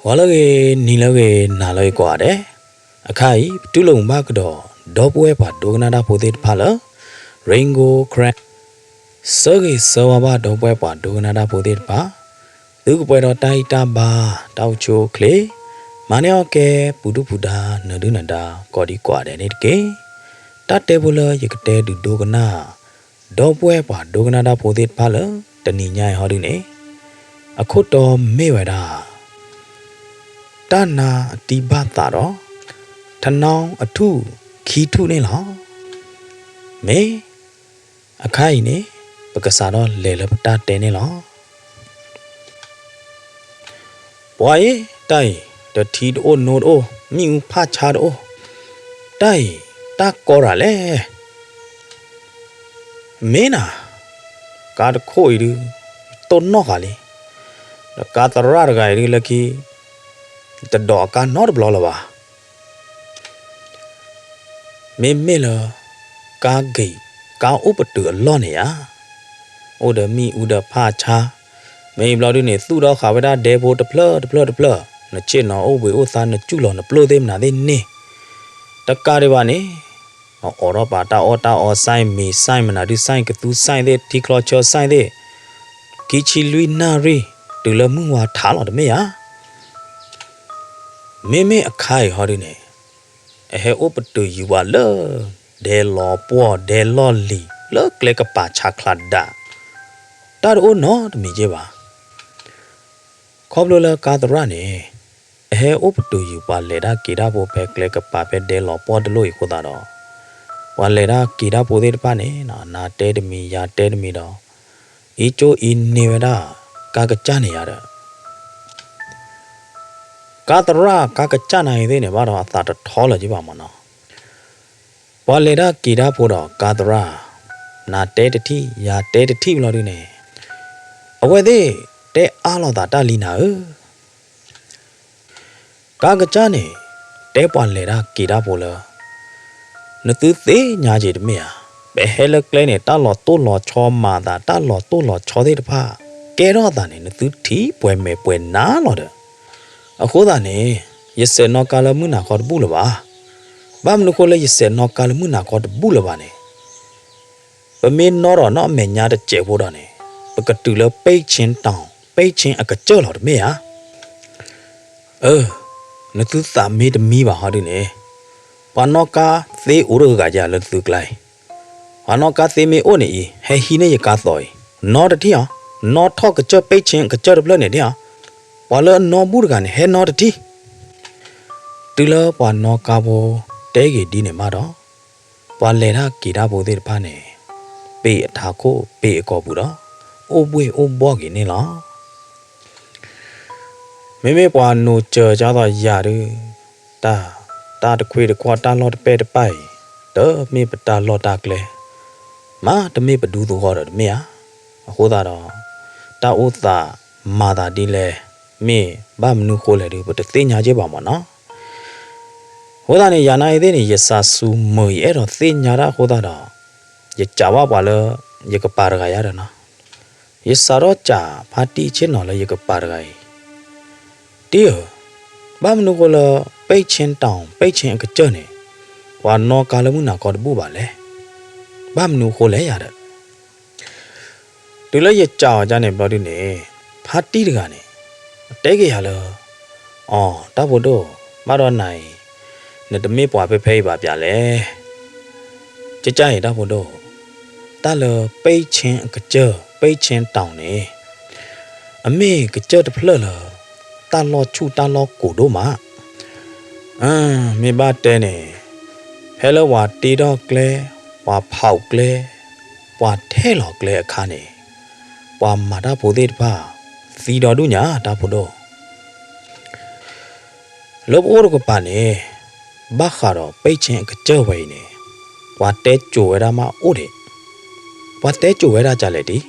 ဂီၤလၢအဂ့ၤ, နံၤလၢအဂ့ၤ, နၤလၢအဂ့ၤကိးဂၤဒဲး, အခါအံၤ ပတူၢ်လိာ်မုာ်ဘၣ်ကဒီး ဒီပုၢ်ဝဲၢ်ပှၤဒိကနၣ်တၢ်ဖိသ့ၣ်တဖၣ်လၢ Rain Gold Karen ဆၢဂ့ၤဆၢဝါဘၣ်ဒီပုၢ်ဝဲၢ်ပှၤဒိကနၣ်တၢ်ဖိသ့ၣ်တဖၣ်, သုကပှဲၤဒီးတၢ်ဂံၢ်တၢ်ဘါ, တၢ်အိၣ်ဆူၣ်အိၣ်ချ့, မၤန့ၢ်အီၣ်ကဲ ပူၤဒုၣ်ပူၤဒါ နၢၤဒုၣ်နၢၤဒါ ကိးဒံကိးဂၤဒဲးန့ၣ်တက့ၢ်. တၢ်တဲဖိလၢယကတဲဒုးဒိကနၣ် ဒီပုၢ်ဝဲၢ်ပှၤဒိကနၣ်တၢ်ဖိသ့ၣ်တဖၣ်လၢ တနံၤညါအံၤဟီဒုန့ၣ်, အခိၣ်တီမ့ၢ်ဝဲဒၣ် တၢ်နါအတံၢ်ဘၣ်သးဒီး ထနီအထူၣ်ခံထူၣ်န့ၣ်လီၤ. မ့ၢ်အခါအံၤန့ၣ် ပကစးထီၣ်လဲၤလၢပတၢ်တဲန့ၣ်လီၤ. ပှၤအံၤ, တၢ်အံၤ တထံတအိၣ်နိတအိၣ် မ့ၣ်အူဖၣ်ဆါတအိၣ်, တၢ်အံၤ တၢ်ကီတၢ်လဲၣ်. မ့ၢ်နၤ, ကါတခိၣ်အံၤဒုး တိၢ်နီၣ်ဃာ်လံ, ဒီးကါသရၣ်တဂၤအံၤဒုးလၢခံ တဒိးအကါနီတဘျီလၢၤဘၣ်. မ့မ့ၢ်လၢ ကါဂ့ၤ ကါအိၣ်ပတုာ်အလီၢ်န့ၣ်ဧါ, အိၣ်ဒီးမ့ၣ်အူဒီးဖၣ်ဆါ, မ့ၢ်အံၤဘျီဒုန့ၣ် သူၣ်ထီၣ်ဃာ်ဝဲဒၣ်ဒဲဖိတဖျၢၣ်တဖျၢၣ်တဖျၢၣ်, နဆ့ၣ်နီၤအိၣ်ဘှံးအိၣ်သါ နစူၢ်လီၤနပျိၢ်သ့ၣ်မနုၤသ့ၣ်န့ၣ်, တကးဒံးဘၣ်န့ၣ် အအိးထီၣ်ပာ်တၢ်အီၣ်တၢ်အီ ဆိုင် မ့ၤဆိုင် မနုၤဒုးဆိုင် ကသူဆိုင်သ့ၣ် ထံချီဆၢဆိုင်သ့ၣ်, ခံဆံလွံၢ်နၣ်ရံၣ် တုၤလၢမုၢ်ဝါထးလီၤတမ့ၢ်ဧါ. မ့မ့ၢ်အခါအံၤဟီဒုန့ၣ် အဟဲအိၣ်ပတုာ်ယံၤပှၤလၢ ဒဲလီၤပှီၢ်ဒဲလီၢ်လံၤ လၢကျဲကပၤဆးချးဒး, တၢ်တအိၣ်နီတမံၤက့ဘၣ်. ခီဖျိလၢကါသရၣ်န့ၣ် အဟဲအိၣ်ပတုာ်ယံၤပှၤလဲၤတၢ်က့ၤတၢ်ဖိဖဲကျဲကပၤ ဖဲဒဲလီၤပှီၢ်တလိၣ်အံၤအဃိသတးဒီး, ပှၤလဲၤတၢ်က့ၤတၢ်ဖိသ့ၣ်တဖၣ်န့ၣ် နၤတဲတမံၤ ယၤတဲတမံၤဒီး အံၤကၠိအံၤန့ၢ်ဝဲဒၣ် ကါကစၢ်န့ၣ်ယၤဒီး ကါသရၣ်ကါကစၢ်နၤအံၤသ့ၣ်န့ၣ် ဘၣ်ဒီးအသးတထီလၢၤက့ဘၣ်မၢ်နီၤ. ပှၤလဲၤတၢ်က့ၤတၢ်ဖိဒီးကါသရၣ် နၤတဲတထံၣ် ယၤတဲတထံၣ်ဘျီဒုန့ၣ်, အဝဲသ့ၣ်တဲအါလိာ်သးတၢ်လံနၤဧၢ. ကါကစၢ်န့ၣ် တဲပှၤလဲၤတၢ်က့ၤတၢ်ဖိလၢ နသုသ့ၣ်ညါက့ၤတမ့ၢ်ဧါ, ပဟဲလၢကျဲန့ၣ် တၢ်လီၤတိၢ်လီၤဆီမၤသး တၢ်လီၤတိၢ်လီၤဆီသ့ၣ်တဖၣ် ကဲထီၣ်သးန့ၣ် နသုထံၣ်ပှဲၤမဲာ်ပှဲၤနါလီၤဒီး, အဃိသတးန့ၣ် ယဆဲးနီၣ်ကါလၢမုၢ်နၤခီတဘူၣ်လၢၤဘၣ်. ဘၣ်မနုၤဃိလၢယဆဲးနီၣ်ကါလၢမုၢ်နၤခီတဘူၣ်လၢၤဘၣ်န့ၣ်, ပမ့ၢ်နီၣ်ထီၣ်နီၣ်အမဲာ်ညါတစဲးဖိဒီးန့ၣ်, ပကတုၤလၢ ပဲ့ချင်းတောင် ပဲ့ချင်းအကစၢၢ်လီၤတမ့ၢ်ဧါ. အၢ, နသုသးမ့ၢ်တမံဘၣ်ဟီဒုန့ၣ်, ပှၤနီၣ်ကါသ့အိၣ်တဂၤဧါလၢသုကျါအံၤ, ပှၤနီၣ်ကါသ့မ့ၢ်အိၣ်န့ၣ်အံၤ ဟဲဟံးန့ၢ်ယကါသီအံၤ, နီၣ်တထံၣ်အီၤ, နီၣ်ထီၣ်ကစၢၢ် ပဲ့ချင်းအကစၢၢ်တဖျၢၣ်န့ၣ်ဒၣ်အီၤ, ပှၤလၢအနီၣ်ဘူၣ်တဂၤန့ၣ် ဟဲနီၣ်တထံၣ်. တုၤလၢပှၤနီၣ်ကါဖိတဲဂ့ၤဒ်န့ၣ်မးဒီး, ပှၤလဲၤတၢ်က့ၤတၢ်ဖိသ့ၣ်တဖၣ်န့ၣ် ပ့ၢ်အထးခိၣ်ပ့ၢ်အကီၢ်ပူၤဒီး အိၣ်ဘှ့ၣ်အိၣ်ဘှီၣ်က့ၤန့ၣ်လီၤ. မ့မ့ၢ်ပှၤနိးစၢၤကသိးယၤဒုး, တၢ်, တၢ်တခွ့တခွီၣ်တၢ်လီၢ်တပဲၢ်တပၢ်အံၤ, တမ့ၢ်ပတၢ်လီၢ်တၢ်ကျဲ, မ့တမ့ၢ်ပဒူသဝီဒီးတမ့ၢ်ဧါ. အဃိသတးဒီး, တၢ်အိၣ်သးမၤသးဒ်လဲၣ်, မ့ၢ်ဘၣ်မနုၤဃိလဲၣ်ဒုး ပတသ့ၣ်ညါက့ဘၣ်မၢ်နီၤ. အဃိသတးန့ၣ် ယၤနာ်အံၤသ့ၣ်န့ၣ် ယစၢ်စူၤမုာ်ယအဲၣ်ဒိးသ့ၣ်ညါတၢ်အဃိသတးဒီး, ယစံးဘၣ်ပှၤလၢ ယကပၤတဂၤယါဒီးနီၤ, ယစးထီၣ်စံးဖါတံၢ်ဆ့ၣ်နီၤလၢယကပၤတဂၤအံၤ, တံၢ်ဧၢ, ဘၣ်မနုၤဃိလၢ ပဲ့ချင်းတောင် ပဲ့ချင်းအကစၢၢ်န့ၣ် ပှၤနီၣ်ကါလၢမုၢ်နၤခီတဘူၣ်ဘၣ်လဲၣ်. ဘၣ်မနုၤဃိလဲၣ်ယၤဒီး တုၤလၢယစံးအီၤဒ်န့ၣ်ဘျီဒုန့ၣ်, ဖါတံၢ်တဂၤန့ၣ် တဲက့ၤယၤလၢ, အိ, တၢ်ဖိဒိၣ်, ဘၣ်ဒီးနၤအံၤ, နတမ့ၢ်ပှၤဖဲဖဲအံၤဘၣ်ပျးလဲၣ်. ကကါအံၤတၢ်ဖိဒိၣ်, တၢ်လၢ ပဲ့ချင်းအကစၢၢ် ပဲ့ချင်းတောင် န့ၣ်, အမ့ၢ်ကစၢၢ်တဖျၢၣ်လၢ တၢ်လီၢ်ဆူၣ်တၢ်လီၢ်ကိၤဒိၣ်မး. မ့ၢ်ဘၣ်တဲန့ၣ်, ဖဲလၢပှၤတ့ထီၣ်ကျဲ, ပှၤဖီၣ်ကျဲ, ပှၤထဲလီၤကျဲအခါန့ၣ်, ပှၤမၤတၢ်ဖိသ့ၣ်တဖၣ် သံဒီဒူၣ်ညါတၢ်ဖိဒိၣ်. လၢပအိၣ်တကပၤန့ၣ်, ဘၣ်ဃးဒီး ပဲ့ချင်းအကစၢၢ်ဝဲအံၤန့ၣ်, ပှၤတဲစိာ်ဝဲဒၣ်မးအိၣ်ဒံး, ပှၤတဲစိာ်ဝဲဒၣ်ကလဲၣ်တံၢ်.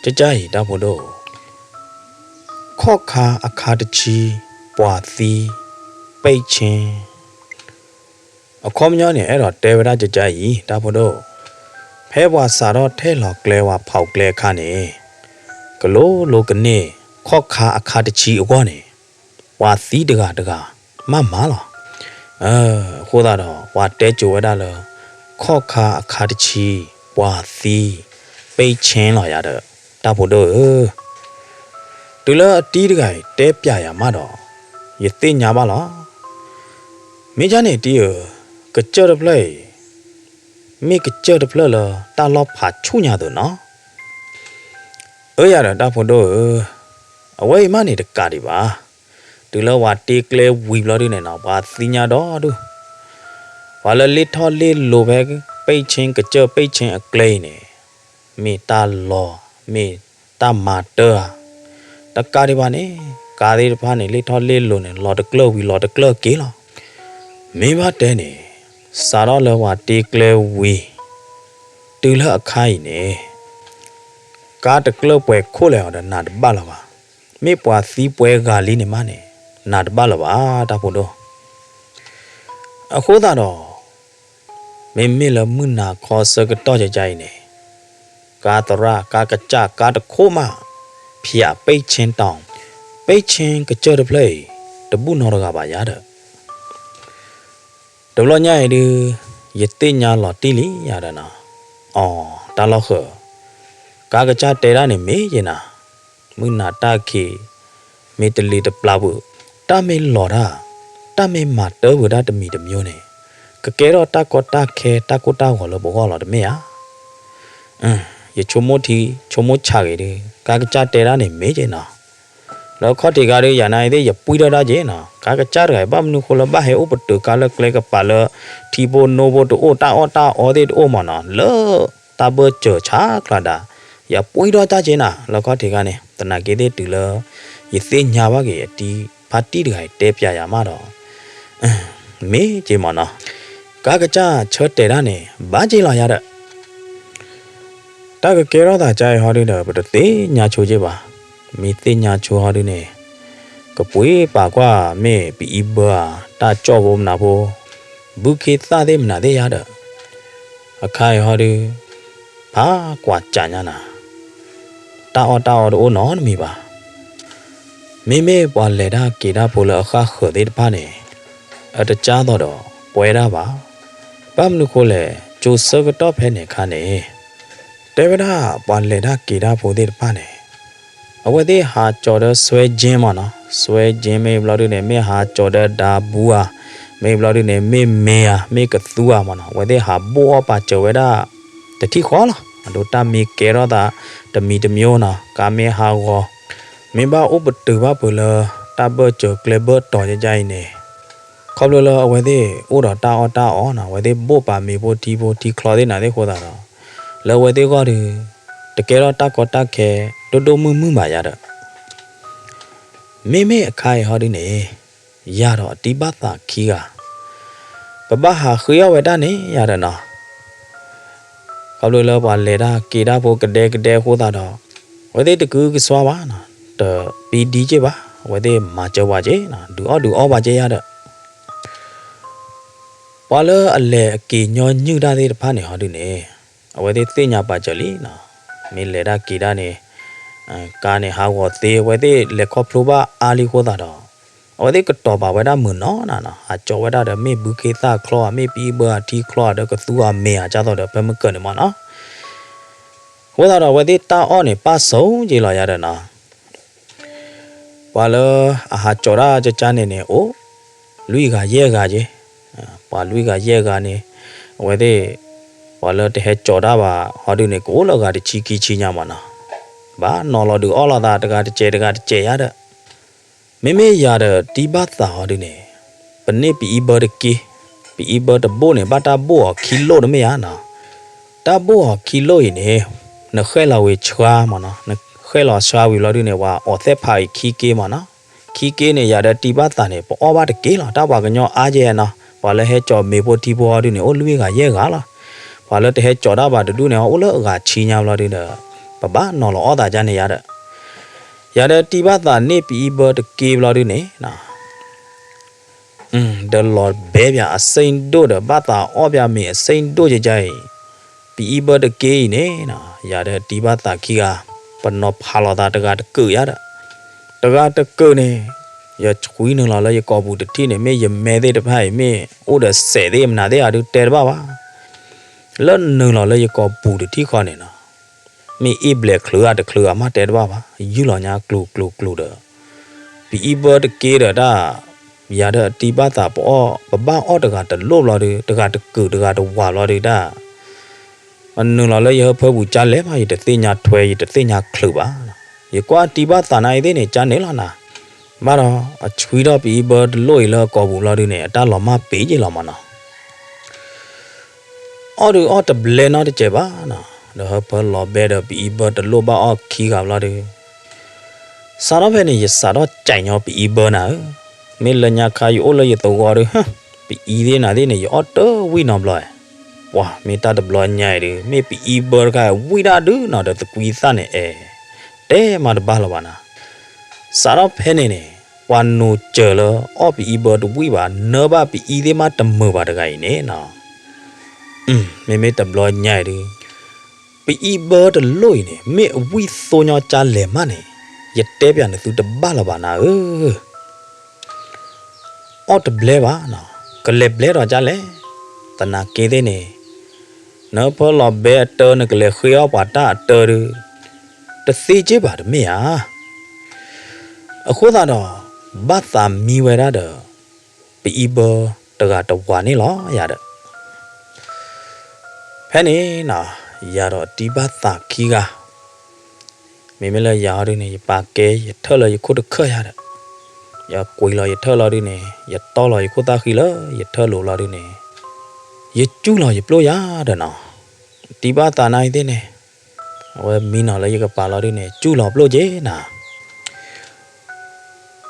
ကကါအံၤတၢ်ဖိဒိၣ်, ခီၣ်ခါအခါတဆံ ပှၤသံ ပဲ့ချင်း အခီပညီန့ၣ် အဲၣ်ဒိးတဲဝဲဒၣ်ကကါအံၤ တၢ်ဖိဒိၣ်, ဖဲပှၤစးထီၣ်ထဲလီၤကျဲ ပှၤဖီၣ်ကျဲအခါန့ၣ်, ကလိၤလိၤကန့ၢ် ခီၣ်ခါအခါတဆံအဂီၢ်န့ၣ်, ပှၤသံတဂၤတဂၤမးမးလီၤ. အဃိသတးဒီး ပှၤတဲစိၤဝဲဒၣ်လၢ ခီၣ်ခါအခါတဆံ ပှၤသံ ပိတ်ချင်းလီၤယၤဒီး တၢ်ဖိဒိၣ်ဧၢ, တုၤလၢအတံၤတဂၤအံၤ တဲပျးယၤမးဒီး ယသ့ၣ်ညါဘၣ်လီၤ. မ့ၢ်ဒ်န့ၣ်တံၤဧၢ, ကစၢၢ်တဖျၢၣ်အံၤ မ့ၢ်ကစၢၢ်တဖျၢၣ်လၢတၢ်လီၢ်ဖးဆူၣ်ညါသိးနီၤ. အၢ ယၤဒီးတၢ်ဖိဒိၣ်ဧၢ, အဝဲအံၤမးန့ၣ်တကးဒံးဘၣ်. တုၤလၢပှၤတ့ကျဲဝံၤဘျီဒုန့ၣ်နီၤ ပှၤသ့ၣ်ညါဒီဒူၣ်, ပှၤလၢလ့ၣ်ထီၣ်လ့ၣ်လိၤဖဲ ပိတ်ချင်း ကစၢၢ်ပိတ်ချင်းအကျဲအံၤန့ၣ် မ့ၢ်တၢ်လီၤ မ့ၢ်တၢ်မၤတၢ်ဧါ, တကးဒံးဘၣ်န့ၣ် ကါသ့ၣ်တဖၣ်န့ၣ် လ့ၣ်ထီၣ်လ့ၣ်လိၤန့ၣ် လီၤတကျၢၢ်ဝံၤလီၤတကျၢၢ်က့ၤလီၤ. မ့ၢ်ဘၣ်တဲန့ၣ် စးထီၣ်လၢပှၤတ့ကျဲဝံၤ တုၤလၢအခါအံၤန့ၣ် ကါတကျၢၢ်ပှဲၤခိၣ်လဲၣ်အီၤဒီးနးတဘၣ်လၢၤဘၣ်. မ့ၢ်ပှၤသံပှဲၤဂၤလံန့ၣ်မးန့ၣ် နးတဘၣ်လၢၤဘၣ် တၢ်ဖိဒိၣ်. အဃိသတးဒီး မ့မ့ၢ်လၢမုၢ်နၤခီဆၢကတီၢ်ကကါအံၤန့ၣ် ကါသရၣ် ကါကစၢ် ကါတခိၣ်မး ဖျး ပိတ်ချင်းတောင် ပိတ်ချင်း ကစၢၢ်တဖျၢၣ်အံၤ တဘူၣ်နီတဂၤဘၣ်ယၤဒီး တဘျီညါအံၤဒုး ယသ့ၣ်ညါလီၤတံၢ်လံယၤဒီးနီၤ, အီ တၢ်လီၢ်ဃၢၤ, ကါကစၢ်တဲဒၣ်န့ၣ်မ့ၢ်ယဲနၤ, မုၢ်နၤတၢ်ခံး မ့ၢ်တလံၤတပျၢ်ပူၤ, တၢ်မ့ၢ်လီၤတၢ်, တၢ်မ့ၢ်မၤတၢ်ဝဲဒၣ်တမံၤတမံၤန့ၣ် ကကဲထီၣ်တၢ်ကီတၢ်ခဲတၢ်ကိၢ်တၢ်ဂီၤလၢပဂီၢ်လီၤတမ့ၢ်ဧါ. ယဆိကမိၣ်ထံဆိကမိၣ်ဆးဂ့ၤဒုး ကါကစၢ်တဲဒၣ်န့ၣ်မ့ၢ်က့နီၤ, လၢခီၣ်ထံးခါဒုး ယၤနၤအံၤသ့ၣ် ယပှံထီၣ်တၢ်က့နီၤ, ကါကစၢ်တဂၤအံၤ ဘၣ်မနုၤဃိလၢဘၣ်ဟဲအိၣ်ပတုာ်ကါလၢကျဲကပၤလၢ ထံဖိနိဖိတအိၣ် တၢ်အီၣ်တၢ်အီသ့ၣ်တအိၣ်မးနီၤ, လၢတၢ်ဘၢၣ်စၢၤဆးကျါဒၣ်, ယပှံထီၣ်တၢ်က့နၤ လၢခီၣ်ထံးခါန့ၣ်, သနာ်က့သ့ၣ်တုၤလၢ ယသ့ၣ်ညါဘၣ်က့ၤ ယတံၤဖါတံၢ်တဂၤအံၤ တဲပျးယၤမးဒီး မ့ၢ်က့မးနီၤ, ကါကစၢ်ဆၢတဲာ်တၢ်န့ၣ် ဘၣ်က့လီၤယၤဒီး တၢ်ကကဲထီၣ်သးကါအံၤဟီဒုဒီး ပတသ့ၣ်ညါဆိက့ဘၣ်, မ့ၢ်သ့ၣ်ညါဆိဟီဒုန့ၣ် ကပှ့ၤပာ်ကွၢ်မ့ၢ်ပအံၤဘၢဧါ, တၢ်ကၠီၣ်ဖိမနုၤဖိ, ဘုခ့သၣ်သ့ၣ်မနုၤသ့ၣ်ယၤဒီး အခါအံၤဟီဒု ဖးကွၢ်ကၠးညါနၤ, တၢ်အီၣ်တၢ်အီတအိၣ်နီတမံၤဘၣ်. မ့မ့ၢ်ပှၤလဲၤတၢ်က့ၤတၢ်ဖိလၢအဃၣ်ဃၢၤသ့ၣ်တဖၣ်န့ၣ် အတကၢ်သိးဒီးပှဲၤဒၣ်ဘၣ်. ဘၣ်မနုၤဃိလဲၣ်, ကၠိဆၢကတီၢ်ဖဲန့ၣ်အခါန့ၣ် တဲဝဲဒၣ်ပှၤလဲၤတၢ်က့ၤတၢ်ဖိသ့ၣ်တဖၣ်န့ၣ် အဝဲသ့ၣ်ဟးကၠီၤဒီးစွဲကၠ့မးနီၤ, စွဲကၠ့မ့ၢ်ဘျီဒုန့ၣ် မ့ၢ်ဟးကၠီၤဒီးဒါဘူဧါ, မ့ၢ်ဘျီဒုန့ၣ် မ့ၢ်မ့ၤဧါ, မ့ၢ်ကသူဧါမးနီၤ, အဝဲသ့ၣ်ဟးဘိၣ်အီၣ်ပာ်စၢၤဝဲဒၣ် တထံၣ်ဃီလီၤ. အဒိတၢ်မ့ၢ်ကဲထီၣ်သး တမံၤတမံၤနီၤ, ကါမ့ၢ်ဟးဂီၤ, မ့ၢ်ဘၣ်အိၣ်ပတုာ်ဘၣ်ပှၤလၢ တၢ်ဘၢၣ်စၢၤကျဲဘၢၣ်တီၤယါအံၤန့ၣ်, ခီဖျိလၢအဝဲသ့ၣ်အိၣ်ဒီးတၢ်အီၣ်တၢ်အီနီၤ, အဝဲသ့ၣ်ဘိၣ်ပာ်မ့ၤဖိထံဖိထံချီသ့ၣ်နၤသ့ၣ်အဃိသတးဒီး လၢအဝဲသ့ၣ်ဂီၢ်ဒီး တကဲထီၣ်တၢ်ကီတၢ်ခဲ ဒိၣ်ဒိၣ်မုၢ်မုၢ်ဘၣ်ယၤဒီး မ့မ့ၢ်အခါအံၤဟီဒုန့ၣ် ယၤဒီးအတံၤဘၣ်သးခံဂၤ ပဘၣ်ဟးဃ့အီၣ်ဝဲဒၣ်န့ၣ်ယၤဒီးနီၤ, ခီဖျိလၢပှၤလဲၤတၢ်က့ၤတၢ်ဖိကဒဲကဒဲအဃိသတးဒီး အဝဲသ့ၣ်တကဟုကစွါဘၣ်နီၤ, တပံဒံက့ဘၣ်, အဝဲသ့ၣ်မၤစၢၤပှၤက့နီၤ, ဒုးအီၣ်ဒုးအီပှၤက့ယၤဒီး ပှၤလၢအလဲၤအက့ၤညီနုၢ်တၢ်သ့ၣ်တဖၣ်န့ၣ်ဟီဒုန့ၣ် အဝဲသ့ၣ်သ့ၣ်ညါပာ်စၢၤလံနီၤ, မ့ၢ်လဲၤတၢ်က့ၤတၢ်န့ၣ် ကါန့ၣ်ဟးဂီၤသ့ အဝဲသ့ၣ်လဲၤခီဖျိဘၣ်အါလံအဃိသတးဒီး အဝဲသ့ၣ်ကတီၤပာ်ဝဲဒၣ်မုာ်နီၤနၤနီၤ, ဟးကၠီၤဝဲဒၣ်ဒီးမ့ၢ်ဘုခ့သၣ်ချီဧါ, မ့ၢ်ပအံၤဘၢဧါ, ထံချီဧါ, ဒီးကသူဧါ, မ့ၤဧါ, ကၢ်သိးဒီးဖဲမုၢ်ကၢၢ်န့ၣ်မးနီၤ, အဃိသတးဒီးအဝဲသ့ၣ်တၢ်အီၣ်န့ၣ် ပၣ်ဆိက့လီၤယၤဒီးနီၤ ပှၤလၢအဟးကၠီၤတၢ်ကကါန့ၣ်န့ၣ် အိၣ်လွံၢ်ဂၤယဲၢ်ဂၤက့, ပှၤလွံၢ်ဂၤယဲၢ်ဂၤန့ၣ် အဝဲသ့ၣ် ပှၤလၢတဟဲကၠီၤတၢ်ဘၣ်ဟီဒုန့ၣ် ကအိၣ်လၢအဂၤတဆံခံဆံညါမးနီၤ, ဘၣ်နီၤလီၤဒုးအီၣ်လိာ်သးတဂၤတစဲးတဂၤတစဲးယၤဒီး မ့မ့ၢ်ယၤဒီးတံၤဘၣ်သးဟီဒုန့ၣ် ပန့ၢ်ပအံၤဘၢတက့, ပအံၤဘၢတဘိၣ်န့ၣ် ဘၣ်တၢ်ဘိၣ်အီၤခံလိၣ်တမ့ၢ်ဧါနီၤ, တၢ်ဘိၣ်အီၤခံလိၣ်အံၤန့ၣ် နဃဲၣ်လီၤဝံၤဆှါမးနီၤ, နဃဲၣ်လီၤဆှါဝံၤလီၤဒုန့ၣ် ပှၤအီၣ်သဲၣ်ဖးအံၤခံက့မးနီၤ, ခံက့န့ၣ် ယၤဒီးတံၤဘၣ်သးန့ၣ် ပအီၣ်ဘၣ်တက့လီၤ, တၢ်ပှၤကညီအါယဲနီၤ, ပှၤလၢဟဲကၠီၤမ့ၤဖိထံဖိဟီဒုန့ၣ် အိၣ်လွံၢ်ဂၤယဲၢ်ဂၤလီၤ, ပှၤလၢတဟဲကၠီၤတၢ်ဘၣ်တဒုန့ၣ် အိၣ်လၢအဂၤဆံညါလီၤဒုဒီး ပဘၣ်နီၤလီၤအီၣ်သးကန့ၣ်ယၤဒီး ယၤဒီးတံၤဘၣ်သးန့ၢ်ပအံၤဘၢတက့ဘျီဒုန့ၣ် ဒီးလီၤဘဲပၠးအစ့ၣ်ဒိၣ်ဒီး ဘၣ်သးအီၣ်ပၠးမ့ၤအစ့ၣ်ဒိၣ်ယဲယဲအံၤ, ပအံၤဘၢတက့အံၤန့ၣ် ယၤဒီးတံၤဘၣ်သးခံဂၤ ပနီၤဖးလိာ်သးတဂၤတကုာ်ယၤဒီး တဂၤတကုာ်န့ၣ် ယဆှံနုာ်လီၤလၢယကိာ်ပူၤတထံၣ်န့ၣ် မ့ၢ်ယမဲသ့ၣ်တဖၣ်အံၤ မ့ၢ်အိၣ်ဒီးစဲးသ့ၣ်မနုၤသ့ၣ်အီၤဒုးတဲတဘၣ်ဘၣ်. လၢနုာ်လီၤလၢယကိာ်ပူၤတထံၣ်ဃီန့ၣ်နီၤ, မ့ၢ်အ့ၣ်ဘျဲးချုးဂၤတချုးဂၤမးတဲတဘၣ်ဘၣ်, ယုၢ်လီၤညါကျိၤကျိၤကျိၤဒီး ပအံဘၢတက့ဒီးတၢ် ယၤဒီးအတံၤဘၣ်သးပအီၣ် ပဘၣ်အီၣ်တဂၤတလိၣ်ဘျီဒုး တဂၤတကုာ်တဂၤတဝာ်ဘျီဒုးတၢ် အနုာ်လီၤလၢယဟၢဖၢပူၤကၢ်လဲၣ်မး ယတသ့ၣ်ညါထွဲ ယတသ့ၣ်ညါချုးဘၣ်. ယကွၢ်အတံၤဘၣ်သးနၤအံၤသ့ၣ်န့ၣ် ကၢ်န့ၣ်လီၤနၤ, ဘၣ်ဒီးအဆှံထီၣ်ပအံဘၢတလိၣ်အံၤလၢအကိာ်ပူၤဘျီဒုးန့ၣ် အတၢ်လီၤမၢ်ပ့ၤယ့ၢ်လီၤမးနီၤ. အီၣ်ဒုးအီၣ်တဘျဲနီတစဲးဘၣ်နီၤ, ဒီးဟၢဖၢလီၤဘဲဒီးပအံဘၢတလိၣ်ဘၣ်အီၣ်ခံဂၤဘျီဒုး စးထီၣ်ဖဲန့ၣ် ယစးထီၣ်ကၠဲးညီပအံဘၢနၤဧၢ, မ့ၢ်လၢညါခါယအိၣ်လၢယသဝီဒုး ပအံသ့ၣ်နၤသ့ၣ်န့ၣ် ယအီၣ်တဝံၣ်နီတဘျီ, ပှၤမ့ၢ်တၢ်တဘျီညါအံၤဒုး မ့ၢ်ပအံဘၢတခါဝံၣ်ဒၣ်ဒုးနီၤဒီးသကွံသၣ်န့ၣ်အဲ, တဲမးတဘၣ်လၢၤဘၣ်နၤ. စးထီၣ်ဖဲန့ၣ်န့ၣ် ပှၤနိးစၢၤလၢအီၣ်ပအံဘၢတဝံၣ်ဘၣ် နၢဘၣ်ပအံသ့ၣ်မးတမုာ်ဘၣ်တဂၤအံၤန့ၣ်နီၤ မ့မ့ၢ်တဘျီညါအံၤဒုး ပအံဘၢတလိၣ်အံၤန့ၣ် မ့ၢ်အဝံၣ်သိညါကၢ်လဲၣ်မးန့ၣ် ယတဲပၠးနသုတဘၣ်လၢၤဘၣ်နၤဧၢ, အီၣ်တဘျဲဘၣ်နီၤ, ကလဲၤဘျဲဒီးကၢ်လဲၣ်, သနာ်က့သ့ၣ်န့ၣ် နဟၢဖၢလီၤဘဲအတၢ နကလဲၤဃ့အီၣ်ပှၤတၢ်အတၢဒုး တသ့က့ၢ်ဘၣ်တမ့ၢ်ဧါ. အဃိသတးဒီး ဘၣ်သးမံဝဲဒၣ်ဒီး ပအံဘၢတဂၤတဝၤန့ၣ်လီၤယၤဒီး ဖဲန့ၣ်နီၤ ယၤဒီးအတံၤဘၣ်သးခံဂၤ မ့မ့ၢ်လၢယၤဟီဒုန့ၣ် ယပာ်ကဲယထၢၣ်လၢယခိၣ်တခၢၣ်ယၤဒီး ယကွံာ်လီၤယထၢၣ်လီၤဒုန့ၣ် ယတီၢ်လီၤယခိၣ်သၣ်ဃံလၢယထၢၣ်လိၤလီၤဒုန့ၣ် ယစူၢ်လီၤယပျိၢ်ယၤဒီးနီၤ တံၤဘၣ်သးနါအံၤသ့ၣ်န့ၣ် အဝဲမံနီၤလၢယကပၤလီၤဒုန့ၣ် စူၢ်လီၤပျိၢ်က့ၤနၤ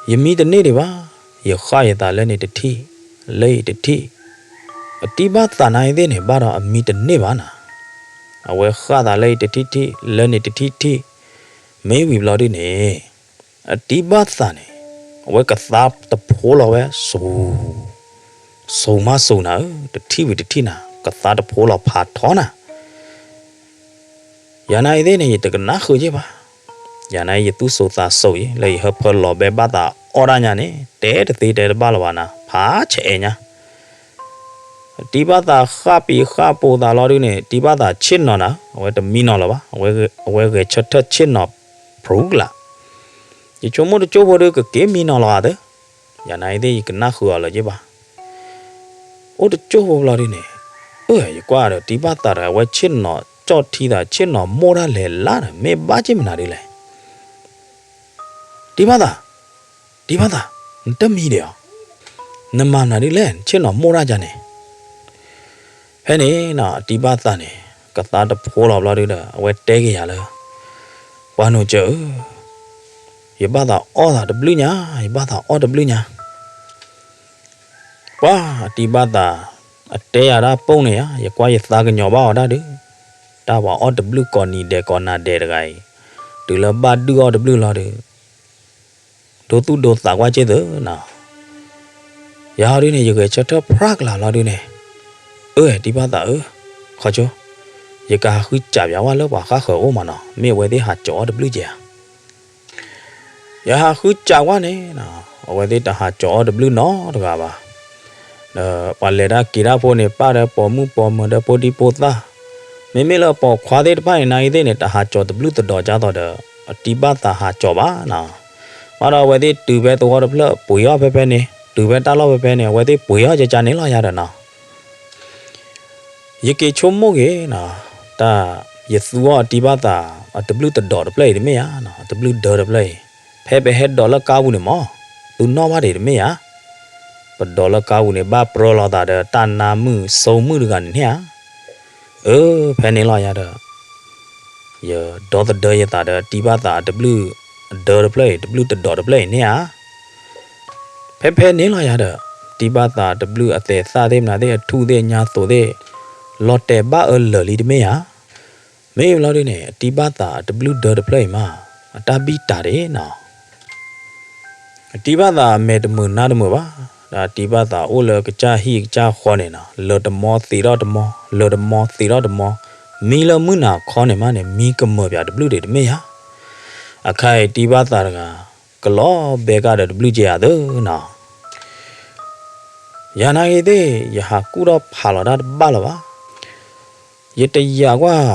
ယမံတန့ၢ်ဒံးဘၣ်, ယဃၣ်ယသးလၢန့ၣ်တထံၣ်, လၢအံၤတထံၣ်, အတံၤဘၣ်သးနါအံၤသ့ၣ်န့ၣ် ဘၣ်ဒီးအမံတန့ၢ်ဘၣ်နၤ, အဝဲဃၣ်သးလၢအံၤတထံၣ်ထံၣ်, လၢန့ၣ်တထံၣ်ထံၣ်, မ့ၢ်ဝံၤဘျီဒုန့ၣ်, အတံၤဘၣ်သးန့ၣ်, အဝဲကသါတဖိလီၤဝဲ, စူၤ, စူၤမးစူၤနၤဧၢ, တထံၣ်ဝံၤတထံၣ်နၤ, ကသါတဖိလီၤဖးထီနၤ ယၤနၤအံၤသ့ၣ်န့ၣ် ယတကနၣ်ဃုာ်ယ့ၢ်ဘၣ်, ယၤနၤအံၤယသူၣ်စူၤသးစူၤအံၤ လၢယဟၢဖၢလီၤဘဲဘၣ်သးအီၣ်ဒၣ်ညါန့ၣ် တဲတသ့တဲတဘၣ်လၢၤဘၣ်နၤ, ဖးဆဲးအဲၣ်ညါ, တံၤဘၣ်သးဃၣ်ပံၤဃၣ်ပိာ်သးလီၤဒုန့ၣ် တံၤဘၣ်သးဆ့ၣ်နီၤနၤ, အဝဲတမံနီၤလၢၤဘၣ်, အဝဲဂဲၤဆၢထၢၣ်ဆ့ၣ်နီၤဖရူကလး, ယဆိကမိၣ်တကၠိၢ်ဖိဒုကက့ၤမံနီၤလီၤဧါသၢ ယၤနၤအံၤသ့ၣ်ယကနၣ်ဃုာ်အီၤလၢၤယ့ၢ်ဘၣ် အိၣ်တကၠိၢ်ဖိဘျီဒုန့ၣ်, အၢ ယကွၢ်ဒီးတံၤဘၣ်သးဒီးအဝဲဆ့ၣ်နီၤကၠီၣ်ထံသး ဆ့ၣ်နီၤမိၢ်တၢ်လဲၤလၢ်ဒီး မ့ၢ်ဘၣ်က့ၢ်မနုၤဒုလဲၣ်, တံၤဘၣ်သး, တံၤဘၣ်သး, နတမံဒံးဧါ, နမၤမနုၤဒုလဲၣ် နဆ့ၣ်နီၤမိၢ်တၢ်ကန့ၣ် ဖဲန့ၣ်နီၤ တံၤဘၣ်သးန့ၣ် ကသါတဖိလီၤဘျီဒုဒီး အဝဲတဲက့ၤယၤလၢ ပှၤနိးစၢၤဧၢ, ယဘၣ်သးအီၣ်သးတဘျုးညါ, ယဘၣ်သးအီၣ်တဘျုးညါ, ပှၤအတံၤဘၣ်သး အတဲယၤဒၣ်ပိာ်န့ၣ်ဧါ, ယကွၢ်ယသးကညီၤဘၣ်အီၤဒၣ်ဒု, တၢ်ပှၤအီၣ်တဘျုးကိးနံၤဒဲးကိးနၤဒဲးတဂၤအံၤ, တုၤလၢဘၣ်ဒုၣ်အီၣ်တဘျုးလီၤဒု ဒိသူၣ်ဒိသးကွၢ်က့ၢ်သၢနီၤ, ယၤဟီဒုန့ၣ် ယဂဲၤဆၢထၢၣ်ဖြးကလၤလီၤဒုန့ၣ်, အၢ တံၤဘၣ်သးဧၢ, ခီဆိ, ယကဟးဃုစးပၠးဝဲလၢပှၤဃၣ်ဃၢၤအိၣ်မးနီၤ, မ့ၢ်အဝဲသ့ၣ်ဟးကၠီၤအီၣ်တဘျုးကဲဧါ ယဟးဃုစးကွၢ်န့ၣ်, အဝဲသ့ၣ်တဟးကၠီၤအီၣ်တဘျုးနီတဂၤဘၣ်. ဒီးပှၤလဲၤတၢ်က့ၤတၢ်ဖိန့ၣ် ပၢ်ဒီးပိာ်မုၣ်ပိာ်မၢၤဒီးဖိဒံဖိသၣ်, မ့မ့ၢ်လၢပိာ်ခွါသ့ၣ်တဖၣ်န့ၣ် နၤအံၤသ့ၣ်န့ၣ် တဟးကၠီၤတဘျုးတဒီးကၢ်သိးဒီး အတံၤဘၣ်သးဟးကၠီၤဘၣ်နီၤ. ဘၣ်ဒီးအဝဲသ့ၣ်တုၤဖဲသဝီတဖျၢၣ် ပှ့ၤအီၣ်ဖဲဖဲန့ၣ်, တုၤဖဲတၢ်လီၢ်ဖဲဖဲန့ၣ် အဝဲသ့ၣ်ပှ့ၤအီၣ်ကကန့ၣ်လီၤယၤဒီးနီၤ ယက့ၤဆိကမိၣ်က့ၤနီၤ, တၢ်ယသူအီၤအတံၤဘၣ်သး အတဘျုးတဒီးတဖျၢၣ်အံၤတမ့ၢ်ဧါ, အတဘျုးဒၢတဖျၢၣ်အံၤ, ဖဲပဟဲဒိးလၢကါပူၤန့ၣ်မး, သုနီၣ်ဘၣ်ဒံးတမ့ၢ်ဧါ, ပဒိးလၢကါပူၤန့ၣ် ဘၣ်ပြၢလီၤသးဒီးတၢ်နါမုၣ်ဆိမုၣ်တဂၤန့ၣ်န့ၣ်ဧါ. အၢ ဖဲန့ၣ်လီၤယၤဒီး ယဒီသဒၢယသးဒီးတံၤဘၣ်သးအတဘျုးအဒၢတဖျၢၣ်အံၤ တဘျုးတဒီးတဖျၢၣ်အံၤန့ၣ်ဧါ. ဖဲဖဲန့ၣ်လီၤယၤဒီး တံၤဘၣ်သးအတဘျုးအသဲးသၣ်သ့ၣ်မနုၤသ့ၣ် အထူၣ်သ့ၣ်ညါသိးသ့ၣ် လီၤတဲာ်ဘၣ်အၢလၢာ်လံတမ့ၢ်ဧါ. မ့ၢ်ဘျီဒုန့ၣ် အတံၤဘၣ်သးအတဘျုးဒၢတဖျၢၣ်အံၤမး အတၢ်ဘံၣ်တၢ်ဒ့နီၤ အတံၤဘၣ်သးအမဲာ်တမုာ်နါတမုာ်ဘၣ်, ဒီးအတံၤဘၣ်သးအိၣ်လၢကစၢ်ဟံၣ်ကစၢ်ဃီန့ၣ်နီၤ လၢတမီသံးထီၣ်တမီ, လၢတမီသံးထီၣ်တမီ, မံလၢမုၢ်နၤခီန့ၣ်မးန့ၣ် မံကမၢၢ်ပၠးတဘျုးဒံးတမ့ၢ်ဧါ. အခါအံၤတံၤဘၣ်သးတဂၤ ကလီၤဘဲကဒီးတဘျုးကဲဧါသၢနီၤ. ယၤနာ်က့ၤသ့ၣ် ယဟးကူၣ်ထီၣ်ဖးလီၤတၢ်တဘၣ်လၢၤဘၣ်. ယတယာ်ကွၢ်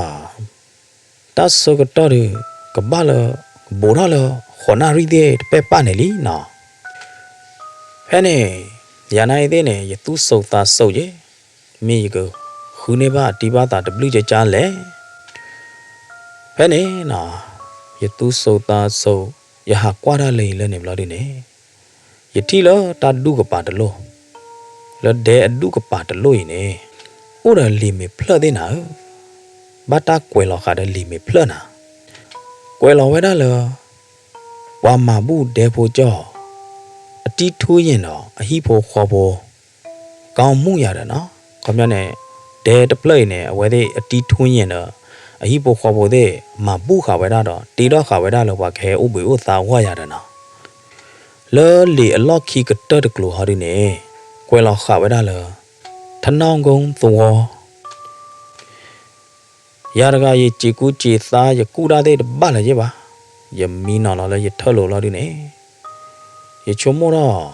တၢ်ဆၢကတီၢ်ဒီး ကဘၣ်လၢ ကဘူးထီၣ်လၢ ဃိးနၣ်ရံၣ်သ့ၣ်တပဲၢ်ပၢ်န့ၣ်လံနီၤ. ဖဲန့ၣ် ယၤနာ်က့ၤသ့ၣ်န့ၣ် ယသူၣ်စိးသးစိးယဲၢ်, မ့ၢ်ယကဃုန့ၢ်ဘၣ်အတံၢ်ဘၣ်သးတဘျုးကကါလဲၣ်. ဖဲန့ၣ်နီၤ ယသူၣ်စိးသးစိး ယဟးကွၢ်တၢ်လၢအံၤလၢန့ၣ်ဘျီဒုန့ၣ် ယထံၣ်လၢတၢ်ဒူၣ်ကပၤတလိၣ်, လၢဒဲအဒူၣ်ကပၤတလိၣ်အံၤန့ၣ် အိၣ်ဒီးလံာ်မ့ၢ်ဖျၢၣ်သ့ၣ်နၤဧၢ, ဘၣ်တၢ်ကွဲးလီၤဃာ်ဒီးလံာ်မ့ၢ်ဖျၢၣ်နၤ, ကွဲးလီၤဝဲဒၣ်လၢ ပှၤမၤဘူၣ်ဒဲဖိကၠီၣ် အတံၤထူယ့ၣ်ဒီးအဟံၣ်ဖိဃီဖိ ကီမူၣ်ယၤဒီးနီၤ, ခီပညီန့ၣ် ဒဲတဖျၢၣ်အံၤန့ၣ် အဝဲသ့ၣ်အတံၤထူယ့ၣ်ဒီး အဟံၣ်ဖိဃီဖိသ့ၣ် မၤဘူၣ်ဃာ်ဝဲဒၣ်ဒီး တ့ထီၣ်ဃာ်ဝဲဒၣ်လၢပှၤကဟဲအိၣ်ဘှံးအိၣ်သါအဂီၢ်ယၤဒီးနီၤ, လၢလံာ်အလီၢ်ခံကတၢၢ်တကျိၤဟီဒုန့ၣ် ကွဲးလီၤဃာ်ဝဲဒၣ်လၢ ထနီကုန်းသဝီ ယၤတဂၤယစံးကူစံးသး ယကူၣ်တၢ်သ့ၣ်တဘၣ်လၢၤယဲၢ်ဘၣ်, ယမံနီၤလီၤလၢယထၢၣ်လိာ်လီၤဒုန့ၣ်, ယဆိကမိၣ်ထီၣ်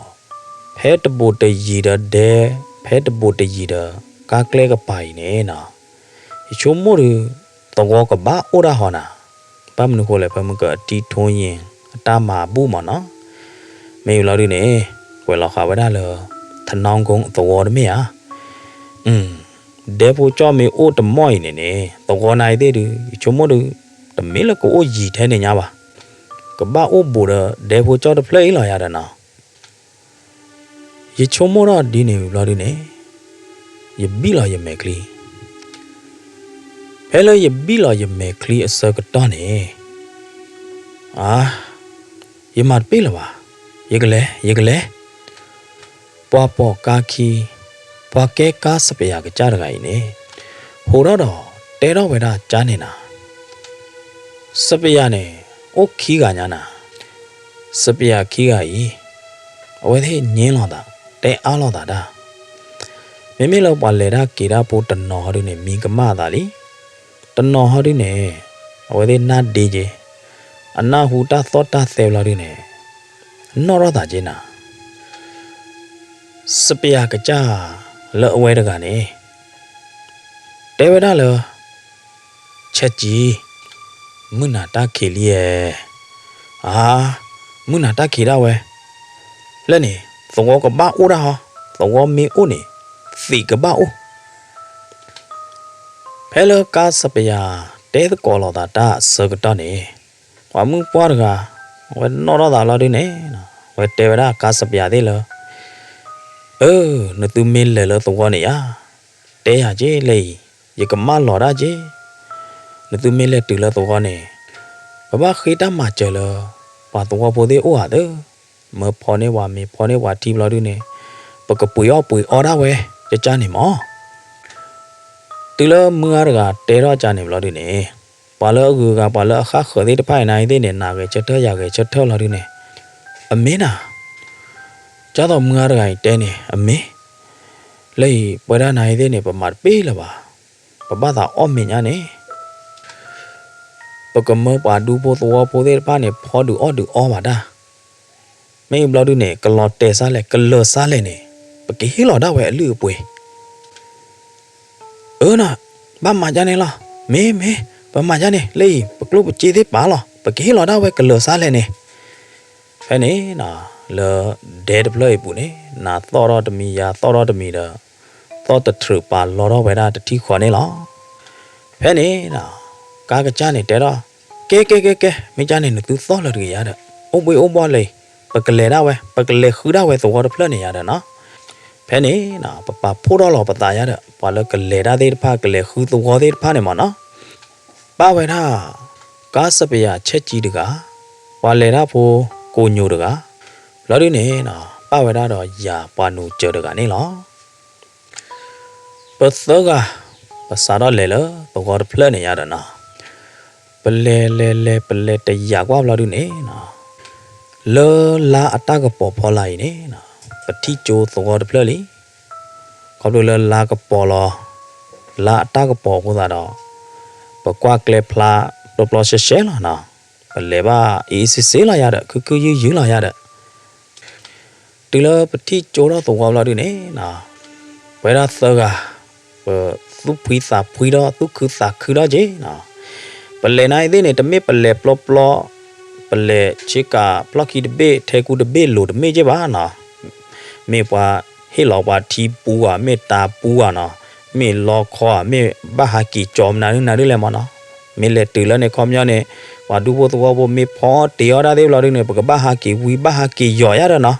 ဖဲတဘူးတယံၤဒီးဒဲ, ဖဲတဘူးတယံၤဒီးကါကျဲကပၤအံၤန့ၣ်နီၤ, ယဆိကမိၣ်ဒီး သဝီကဘၣ်အိၣ်ဒၣ်ဟီနၤ, ဘၣ်မနုၤဃိလဲၣ် ဖဲမုၢ်ကအတံၤထူယ့ၣ် အတၢ်မၤဘူၣ်မးနီၤ, မ့ၢ်ဘျီဒုန့ၣ် ကွဲးလီၤဃာ်ဝဲဒၣ်လၢ ထနီကုန်းသဝီတမ့ၢ်ဧါ ဒဲဖိကၠီၣ်မ့ၢ်အိၣ်တမီၢ်အံၤန့ၣ်န့ၣ် သဝီနၤအံၤသ့ၣ်ဒုး ယဆိကမိၣ်ဒုး တမ့ၢ်လၢကအိၣ်ယံၤထဲန့ၣ်ညါဘၣ်, ကဘၣ်အိၣ်ဘူးဒီးဒဲဖိကၠီၣ်တဖျၢၣ်အံၤလီၤယၤဒီးနီၤ, ယဆိကမိၣ်ထီၣ်ဒ်န့ၣ်ဝံၤဘျီဒုန့ၣ် ယဘံၣ်လီၤယမဲာ်ချံ, ဖဲလၢယဘံၣ်လီၤယမဲာ်ချံအဆၢကတီၢ်န့ၣ် အါ ယမၤတပ့ၢ်လၢၤဘၣ်, ယကလဲၤ ယကလဲၤ, ပှၤပိာ်ကါခံ, ပှၤကဲကါစပယၤကစၢ်တဂၤအံၤန့ၣ် ဟိးထီၣ်ဒီးတဲထီၣ်ဝဲဒၣ်ကါန့ၣ်နၤ, စပယၤန့ၣ် အိၣ်ခံဂၤညါနၤ, စပယၤခံဂၤအံၤ အဝဲသ့ၣ်ညဲလိာ်သး တဲအါလိာ်သးတၢ်, မ့မ့ၢ်လၢပှၤလဲၤတၢ်က့ၤတၢ်ဖိတနီၤဟီဒုန့ၣ် မံကမၣ်အသးလံ, တနီၤဟီဒုန့ၣ် အဝဲသ့ၣ်နၢ်ဒ့က့ၤ, အနၢ်ဟူတၢ်သီၣ်တၢ်သဲဘျီဒုန့ၣ် နီၣ်ထီၣ်သးက့ၤနၤ, စပယၤကစၢ်လၢအဝဲတဂၤန့ၣ် တဲဝဲဒၣ်လၢ ဆဲးကံ, မုၢ်နၤတၢ်ခံးလံဧါ, အါ, မုၢ်နၤတၢ်ခံးဒၣ်ဝဲ, လၢန့ၣ် သဝီကဘၣ်အိၣ်ဒၣ်ဟီ, သဝီမ့ၢ်အိၣ်န့ၣ် သံးကဘၣ်အိၣ်. ဖဲလၢကါစပယၤတဲသကိးလိာ်သးတၢ်အဆၢကတီၢ်န့ၣ် ပှၤမုၣ်ပှၢ်တဂၤ အဝဲနီၣ်ထီၣ်သးလီၤဒုန့ၣ် အဝဲတဲဝဲဒၣ်ကါစပယၤသ့ၣ်လၢ အၢ နသုမ့ၢ်လဲၤလၢသဝီန့ၣ်ယါ, တဲယၤက့ၤလၢအံၤ ယကမၣ်လီၤဒၣ်က့ၤ, နသုမ့ၢ်လဲၤတုၤလၢသဝီန့ၣ် ပဘၣ်ဃ့တၢ်မၤစၢၤလၢ ပှၤသဝီဖိသ့ၣ်အိၣ်ဧါသၢ, မၢဖီန့ၢ်ပှၤမ့ၤဖီန့ၢ်ပှၤထံဘျီဒုန့ၣ် ပကပှ့ၤအီၣ်ပှ့ၤအီဒၣ်ဝဲ ကကၢ်န့ၣ်မၢ်. တုၤလၢမုၢ်ဂၤတဂၤတဲထီၣ်ကၢ်န့ၣ်ဘျီဒုန့ၣ် ပှၤလၢအဂုၤအဂၤ ပှၤလၢအဃၣ်ဃၢၤသ့ၣ်တဖၣ်အံၤနၤအံၤသ့ၣ်န့ၣ် နဂဲၤဆၢထၢၣ်ယၤဂဲၤဆၢထၢၣ်လီၤဒုန့ၣ် အမ့ၢ်နၤ, ကၢ်သိးမုၢ်ဂၤတဂၤအံၤတဲန့ၣ် အမ့ၢ်, လၢအံၤပဝဲဒၣ်နၤအံၤသ့ၣ်န့ၣ် ပမၤတပ့ၢ်လၢၤဘၣ်, ပဘၣ်သးအီၣ်မ့ၤညါန့ၣ် ပကမၢပှၤဒူဖိသဝီဖိသ့ၣ်တဖၣ်န့ၣ် ဖီဒုးအီၣ်ဒုးအီဘၣ်တၢ်, မ့ၢ်ဘျီဒုန့ၣ် ကလီၤတဲာ်စါလဲၣ် ကလၢၤစါလဲၣ်န့ၣ် ပကဟ့ၣ်လီၤဒၣ်ဝဲအလုၢ်အပှ့ၤ အၢနီၤ, ဘၣ်မၤဒ်န့ၣ်လီၤ, မ့ၢ်မ့ၢ်, ပမၤဒ်န့ၣ် လၢအံၤ ပကျိၣ်ပစ့သ့ၣ်ပာ်လီၤ ပကဟ့ၣ်လီၤဒၣ်ဝဲကလၢၤစါလဲၣ်န့ၣ်. ဖဲန့ၣ် လၢဒဲတဖျၢၣ်အံၤပူၤန့ၣ် နၤသီၣ်ထီၣ်တမံၤ ယၤသီၣ်ထီၣ်တမံၤဒီး သီၣ်တထြုးပာ်လီၤထီၣ်ဝဲဒၣ်တထံၣ်ဃီန့ၣ်လီၤ. ဖဲန့ၣ် ကါကစၢ်န့ၣ်တဲထီၣ်, ကဲကဲကဲကဲ မ့ၢ်ကၢ်န့ၣ် နသုသီၣ်လၢၤတဂ့ၤယၤဒီး အိၣ်ဘှံးအိၣ်ဘှီၣ်လၢအံၤ ပကလဲၤဒၣ်ဝဲ ပကလဲၤဃုဒၣ်ဝဲသဝီတဖျၢၣ်န့ၣ်ယၤဒီးနီၤ. ဖဲန့ၣ် ပပာ်ဖှိၣ်ထီၣ်လီၤပသးယၤဒီး ပှၤလၢကလဲၤတၢ်သ့ၣ်တဖၣ် ကလဲၤဃုသဝီသ့ၣ်တဖၣ်န့ၣ်မၢ်နီၤ. ပၣ်ဝဲဒၣ် ကါစပယၤဆဲးကံတဂၤ, ပှၤလဲၤတၢ်ဖိကိးညိတဂၤ, ဘျီဒုန့ၣ် ပၣ်ဝဲဒၣ်ဒီးယၤပှၤနူၤစၢၤတဂၤန့ၣ်လီၤ. ပသၢဂၤ ပစးထီၣ်လဲၤလၢသဝီတဖျၢၣ်န့ၣ်ယၤဒီးနီၤ, ပလဲၤလဲၤလဲၤ ပလဲၤတယာ်ကွၢ်ဘျီဒုန့ၣ် လၢလါအတၢ်ကပီၤဖီလာ်အံၤန့ၣ် ပထံၣ်ကၠိသဝီတဖျၢၣ်လံ. ခီဖျိလၢလါကပီၤလီၤ, လါအတၢ်ကပီၤအဃိသတးဒီး ပကွၢ်ကျဲဖျါပျီပျီရှဲရှဲလီၤနီၤ. ပလဲၤဘၣ်အ့ၣ်အ့ၣ်စ့စ့လီၤယၤဒီး ခုခုယုၢ်ယုၢ်လီၤယၤဒီး တုၤလၢပထံၣ်ကၠိထီၣ်သဝီဘျီဒုန့ၣ်, ပဝဲဒၣ်သၢဂၤ, ပသူၣ်ဖှံသးဖှံထီၣ် သူၣ်ခုသးခုထီၣ်က့ၤနီၤ. ပလဲၤနၤအံၤသ့ၣ်န့ၣ် တမ့ၢ်ပလဲၤပျီပျီ, ပလဲၤဆ့ကၤဖျီၣ်ခံတဘ့ၣ် ထဲကူတဘ့ၣ်လိၤတမ့ၢ်က့ၤဘၣ်နီၤ. မ့ၢ်ပှၤဟ့ၣ်လီၤပှၤထံပူဧါ, မ့ၢ်တၢ်ပူဧါနီၤ, မ့ၢ်လီခီဧါ, မ့ၢ်ဘၣ်ဟးက့ၤကၠီမနုၤနုၤဒ်လဲၣ်မးနီၤ. မ့ၢ်လဲၤတုၤလၢန့ၣ်ခီပညီန့ၣ် ပှၤဒူဖိသဝီဖိမ့ၢ်ဖီတ့ၢ်အီၣ်ဒၣ်သ့ၣ်ဘျီဒုန့ၣ် ပကဘၣ်ဟးက့ၤဝံဘၣ်ဟးက့ၤယီၤယါဒီးနီၤ.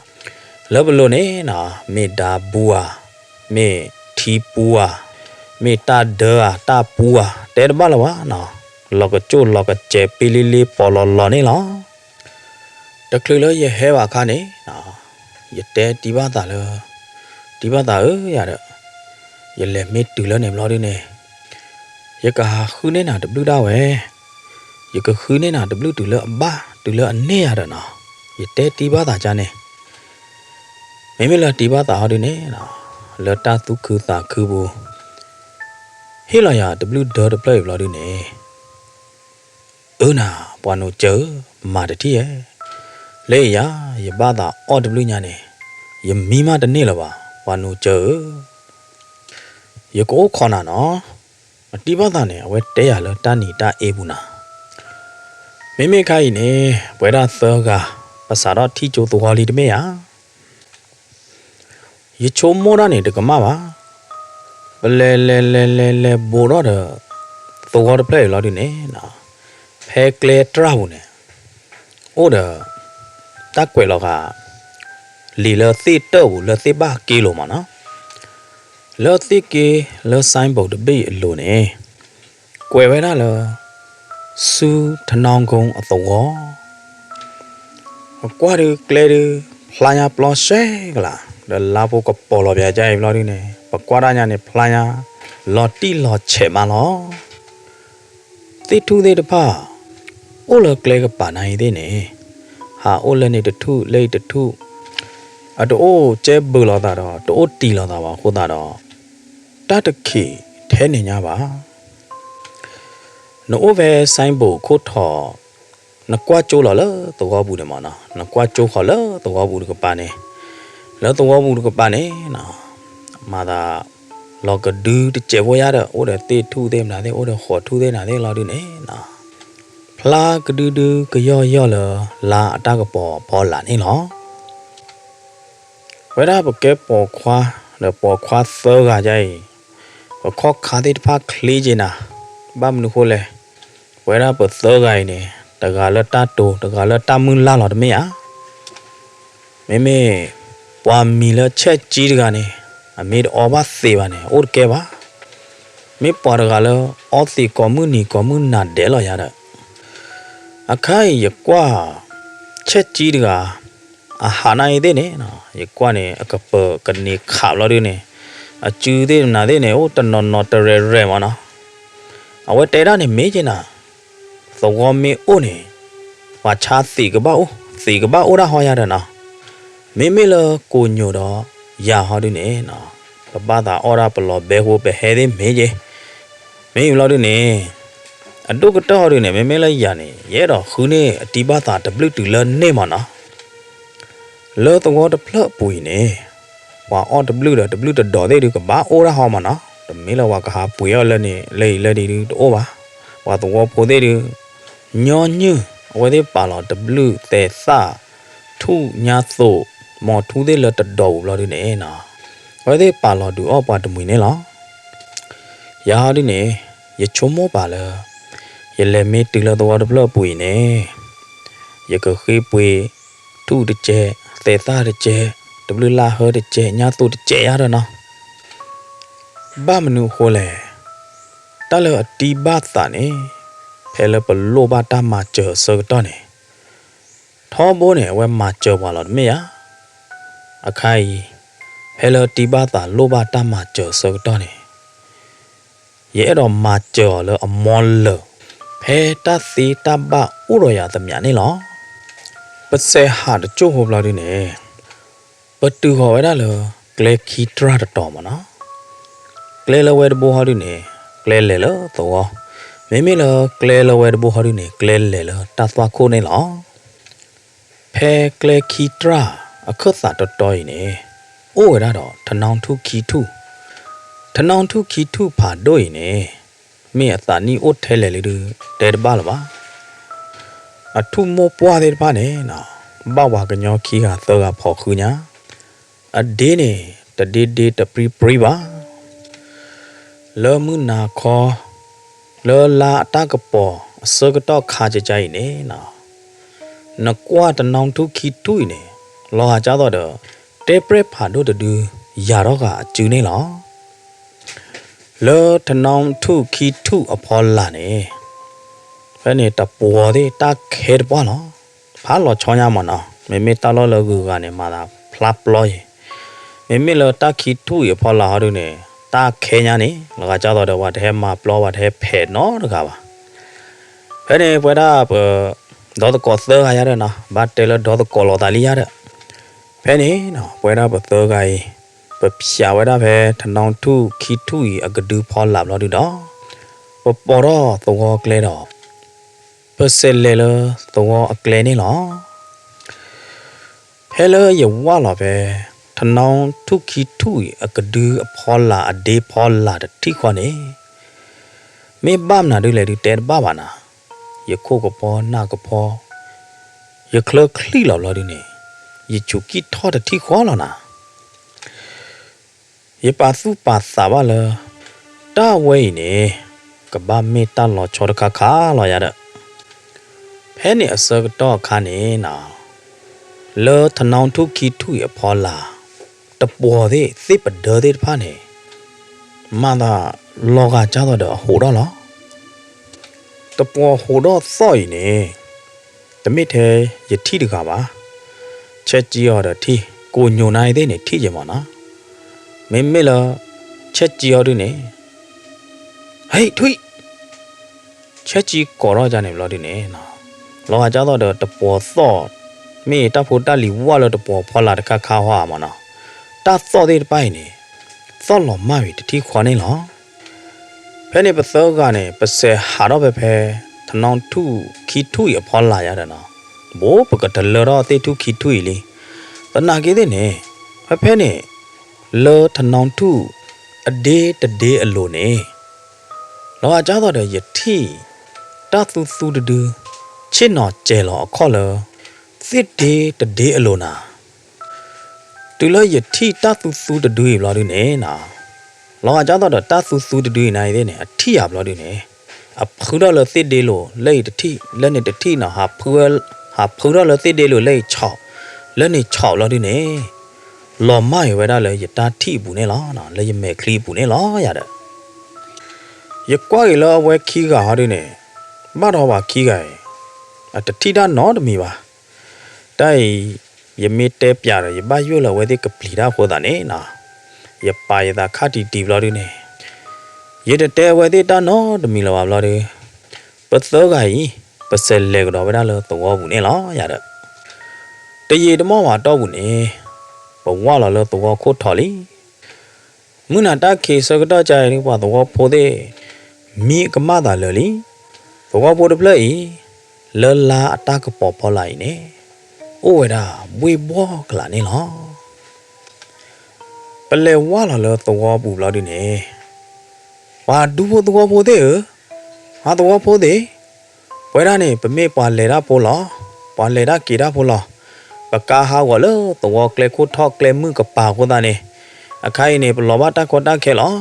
လၢပလိၤန့ၣ်နီၤ မ့ၢ်ဒါပူဧါ, မ့ၢ်ထံပူဧါ, မ့ၢ်တၢ်ဒၢဧါ တၢ်ပူဧါ တဲတဘၣ်လၢၤဘၣ်နီၤ. လီၤကကၠိၣ်လီၤကစဲးပ့လ့လ့ပီၤလီၤလီၤန့ၣ်လီၤ. တချုးလၢယဟဲဘၣ်အခါန့ၣ်, ယတဲတံၤဘၣ်သးလၢ, တံၤဘၣ်သးဧၢယၤဒီး, ယလဲၤမ့ၢ်တုၤလၢန့ၣ်ဘျီဒုန့ၣ်, ယကဟးဃုန့ၢ်နၤတဘျုးဒၣ်ဝဲ, ယကဃုန့ၢ်နၤတဘျုးတုၤလၢအဘၣ် တုၤလၢအန့ၢ်ယၤဒီးနီၤ, ယတဲတံၤဘၣ်သးကန့ၣ်. မ့မ့ၢ်လၢတံၤဘၣ်သးဟီဒုန့ၣ်, လၢတၢ်သူၣ်ခုသးခုပူၤ ဟ့ၣ်လီၤယၤတဘျုးဒၢတဖျၢၣ်အံၤဘျီဒုန့ၣ်, အၢနၤ ပှၤနိစၢၤဧၢ, မၤတထံၣ်ဧဲ, လၢယၤ ယဘၣ်သးအီၣ်တဘျုးညါန့ၣ်, ယမံမးတန့ၢ်လၢၤဘၣ် ပှၤနိစၢၤဧၢ, ယကအိၣ်ခိးနၤနီၤ. အတံၤဘၣ်သးန့ၣ် အဝဲတဲယၤလၢတၢ်နံၤတၢ်အ့ပူၤနၤ. မ့မ့ၢ်ခါအံၤန့ၣ် ပဝဲဒၣ်သၢဂၤ ပစးထီၣ်ထံၣ်ကၠိသဝီလံတမ့ၢ်ဧါ. ယဆိကမိၣ်တၢ်န့ၣ်တကမၣ်ဘၣ်. ပလဲၤလဲၤလဲၤလဲၤလဲၤဘိးထီၣ်ဒီး သဝီတဖျၢၣ်အံၤလီၤဒုန့ၣ်, ဖဲကျဲတြၢ်ပူၤန့ၣ် အိၣ်ဒီး တၢ်ကွဲးလီၤဃာ် လံာ်လၢသ့ၣ်တၢၣ်ပူၤလၢသ့ၣ်ဘၣ်က့လိၤမးနီၤ. လၢသ့ၣ်က့ လၢ signboard တဘ့ၣ်အံၤအလိၤန့ၣ် ကွဲးဝဲဒၣ်လၢ ဆူထနီကုန်းအသဝီ ပကွၢ်ဒုကျဲဒု ဖျါညါပျီရှဲကလး ဒီးလါဖိကပီၤလီၤပၠးကအံၤဘျီဒုန့ၣ် ပကွၢ်တၢ်ညါန့ၣ် ဖျါညါ လီၤတံၢ်လီၤဆဲးမးလီၤ. သ့ၣ်ထူၣ်သ့ၣ်တဖၣ် အိၣ်လၢကျဲကပၤနၤအံၤသ့ၣ်န့ၣ် ဟးအိၣ်လၢန့ၣ်တထူၣ်လၢအံၤတထူၣ် အတအိၣ်ကဲဘုးလိာ်သးဒီး တအိၣ်တံၢ်လိာ်သးဘၣ်အဃိသတးဒီး တၢ်တခံးထဲန့ၣ်ညါဘၣ်. နအိၣ်ဖဲ signboard ခိၣ်ထီၣ် နကွၢ်ကၠိလီၤလၢသဝီပူၤန့ၣ်မးနီၤ, နကွၢ်ကၠိဃီၤလၢသဝီပူၤတကပၤန့ၣ်, လၢသဝီပူၤတကပၤန့ၣ် မၤသး လီၤကဒုတစဲးဖိယါဒီး အိၣ်ဒီးသ့ၣ်ထူၣ်သ့ၣ်မနုၤသ့ၣ် အိၣ်ဒီးဃီးထူၣ်သ့ၣ်နၤသ့ၣ်လီၤဒုန့ၣ်နီၤ, ဖျါကဒုဒုကယီၢ်ယီၢ်လၢ လါအတၢ်ကပီၤဖီလာ်န့ၣ်လီၤ. ဝဲဒၣ်ပကဲပိာ်ခွါ ဒီးပိာ်ခွါသၢဂၤဒ်အံၤ, ပခီၣ်ခါသ့ၣ်တဖၣ်ချ့က့ၤနၤ, ဘၣ်မနုၤဃိလဲၣ်, ပဝဲဒၣ်ပသၢဂၤအံၤန့ၣ် တဂၤလၢတၢ်တိၤ တဂၤလၢတၢ်မုၢ်လၢ်လီၤတမ့ၢ်ဧါ. မ့မ့ၢ် ပှၤမံၤလၢဆဲၣ်ကၠံတဂၤန့ၣ် အမ့ၢ်တအီဘၣ်သ့ဘၣ်န့ၣ် အိၣ်တကဲဘၣ်. မ့ၢ်ပှၤတဂၤလၢအီသံးကိးမုၢ်နံၤကိးမုၢ်နၤဒဲးလီၤယၤဒီး အခါအံၤယကွၢ် ဆဲၣ်ကၠံတဂၤ အဟးနၤအံၤသ့ၣ်န့ၣ် ယကွၢ်န့ၣ် အကပၤကန့ၢ်ခးဘျီဒုန့ၣ် အစုသ့ၣ်မနုၤသ့ၣ်န့ၣ် အိၣ်တနီၤနီၤတရဲၣ်ရဲၣ်မးနီၤ. အဝဲတဲဒၣ်န့ၣ်မ့ၢ်က့ၤနၤ သဝီမ့ၢ်အိၣ်န့ၣ် ပှၤဆါသံးကဘၣ်အိၣ် သံးကဘၣ်အိၣ်ဒၣ်ဟီယၤဒီးနီၤ. မ့မ့ၢ်လၢကိညိးဒီးယၤဟီဒုန့ၣ် ပဘၣ်သးအီၣ်ဒၣ်ပလီၤဘဲဃိ ပဟဲသ့ၣ်မ့ၢ်က့ၤ မ့ၢ်ဘျီဒုန့ၣ် အဒိၣ်ကတၢၢ်ဟီဒုန့ၣ် မ့မ့ၢ်လၢယၤန့ၣ် ယအဲၣ်ဒိးဃုန့ၢ်အတံၤဘၣ်သးတဘျုးတုၤလၢန့ၢ်မးနီၤ. လၢသဝီတဖျၢၣ်ပူၤအံၤန့ၣ် ပှၤအီၣ်တဘျုးဒီးတဘျုးတဒီးသ့ၣ်ဒု ကဘၣ်အိၣ်ဒၣ်ဟီမးနီၤ. တမ့ၢ်လၢပှၤကဟးပှ့ၤအီၣ်လၢန့ၣ် လၢအံၤလၢဒ်ဒုတအိၣ်ဘၣ်. ပှၤသဝီဖိသ့ၣ်ဒု ညီနုၢ် အဝဲသ့ၣ်ပာ်လီၤတဘျုးသဲးသၣ် ထူၣ်ညါသိး မီၤထူသ့ၣ်လၢတဒီးပူၤဘျီဒုန့ၣ်နီၤ အဝဲသ့ၣ်ပာ်လီၤဒုးအီၣ်ပှၤတမှံၤန့ၣ်လီၤ. ယၤဟီဒုန့ၣ် ယဆိကမိၣ်ပာ်လၢ ယလဲၤမ့ၢ်တုၤလၢသဝီတဖျၢၣ်အပူၤအံၤန့ၣ် ယကဃ့ပှ့ၤ ထူၣ်တကဲး သဲးသၣ်တကဲး တဘျုးလၢ်ဟၢတကဲး ညါသိးတကဲးယါဒီးနီၤ. ဘၣ်မနုၤအဃိလဲၣ်, တၢ်လၢအတံၢ်ဘၣ်သးန့ၣ် ဖဲလၢပလိၣ်ဘၣ်တၢ်မၤစၢၤအဆၢကတီၢ်န့ၣ် ထီဘိန့ၣ် အဝဲမၤစၢၤပှၤလီၤတမ့ၢ်ဧါ. အခါအံၤ ဖဲလၢတံၢ်ဘၣ်သးလိၣ်ဘၣ်တၢ်မၤစၢၤအဆၢကတီၢ်န့ၣ် ယအဲၣ်ဒိးမၤစၢၤအီၤလၢအမီလၢာ် ဖဲတၢ်သ့တၢ်ဘၣ်အိၣ်ဒီးယၤသမျးန့ၣ်လီၤ. ပစဲးဟးတစိၢ်ဖိဘျီဒုန့ၣ် ပတုၤဃီၤဝဲဒၣ်လၢ ကျဲခံတြၢ်တတီၤမးနီၤ. ကျဲလၢဝဲတဘိဟီဒုန့ၣ် ကျဲလဲၤလၢသဝီ, မ့မ့ၢ်လၢကျဲလၢဝဲတဘိဟီဒုန့ၣ် ကျဲလဲၤလၢတၢ်သွၣ်ခိၣ်န့ၣ်လီၤ. ဖဲကျဲခံတြၢ်အခၢၣ်သးတီတီအံၤန့ၣ် အိၣ်ဝဲဒၣ်ဒီးထနီထူၣ်ခံထူၣ်, ထနီထူၣ်ခံထူၣ်ဖးဒိၣ်အံၤန့ၣ် မ့ၢ်အသးနံၣ်အိၣ်ထဲလဲၣ်လံဒု တဲတဘၣ်လၢၤဘၣ်. အထူၣ်မိၢ်ပှၢ်သ့ၣ်တဖၣ်န့ၣ် ဘၣ်ပှၤကညီခံဂၤသၢဂၤဖီၣ်ဃုညါ, အဒ့န့ၣ် တဒ့ဒ့တပြံပြံဘၣ်. လၢမုၢ်နၤခီ လၢလါအတၢ်ကပီၤအဆၢကတီၢ်ခါကကါအံၤန့ၣ် နကွၢ်ထနီထူၣ်ခံထူၣ်အံၤန့ၣ် လီၤဂာ်ကၢ်သိးဒီး တဲပြဲၣ်ဖးဒိၣ်တဒု ယၤထီၣ်ဃာ်အစုန့ၣ်လီၤ. လၢထနီထူၣ်ခံထူၣ်အဖီလာ်န့ၣ် ဖဲန့ၣ်တပှီၤသ့ၣ်တၢ်ခဲတပှၢ်လီၤ. ဖးလီၤဆီညါမ့ၢ်နီၤ, မ့မ့ၢ်တၢ်လီၢ်လၢဂုၤဂၤန့ၣ် မၤသးဖျါပျီယံၤ, မ့မ့ၢ်လၢတၢ်ခံထူၣ်အံၤအဖီလာ်ဟီဒုန့ၣ် တၢ်ခဲညါန့ၣ် လီၤဂာ်ကၢ်သိးဒီး ပှၤတဟဲမၤပျီ ပှၤတဟဲဖဲးနီတဂၤဘၣ်. ဖဲန့ၣ်ပဝဲဒၣ်ပ ဒီသကိးသၢဂၤယါဒီးနီၤ, ဘၣ်တဲလၢဒီသကိးလိာ်သးလံယါဒီး, ဖဲန့ၣ် ပဝဲဒၣ်ပသၢဂၤအံၤ ပဖျးဝဲဒၣ်ဖဲထနီထူၣ်ခံထူၣ်အံၤအကဒုဖီလာ်ဘျီဒုဒီး ပပိာ်ထီၣ်သဝီကျဲဒီး ပစဲးလဲၤလၢသဝီအကျဲန့ၣ်လီၤ. ဖဲလၢယဝၢ်လီၤဖဲ ထနီထူၣ်ခံထူၣ်အံၤအကဒုအဖီလာ်အဒ့ဖီလာ်တထံၣ်ဃီန့ၣ် မ့ၢ်ဘၣ်မနုၤဒ်လဲၣ်ဒု တဲတဘၣ်ဘၣ်နၤ, ယခိၣ်ကပီၤနၢ်ကပီၤ ယချၢချံၣ်လီၤဘျီဒုန့ၣ် ယဆူးကံၢ်ထီၣ်တထံၣ်ဃီလီၤနၤ. ယပာ်သူၣ်ပာ်သးဘၣ်လၢ တၢ်ဝဲအံၤန့ၣ် ကဘၣ်မ့ၢ်တၢ်လီၤဆီတခါခါလီၤယါဒီး, ဖဲန့ၣ်အဆၢကတီၢ်အခါန့ၣ်နီၤ လၢထနီထူၣ်ခံထူၣ်အံၤအဖီလာ် တပှီၤသ့ၣ်သ့ၣ်ပဒၢသ့ၣ်တဖၣ်န့ၣ် မၤသးလီၤဂာ်ကၢ်သိးဒီးအဟိးထီၣ်လီၤ. တပှီၤဟိးထီၣ်သီၣ်အံၤန့ၣ် တမ့ၢ်ထဲယထံၣ်တဂၤဘၣ်, ဆဲးကံအီၤဒီးထံၣ်, ကိးညိးနါအံၤသ့ၣ်န့ၣ် ထံၣ်ယဲမးနီၤ. မ့မ့ၢ်လၢ ဆဲးကံအီၤဒုန့ၣ် ဟဲ ထွံၣ် ဆဲးကံကိးထီၣ်ယါန့ၣ်ဘျီဒုန့ၣ် လီၤဂာ်ကၢ်သိးဒီးတပှီၤသီၣ်, မ့ၢ်တၢ်ဖိတၢ်လံၤဝၢ်လၢတပှီၤဖီလာ်တခါခါဟီဧါမးနီၤ, တၢ်သီၣ်သ့ၣ်တဖၣ်အံၤန့ၣ် သီၣ်လီၤမၢ်ဝံၤတထံၣ်ဃီန့ၣ်လီၤ. ဖဲန့ၣ်ပသၢဂၤန့ၣ် ပစဲးဟးထီၣ်ဖဲဖဲ ထနီထူၣ်ခံထူၣ်အံၤအဖီလာ်ယါဒီးနီၤ, ဘိပကတလၢထီၣ်သ့ၣ်ထူၣ်ခံထူၣ်အံၤလံ. သနာ်က့သ့ၣ်န့ၣ် ဖဲဖဲန့ၣ် လၢထနီထူၣ်အဒ့တဒ့အလိၤန့ၣ် လီၤဂာ်ကၢ်သိးဒီးယထံၣ် တၢ်သူသူတဒု ဆ့ၣ်နီၤစဲၤလီၤအခီၣ်လၢ သ့ၣ်ဒ့တဒ့အလိၤနၤ. တုၤလၢယထံၣ်တၢ်သူသူတဒုအံၤဘျီဒုန့ၣ်နီၤ, လီၤဂာ်ကၢ်သိးဒီးတၢ်သူသူတဒုအံၤနၤအံၤသ့ၣ်န့ၣ် အထံၣ်ယၤဘျီဒုန့ၣ် အဖုထီၣ်လၢသ့ၣ်ဒ့လိၤလၢအံၤတထံၣ် လၢန့ၣ်တထံၣ်နီၤ, ဟးဖုထီၣ်လၢသ့ၣ်ဒ့လိၤလၢအံၤဆီၣ်, လၢန့ၣ်ဆီၣ်ဘျီဒုန့ၣ် လီၤမၢ်အံၤဝဲဒၣ်လၢယတၢ်ထံၣ်အပူၤန့ၣ်လီၤ, လၢယမဲာ်ချံအပူၤန့ၣ်လီၤယၤဒီး ယကွၢ်က့ၤလၢအဝဲခံဂၤဟီဒုန့ၣ် ဘၣ်ဒီးပှၤခံဂၤအံၤ အတထံၣ်တၢ်နီတမံၤဘၣ်. တၢ်အံၤ ယမ့ၢ်တဲပျးဒီး ယဘၣ်ယိၣ်လၢအဝဲသ့ၣ်ကပျံၤတၢ်အဃိသတးန့ၣ်နီၤ, ယပာ်ယသးခါတံၢ်တံၢ်ဘျီဒုန့ၣ် ယတတဲအဝဲသ့ၣ်တၢ်နီတမံၤလၢၤဘၣ်ဘျီဒု ပသၢဂၤအံၤ ပစဲးလဲၤကဒီးဝဲဒၣ်လၢသဝီပူၤန့ၣ်လီၤယၤဒီး တယံာ်တမီၢ်ဘၣ်အတီၢ်ပူၤန့ၣ် ပဝၢ်လီၤလၢသဝီခိၣ်ထီၣ်လံ. မုၢ်နၤတၢ်ခံးဆၢကတီၢ်ကါအံၤ ပှၤသဝီဖိသ့ၣ် မံကမၣ်သးလၢာ်လံ. သဝီဖိတဖျၢၣ်အံၤ လၢလါအတၢ်ကပီၤဖီလာ်အံၤန့ၣ် အိၣ်ဝဲဒၣ်ဘှ့ၣ်ဘှီၣ်ကလာ်န့ၣ်လီၤ. ပလဲၤဝၢ်လီၤလၢသဝီပူၤဘျီဒုန့ၣ် ပှၤဒူဖိသဝီဖိသ့ၣ်ဧၢ, ပှၤသဝီဖိသ့ၣ်, ပဝဲဒၣ်န့ၣ် ပမ့ၢ်ပှၤလဲၤတၢ်ဖိလီၤ, ပှၤလဲၤတၢ်က့ၤတၢ်ဖိလီၤ. ပကါဟးဂီၤလၢသဝီကျဲခိၣ်ထီၣ်ကျဲမုၢ်ကပၤအဃိသတးန့ၣ် အခါအံၤန့ၣ် ပလီၤဘၣ်တၢ်ကီတၢ်ခဲလီၤ.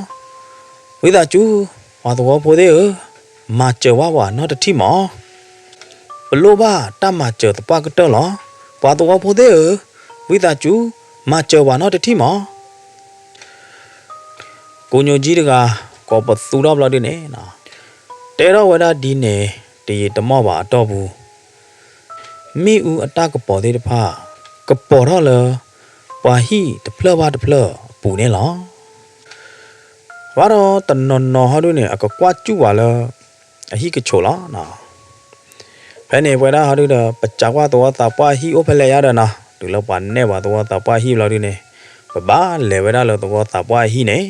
ဝံသးစူၤ ပှၤသဝီဖိသ့ၣ်ဧၢ, မၤစၢၤဘၣ်ပှၤနီတထံၣ်မး. ပလိၣ်ဘၣ်တၢ်မၤစၢၤသပှၢ်ကတၢၢ်လီၤ. ပှၤသဝီဖိသ့ၣ်ဧၢ, ဝံသးစူၤ မၤစၢၤပှၤနီတထံၣ်မး. ကိးညိးကံတဂၤ ကိးပသူထီၣ်ဘျီဒုန့ၣ် တဲထီၣ်ဝဲဒၣ်ဒ်န့ၣ် တယံာ်တမီၢ်ဘၣ်အတီၢ်ပူၤ မ့ၣ်အူအတၢ်ကပီၤသ့ၣ်တဖၣ် ကပီၤထီၣ်လၢ ပှၤဟံၣ်တဖျၢၣ်ဘၣ်တဖျၢၣ်အပူၤန့ၣ်လီၤ. ဘၣ်ဒီးတနီၤနီၤဟီဒုန့ၣ် အကကွၢ်စူၣ်ဝဲလၢ အဟံၣ်ကဆိးလီၤ. ဖဲန့ၣ်ပဝဲဒၣ်ဟီဒုဒီး ပစံးကွၢ်သဝီသးပှၢ်ဟံၣ်အိၣ်ဖဲလဲၣ်ယါဒီးနီၤ, တုၤလၢပှၤနဲၣ်ပှၤသဝီသးပှၢ်ဟံၣ်ဘျီဒုန့ၣ် ပဘၣ်လဲၤဝဲဒၣ်လၢသဝီသးပှၢ်ဟံၣ်န့ၣ်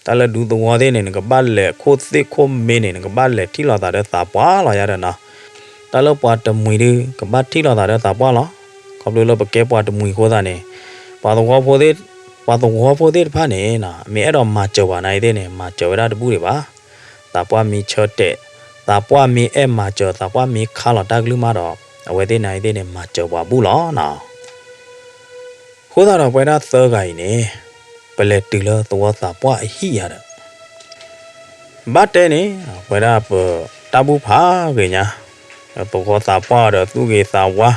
တၢ်လၢဒူသဝီသ့ၣ်န့ၣ် နကဘၣ်လဲၤခိၣ်သ့ၣ်ခိၣ်မ့ၢ်န့ၣ် နကဘၣ်လဲၤထံၣ်လိာ်သးဒီးသးပှၢ်လီၤယၤဒီးနီၤ. တၢ်လၢပှၤတမှံၤဒုး ကဘၣ်ထံၣ်လိာ်သးဒီးသးပှၢ်လီၤ. ခီဖျိလၢပကဲပှၤတမှံၤအဃိသတးန့ၣ် ပှၤသဝီဖိသ့ၣ် ပှၤသဝီဖိသ့ၣ်တဖၣ်န့ၣ်နီၤ မ့ၢ်အဲၣ်ဒိးမၤစၢၤပှၤနၤအံၤသ့ၣ်န့ၣ် မၤစၢၤဝဲဒၣ်တဘူၣ်ဒံးဘၣ်. သးပှၢ်မ့ၢ်ဆၢတဲာ်, သးပှၢ်မ့ၢ်အဲၣ်မၤစၢၤ, သးပှၢ်မ့ၢ်ခါလီၤတၢ်ကလုၢ်မးဒီး အဝဲသ့ၣ်နၤအံၤသ့ၣ်န့ၣ် မၤစၢၤပှၤဘူၣ်လီၤနီၤ. အဃိသတးဒီးပဝဲဒၣ်သၢဂၤအံၤန့ၣ် ပလဲၤတုၤလၢသဝီသးပှၢ်အဟံၣ်ယၤဒီး ဘၣ်တဲန့ၣ် ပဝဲဒၣ်ပတၢ်ဘူၣ်ဖးဂ့ၤညါ, သဝီသးပှၢ်ဒီးသူၣ်ဂ့ၤသးဝါ,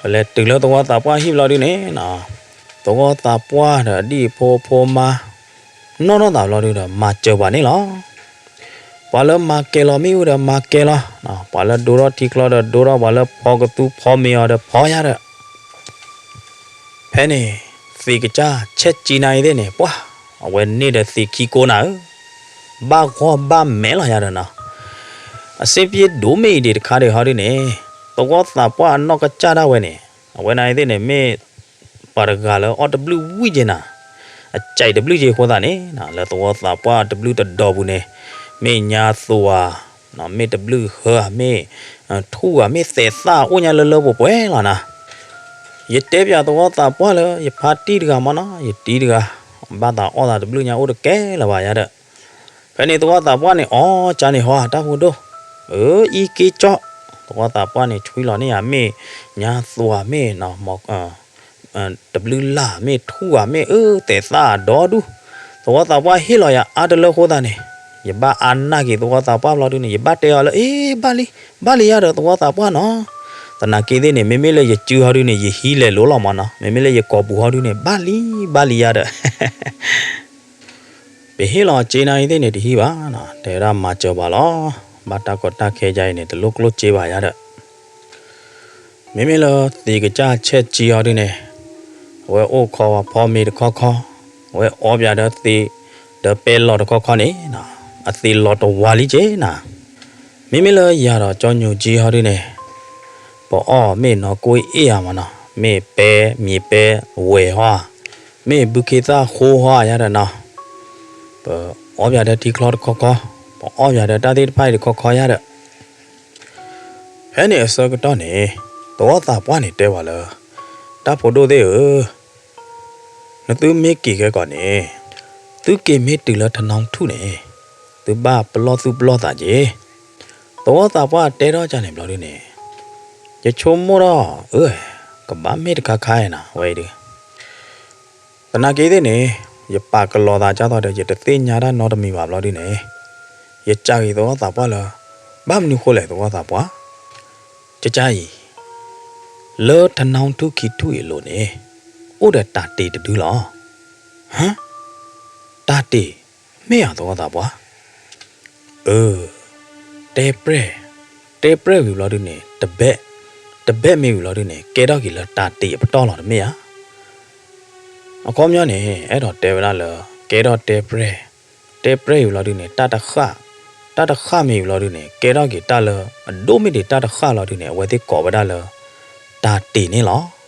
ပလဲၤတုၤလၢသဝီသးပှၢ်ဟံၣ်ဘျီဒုန့ၣ်, သဝီသးပှၢ်ဒီးအဒံၣ်အဖိအဖိမါ နီၢ်နီၢ်သးဘျီဒုဒီး မၤစၢၤပှၤန့ၣ်လီၤ. ပှၤလၢမၤကဲလီၤမ့ၣ်အူဒီးမၤကဲလီၤ, ပှၤလၢဒိထီၣ်ထံချီဒီးဒိထီၣ်, ပှၤလၢဖီကသူဖီမ့ၤအီၤဒီးဖီယၤဒီး ဖဲန့ၣ် သ့ၣ်ကစၢ်ဆဲးကၠံနၤအံၤသ့ၣ်န့ၣ် ပှၤ အဝဲန့ၢ်ဒီးသ့ၣ်ခံကိးနၤဧၢ, ဘၣ်ဂီၢ်ဘၣ်မဲာ်လီၤယၤဒီးနီၤ. အစ့ပျ့ဒိၣ်မ့ၢ်အံၤဒံးတခါဒံးဟီဒုန့ၣ် သဝီသးပှၢ်အနီၢ်ကစၢ်ဒၣ်ဝဲန့ၣ် အဝဲနၤအံၤသ့ၣ်န့ၣ် မ့ၢ်ပှၤတဂၤလၢအီၣ်တဘျုးဝံၣ်က့ၤနၤ, အစဲးတဘျုးက့ၤအဃိသတးန့ၣ် လၢသဝီသးပှၢ်တဘျုးတဒီၤပူၤန့ၣ် မ့ၢ်ညါသူဧါ, မ့ၢ်တဘျုးဟၢဧါ, မ့ၢ်ထူဧါ, မ့ၢ်သဲးသၣ်အိၣ်ညါလၢလၢပှဲၤပှဲၤလီၤနၤ. ယတဲပၠးသဝီသးပှၢ်လၢ ယဖါတံၢ်တဂၤမ့ၢ်နီၤ, ယတံၢ်တဂၤ ဘၣ်သးအီၣ်သးတဘျုးညါအိၣ်တကဲလၢၤဘၣ်ယၤဒီး ဖဲန့ၣ်သဝီသးပှၢ်န့ၣ် အီၣ်ကၢန့ၣ်ဟီတၢ်ဖိဒိၣ်, အၢ အံက့ကၠီၣ်, သဝီသးပှၢ်န့ၣ် ဆွံလီၤန့ၢ်ယၤ မ့ၢ်ညါသူဧါ, မ့ၢ် တဘျုးလၢ် မ့ၢ်ထူဧါ, မ့ၢ်အၢသဲးသၣ်ဒီဒူၣ်, သဝီသးပှၢ်ဟ့ၣ်လီၤယၤအါတလၢအဃိသတးန့ၣ် ယဘၣ်အါနာ်က့ၤသဝီသးပှၢ်ဘျီဒုန့ၣ် ယဘၣ်တဲအီၤလၢ အ့ ဘၣ်လံ, ဘၣ်လံယၤဒီးသဝီသးပှၢ်နီၤ. သနာ်က့သ့ၣ်န့ၣ် မ့မ့ၢ်လၢယစုဟီဒုန့ၣ် ယဟံးလဲၤလိၤလီၤမ့ၢ်နီၤ, မ့မ့ၢ်လၢယကိာ်ပူၤဟီဒုန့ၣ် ဘၣ်လံ ဘၣ်လံယၤဒီး ပဟ့ၣ်လီၤစ့နၤအံၤသ့ၣ်န့ၣ် တဟံးဘၣ်, တဲဝဲဒၣ်မၤစၢၤပှၤလီၤ, ဘၣ်တၢ်ကီတၢ်ခဲယါအံၤန့ၣ် တလိၣ်ကျိၣ်စ့ဘၣ်ယၤဒီး မ့မ့ၢ်လၢသ့ၣ်ကစၢ်ဆဲးကၠံဟီဒုန့ၣ် အဝဲအိၣ်ခိးဝဲဖီမ့ၤတခီခီ, အဝဲအီပၠးဒီးသ့ၣ်ဒီးပဲလီၤတခီခီန့ၣ် အသ့ၣ်လီၤတဝၤလံက့နၤ. မ့မ့ၢ်လၢယၤဒီးကၠီညိၤကၠံဟီဒုန့ၣ် ပအီၣ်မ့ၢ်နီၢ်ကိၢ်အ့ၣ်ဧါမ့ၢ်နီၤ, မ့ၢ်ပဲမ့ၢ်ပဲဝဲၤဟီဧါ, မ့ၢ်ဘုခ့သၣ်ဃိဟီဧါယၤဒီးနီၤ, ပအီပၠးဒီးထံချီတခီခီ, ပအီပၠးဒီးတၢ်သ့ၣ်တဖၣ်အံၤတခီခီယၤဒီး ဖဲန့ၣ်အဆၢကတီၢ်န့ၣ် သဝီသးပှၢ်န့ၣ်တဲပှၤလၢ တၢ်ဖိဒိၣ်သ့ၣ်ဧၢ, နသုမ့ၢ်က့ၤခဲကီးန့ၣ် သုက့ၤမ့ၢ်တုၤလၢထနီထူၣ်န့ၣ် သုဘၣ်ပလီၢ်သူၣ်ပလီၢ်သးက့ၤ. သဝီသးပှၢ်တဲထီၣ်ကၢန့ၣ်ဘျီဒုန့ၣ် ယဆိကမိၣ်ထီၣ် အၢ ကဘၣ်မ့ၢ်တခါခါအံၤနၤ ဝဲအံၤဒု သနာ်က့သ့ၣ်န့ၣ် ယပာ်ကလီၤသးကၢ်သိးဒီး ယတသ့ၣ်ညါတၢ်နီတမံၤဘၣ်ဘျီဒုန့ၣ် ယစံးက့ၤသဝီသးပှၢ်လၢ ဘၣ်မနုၤဃိလဲၣ်သဝီသးပှၢ်, ကကၢ်အံၤ လၢထနီထူၣ်ခံထူၣ်အံၤအလိၤန့ၣ် အိၣ်ဒီးတၢ်တ့ၢ်တဒုလီၤ. ဟါ, တၢ်တ့ၢ်, မ့ၢ်ဧါသဝီသးပှၢ်, အၢ တဲပြဲၢ်, တဲပြဲၢ်ဝံၤဘျီဒုန့ၣ် တဘဲၣ်, တဘဲၣ်မ့ၢ်ဝံၤဘျီဒုန့ၣ် ကဲထီၣ်က့ၤလၢတၢ်တ့ၢ်အပတီၢ်လီၤတမ့ၢ်ဧါ. အခီပညီန့ၣ် အဲၣ်ဒိးတဲဝဲဒၣ်လၢ ကဲထီၣ်တဲပြဲၢ်, တဲပြဲၢ်ဝံၤဘျီဒုန့ၣ် တၢ်တဃၣ်, တၢ်တဃၣ်မ့ၢ်ဝံၤဘျီဒုန့ၣ် ကဲထီၣ်က့ၤတၢ်လၢ အဒိၣ်မ့ၢ်ဒံးတၢ်တဃၣ်လီၤဒုန့ၣ် အဝဲသ့ၣ်ကိးဝဲဒၣ်လၢ တၢ်တ့ၢ်န့ၣ်လီၤ.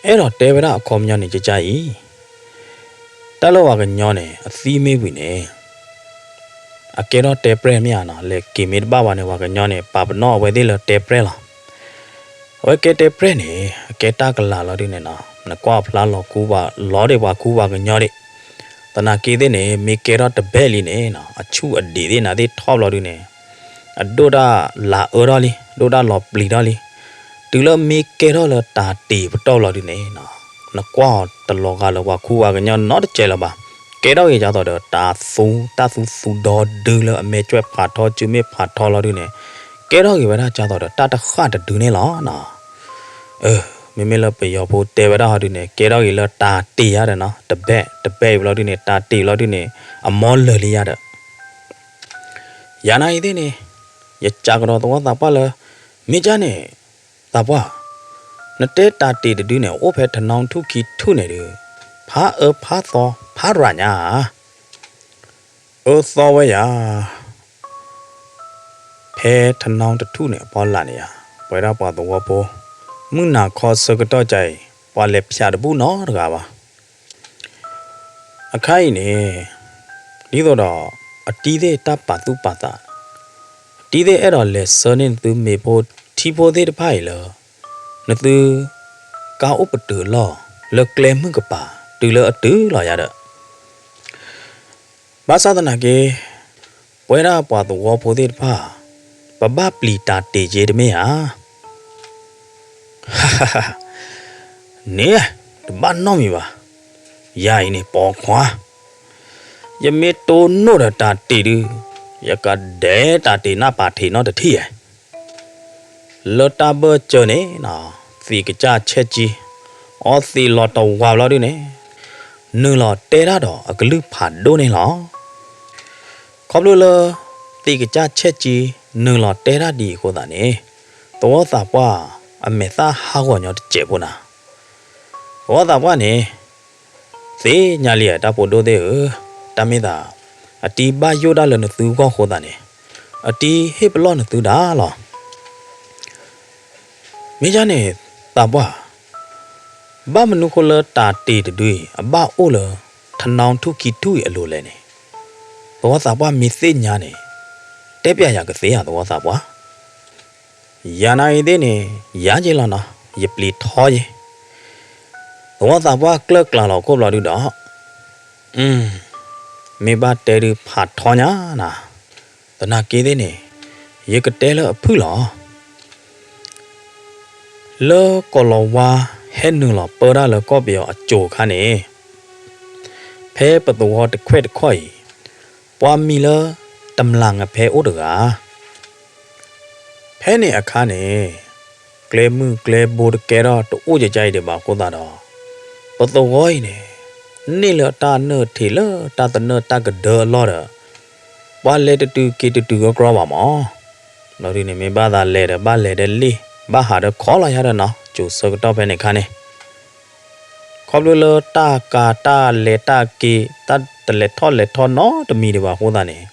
အဲၣ်ဒိးတဲဝဲဒၣ်အခီပညီန့ၣ် ကကၢ်အံၤ တၢ်လၢပှၤကညီန့ၣ် အသံမ့ၢ်ဝံၤန့ၣ် အကဲထီၣ်တဲပြဲၢ်မ့ၢ်ဧါနီၤ, လဲၤက့ၤမ့ၢ်တဘၣ်ဘၣ်န့ၣ် ပှၤကညီန့ၣ် ပာ်ပနီၣ်အဝဲသ့ၣ်လၢတဲပြဲၢ်လီၤ. အဝဲကဲတဲပြဲၢ်န့ၣ် အကဲတၢ်ကလၤလီၤဒုန့ၣ်နီၤ, နကွၢ်အဖျါလီၤခူပှၤ လီၤဒံးပှၤခူပှၤကညီဒံး, သနာ်က့သ့ၣ်န့ၣ် မ့ၢ်ကဲထီၣ်တဘဲၣ်လံန့ၣ်နီၤ, အဆူၣ်အဒံးသ့ၣ်နၤသ့ၣ်ထီၣ်ဘျီဒုန့ၣ် အဒိၣ်တၢ်လၤအၢထီၣ်လံ, ဒိၣ်တၢ်လီၤပျံၤထီၣ်လံ. တုၤလၢမ့ၢ်ကဲထီၣ်လၢတၢ်တ့ၢ်ပတီၢ်ဘျီဒုန့ၣ်နီၤ, နကွၢ်အီၤတလီၤဂာ်လၢပှၤခူပှၤကညီနီတစဲးလၢၤဘၣ်. ကဲထီၣ်က့ၤကၢ်သိးဒီး တၢ်သူ တၢ်သူသူဒီဒုလၢအမဲာ်ကွဲးဖးထီ စုမ့ၣ်ဖးထီလီၤဒုန့ၣ် ကဲထီၣ်က့ၤဝဲဒၣ်ကၢ်သိးဒီး တၢ်တဃၣ်တဒုန့ၣ်လီၤနီၤ. အၢ မ့မ့ၢ်လၢပယီၤဖိတဲဝဲဒၣ်ဟီဒုန့ၣ် ကဲထီၣ်က့ၤလၢတၢ်တ့ၢ်ဧါဒီးနီၤ, တဘဲၣ်, တဘဲၣ်အံၤဘျီဒုန့ၣ် တၢ်တ့ၢ်ဘျီဒုန့ၣ် အမီလၢာ်လံယၤဒီး ယၤနၤအံၤသ့ၣ်န့ၣ် ယစံးကဒီးသဝီသးပှၢ်လၢ မ့ၢ်ကၢ်န့ၣ် သးပှၢ်, နတဲတၢ်တ့ၢ်တဒုန့ၣ် အိၣ်ဖဲထနီထူၣ်ခံထူၣ်န့ၣ်ဒီး ဖးအၢဖးသီဖးရၤညါဧါ. အၢသီဝဲယၤ ဖဲထနီတထူၣ်န့ၣ် အဖီလာ်န့ၣ်ယၤ ပဝဲဒၣ်ပှၤသဝီဖိ မုၢ်နၤခီဆၢကတီၢ်ကၢ်အံၤ ပှၤလဲၤဖၠးတဘူၣ်နီတဂၤဘၣ်. အခါအံၤန့ၣ် ဒ်သိးဒီး အတံၤသ့ၣ်တၢ်ပာ်သူၣ်ပာ်သး, အတံၤသ့ၣ်အဲၣ်ဒိးလဲၤဆှၢန့ၢ်နသုမ့ၤဖိထံဖိသ့ၣ်တဖၣ်အံၤလၢ နသု ကါအိၣ်ပတုာ်အလီၢ် လၢကျဲမုၢ်ကပၤ တုၤလၢအတုၤလီၤယၤဒီး ဘၣ်ဆၣ်သနာ်က့ ပဝဲဒၣ်ပှၤသဝီဖိသ့ၣ်တဖၣ် ပဘၣ်ပျံၤတၢ်တ့ၢ်က့တမ့ၢ်ဧါ. န့ၣ် တဘၣ်နီတမံၤဘၣ်. ယၤအံၤန့ၣ် ပိာ်ခွါ, ယမ့ၢ်တိၢ်နီၣ်ဒီးတၢ်တ့ၢ်ဒုး ယကဒဲတၢ်တ့ၢ်နၢ်ပာ်ထံးနီတထံၣ်ဧါ. လၢတၢ်ဘၢၣ်စၢၤန့ၣ် သံးကစၢ်ဆဲးကၠံ အီသံးလီၤတဝါဘျီဒုန့ၣ် နုာ်လီၤတဲတၢ်ဒီးအကလုၢ်ဖးဒိၣ်န့ၣ်လီၤ. ခီဖျိလၢ သံးကစၢ်ဆဲးကၠံ နုာ်လီၤတဲတၢ်ဒ်အံၤအဃိသတးန့ၣ် သဝီသးပှၢ်အမဲာ်သၣ်ဟးဂီၤညီတစဲးဖိနၤ. သဝီသးပှၢ်န့ၣ် သ့ၣ်ညါလံ တၢ်ဖိဒိၣ်သ့ၣ်ဧၢ, တၢ်မ့ၢ်သး အတံၤဘၣ်ယိၣ်ဒၣ်လၢနသုဂီၢ်အဃိသတးန့ၣ် အတံၤဟ့ၣ်ပလီၢ်နသုဒၣ်လီၤ. မ့ၢ်ဒ်န့ၣ် သးပှၢ်, ဘၣ်မနုၤဃိလၢတၢ်တ့ၢ်တဒုအံၤ အဘၣ်အိၣ်လၢ ထနီထူၣ်ခံထူၣ်အံၤအလိၤလဲၣ်န့ၣ်, သဝီသးပှၢ်မ့ၢ်သ့ၣ်ညါန့ၣ် တဲပျးယၤကသ့ဧါ သဝီသးပှၢ်. ယၤနၤအံၤသ့ၣ်န့ၣ် ယၤက့ၤလီၤနီၤ, ယပျံၤထီယ့ၤ. သဝီသးပှၢ်ကျၢၢ်ကျါလီၤခိၣ်ဘျီဒုဒီး, မ့ၢ်ဘၣ်တဲဒုးဖးထီညါနၤ, သနာ်က့သ့ၣ်န့ၣ် ယကတဲလၢအဖုၣ်လီၤ. လၢကိးလၤဝါဟဲနုာ်လီၤပၢတၢ်လၢကီၢ်ပယီၤအစိၤအခါန့ၣ်, ဖဲပသဝီတခွဲးတခီအံၤ, ပှၤမံၤလၢတမျၢ်ငဖဲအိၣ်တဂၤ ဖဲန့ၣ်အခါန့ၣ် ကျဲမုၢ်ကျဲဘိတကဲထီၣ်တအိၣ်ကကါအံၤဒံးဘၣ်အဃိသတးဒီး, ပသဝီအံၤန့ၣ် န့ၢ်လၢတၢ်နၢၣ်ထံးလၢတၢ်သနၢၣ်တၢ်ကဒၢအလီၢ်ဒီး ပှၤလဲၤတတုၤက့ၤတတုၤအကြၢးဘၣ်မး, ဘျီဒုန့ၣ် မ့ၢ်ဘၣ်သးလဲၤဒီးဘၣ်လဲၤဒီးလ့ၣ်, ဘၣ်ဟးဒီးခီလီၤယါဒီးနီၤ, စိၤဆၢကတီၢ်ဖဲန့ၣ်အခါန့ၣ် ခီဖျိလၢတၢ်ကၤတၢ်လဲၤတၢ်က့ၤ တၢ်တလဲၤထီၣ်လဲၤထီနီတမံၤဒံးဘၣ်အဃိသတးန့ၣ်,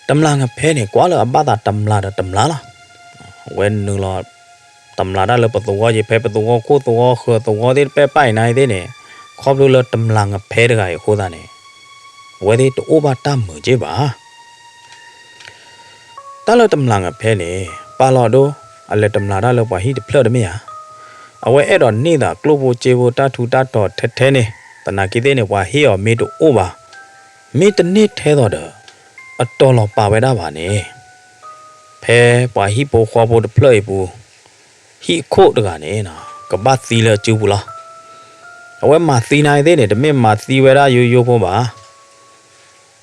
တမျၢ်ငဖဲန့ၣ် ကွၢ်လၢအဘၣ်သးတမျၢ်ဒီးတမျၢ်လီၤ. အဝဲနုာ်လီၤတမျၢ်တၢ်လၢပသဝီယံၤ ဖဲပသဝီခိၣ်သဝီဃၢၤသဝီသ့ၣ်တဖၣ်အံၤနၤအံၤသ့ၣ်န့ၣ်, ခီဖျိလၢတမျၢ်ငဖဲတဂၤအံၤအဃိသတးန့ၣ်, အဝဲသ့ၣ်တအိၣ်ဘၣ်တၢ်မုာ်က့ဘၣ်. တၢ်လၢတမျၢ်ငဖဲန့ၣ် ပာ်လီၤဒိ အလဲၤတမျၢ်တၢ်လၢပှၤဟံၣ်တဖျၢၣ်တမ့ၢ်ဧါ. အဝဲအဲၣ်ဒိးန့ၢ်သးကျိၣ်ဖိစ့ဖိတၢ်ထူးတၢ်တီၤထဲထဲန့ၣ်, သနာ်က့သ့ၣ်န့ၣ် ပှၤဟ့ၣ်အီၤမ့ၢ်တအိၣ်ဘၣ်, မ့ၢ်တန့ၢ်ထဲသိးဒီး အတီၤလီၤပာ်ဝဲဒၣ်ဘၣ်န့ၣ်, ဖဲပှၤဟံၣ်ဖိဃီဖိတဖျၢၣ်အံၤပူၤ ဟံၣ်ခိၣ်တဂၤန့ၣ် ကဘၣ်သံလၢအစုပူၤလီၤ. အဝဲမၤသံနၤအံၤသ့ၣ်န့ၣ် တမ့ၢ်မၤသံဝဲဒၣ်ယိယိဖိဘၣ်.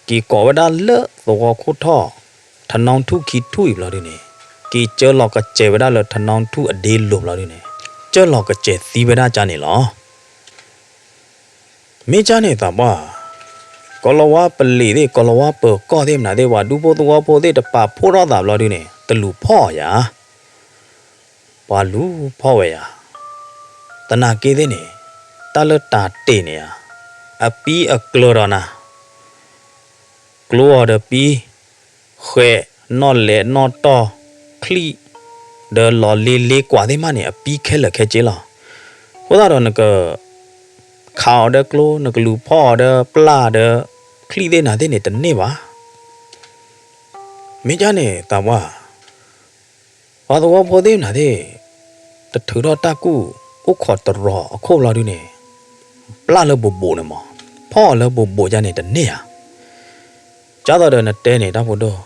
က့ၤကိးဝဲဒၣ်လၢသဝီခိၣ်ထီၣ် ထနီထူၣ်ခံထူၣ်အံၤဘျီဒုန့ၣ်, က့ၤကၢလီၤကစဲၤဝဲဒၣ်လၢထနီထူၣ်အဒ့လိၤဘျီဒုန့ၣ်, ကၢလီၤကစဲၤသံဝဲဒၣ်ကန့ၣ်လီၤ. မ့ၢ်ကန့ၣ်သးပှၢ်, ကိးလၤဝါပလံၤသ့ၣ် ကိးလၤဝါပၢၤကီၢ်သ့ၣ်မနုၤသ့ၣ် ပှၤဒူဖိသဝီဖိသ့ၣ်တပာ်ဖှိၣ်ထီၣ်သးဘျီဒုန့ၣ် တလူၤဖီၣ်အီၤယၤ, ပှၤလူၤဖီၣ်ဝဲယၤ, သနာ်က့သ့ၣ်န့ၣ် တၢ်လၢတၢ်တ့ၢ်န့ၣ်ဧါ, အပံအကျၢၤဒီးနၤ, ကျိအီၤဒီးပံ, ဃဲး, နီၣ်လဲးနီၣ်တီၢ်, ချံၣ်, ဒီးလီၤလ့လ့ကွၢ်သ့ၣ်မးန့ၣ် အပံခဲလၢာ်ခဲဆ့လီၤ. အဃိသတးဒီးနက ခးအီၤဒီးကျိ နကလူၤဖီၣ်အီၤဒီးပျၢ်ဒီး ချံၣ်သ့ၣ်နၤသ့ၣ်န့ၣ်တန့ၢ်ဘၣ်. မ့ၢ်ကန့ၣ်သးပှၢ်, ပှၤသဝီဖိသ့ၣ်မနုၤသ့ၣ် တထုးထီၣ်တၢ်ကူၣ်အိၣ်ခိးတရီၤအခိၣ်ဘျီဒုန့ၣ်, ပျၢ်လၢဘိးဘိးန့ၣ်မး, ဖီၣ်အီၤလၢဘိးဘိးကန့ၣ်တန့ၢ်ဧါ. ကၢ်သိးဒီးနတဲန့ၣ် တၢ်ဖိဒိၣ်,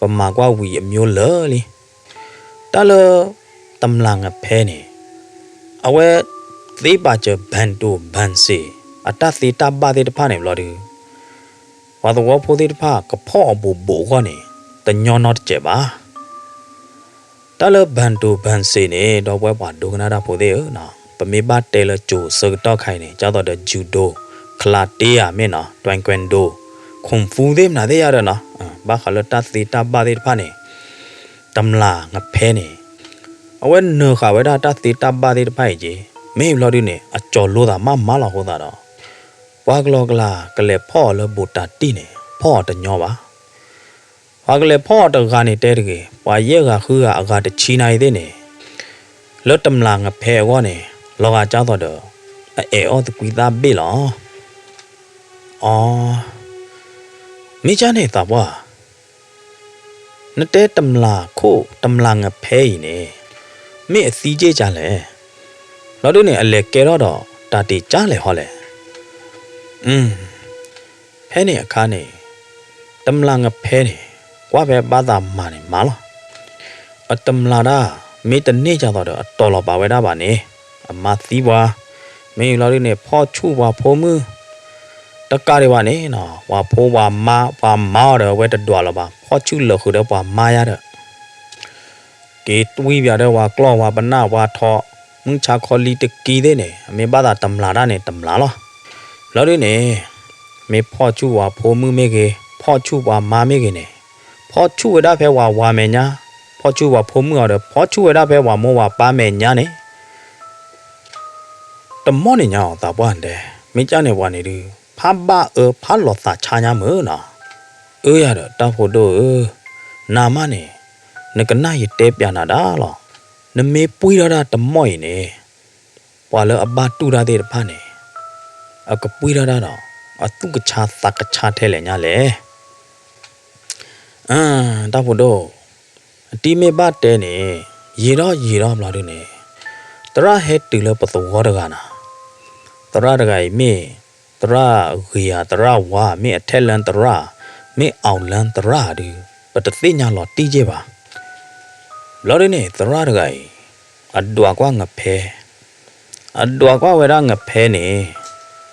ပမၤကွၢ်ဝံၤအမျိုးလၢာ်လံ. တၢ်လၢ တမျၢ်ငဖဲန့ၣ် အဝဲသ့ပာ်စၢၤ ဘၣ်ဒိၣ်ဘၣ်စ့ၣ် အတၢ်သ့တၢ်ဘၣ်သ့ၣ်တဖၣ်န့ၣ်ဘျီဒု ပှၤသဝီဖိသ့ၣ်တဖၣ်ကဖီၣ်အီၤဘိးဘိးအဂီၢ်န့ၣ် တညီနီတစဲးဘၣ်. တၢ်လၢ ဘၣ်ဒိၣ်ဘၣ်စ့ၣ် န့ၣ် ဒီပုၢ်ဝဲၢ်ပှၤဒိကနၣ်တၢ်ဖိသ့ၣ်ဧၢ, ပမ့ၢ်ဘၣ်တဲလၢကၠိၤဆၢကတီၢ်ခါအံၤန့ၣ် ကၢ်သိးဒီး judo, karate ဧါမ့ၢ်နီၤ, taekwondo, kung fu သ့ၣ်မနုၤသ့ၣ်ယါဒီးနီၤ, ဘၣ်ဃးလၢတၢ်သ့တၢ်ဘၣ်သ့ၣ်တဖၣ်န့ၣ် တမျၢ်ငဖဲန့ၣ် အဝဲနၢၤဃာ်ဝဲဒၣ်တၢ်သ့တၢ်ဘၣ်သ့ၣ်တဖၣ်အံၤက့ၤ, မ့ၢ်ဘျီဒုန့ၣ် အကၠီၤလိသးမးမးလီၤအဃိသတးဒီး ပှၤကလီကလီကလဲၤဖီၣ်အီၤလၢဘိးတၢ်တံၢ်န့ၣ် ဖီၣ်အီၤတညီဘၣ်. ပှၤကလဲၤဖီၣ်အီၤတဂၤန့ၣ်တဲတဂ့ၤ, ပှၤယဲၢ်ဂၤဃုဂၤအဂၤတဆံနၤအံၤသ့ၣ်န့ၣ် လၢတမျၢ်ငဖဲအဂီၢ်န့ၣ် လီၤဂာ်ကၢ်သိးဒီး အအဲၣ်အီၣ်သကွံသၣ်ဘ့ၣ်လီၤ. အီ မ့ၢ်ကၢ်န့ၣ်သးပှၢ်, နတဲတမျၢ်ခိၣ်တမျၢ်ငဖဲအံၤန့ၣ် မ့ၢ်အသံက့ၢ်ကၢ်လဲၣ်. လီၤဒုန့ၣ် အလဲၤကဲထီၣ်ဒီးတၢ်တ့ၢ်ကၢ်လဲၣ်ဟီလဲၣ်. ဖဲန့ၣ်အခါန့ၣ် တမျၢ်ငဖဲန့ၣ် ကွၢ်ဖဲဘၣ်သးမၤန့ၣ်မၤလီၤ. အတမျၢ်ဒၣ် မ့ၢ်တန့ၢ်ကၢ်သိးဒီး အတီၤလီၤပာ်ဝဲဒၣ်ဘၣ်န့ၣ် အမါသံပှၤ, မ့ၢ်လီၤဒုန့ၣ် ဖီၣ်ဆူၣ်ပှၤဖိမုၣ် တကးဒံးဘၣ်န့ၣ် ပှၤဖိပှၤမါ ပှၤမါအီၤဒီး အဝဲတဒွးလီၤဘၣ်, ဖီၣ်ဆူၣ်လၢာ်ဃုာ်ဒီးပှၤမါယါဒီး က့ၤတွံၢ်ပၠးဒီးပှၤကျီၢ်ပှၤပနၢ်ပှၤထိး မုၢ်ဆါခီလံတကံသ့ၣ်န့ၣ် အမ့ၢ်ဘၣ်သးတမျၢ်တၢ်န့ၣ် တမျၢ်လီၤ. လီၤဒုန့ၣ် မ့ၢ်ဖီၣ်ဆူၣ်ပှၤဖိမုၣ်မ့ၢ်ဂ့ၤ ဖီၣ်ဆူၣ်ပှၤမါမ့ၢ်ဂ့ၤန့ၣ် ဖီၣ်ဆူၣ်ဝဲဒၣ်ဖဲပှၤဝၤမဲာ်ညါ, ဖီၣ်ဆူၣ်ပှၤဖိမုၣ်အီၤဒီး ဖီၣ်ဆူၣ်ဝဲဒၣ်ဖဲပှၤမိၢ်ပှၤပၢ်မဲာ်ညါန့ၣ် တမီၢ်န့ၣ်ညါအီၤသးပှၢ်တဲ, မ့ၢ်ကၢ်န့ၣ်ပှၤန့ၣ်ဒုး ဖးဘၣ်အၢဖးလီၤသးဆါညါမုာ်နီၤ. အၢယၤဒီးတၢ်ဖိဒိၣ်ဧၢ, နၤမးန့ၣ် နကနၣ်ယတဲပၠးနၤဒၣ်လီၤ. နမ့ၢ်ပှံၢ်ထီၣ်ဒၣ်တမီၢ်အံၤန့ၣ် ပှၤလၢအဘၣ်တူၢ်တၢ်သ့ၣ်တဖၣ်န့ၣ် အကပှံၢ်ထီၣ်ဒၣ်ဒီး အသူၣ်ကဆါသးကဆါထဲလဲၣ်ညါလဲၣ်. တၢ်ဖိဒိၣ်, အတံၤမ့ၢ်ဘၣ်တဲန့ၣ် ယံာ်ထီၣ်ယံာ်ထီၣ်ဘျီဒုန့ၣ် သရၣ်ဟဲတုၤလၢပသဝီတဂၤနီၤ. သရၣ်တဂၤအံၤမ့ၢ် သရၣ်ဂ့ၤဧါ သရၣ်ဝါ မ့ၢ်အထဲလၢသရၣ် မ့ၢ်အီၣ်လၢသရၣ်ဒုး ပတသ့ၣ်ညါလီၤတံၢ်က့ၢ်ဘၣ်. ဘျီဒုန့ၣ် သရၣ်တဂၤအံၤ အဒွးကွၢ်ငဖဲ အဒွးကွၢ်ဝဲဒၣ်ငဖဲန့ၣ်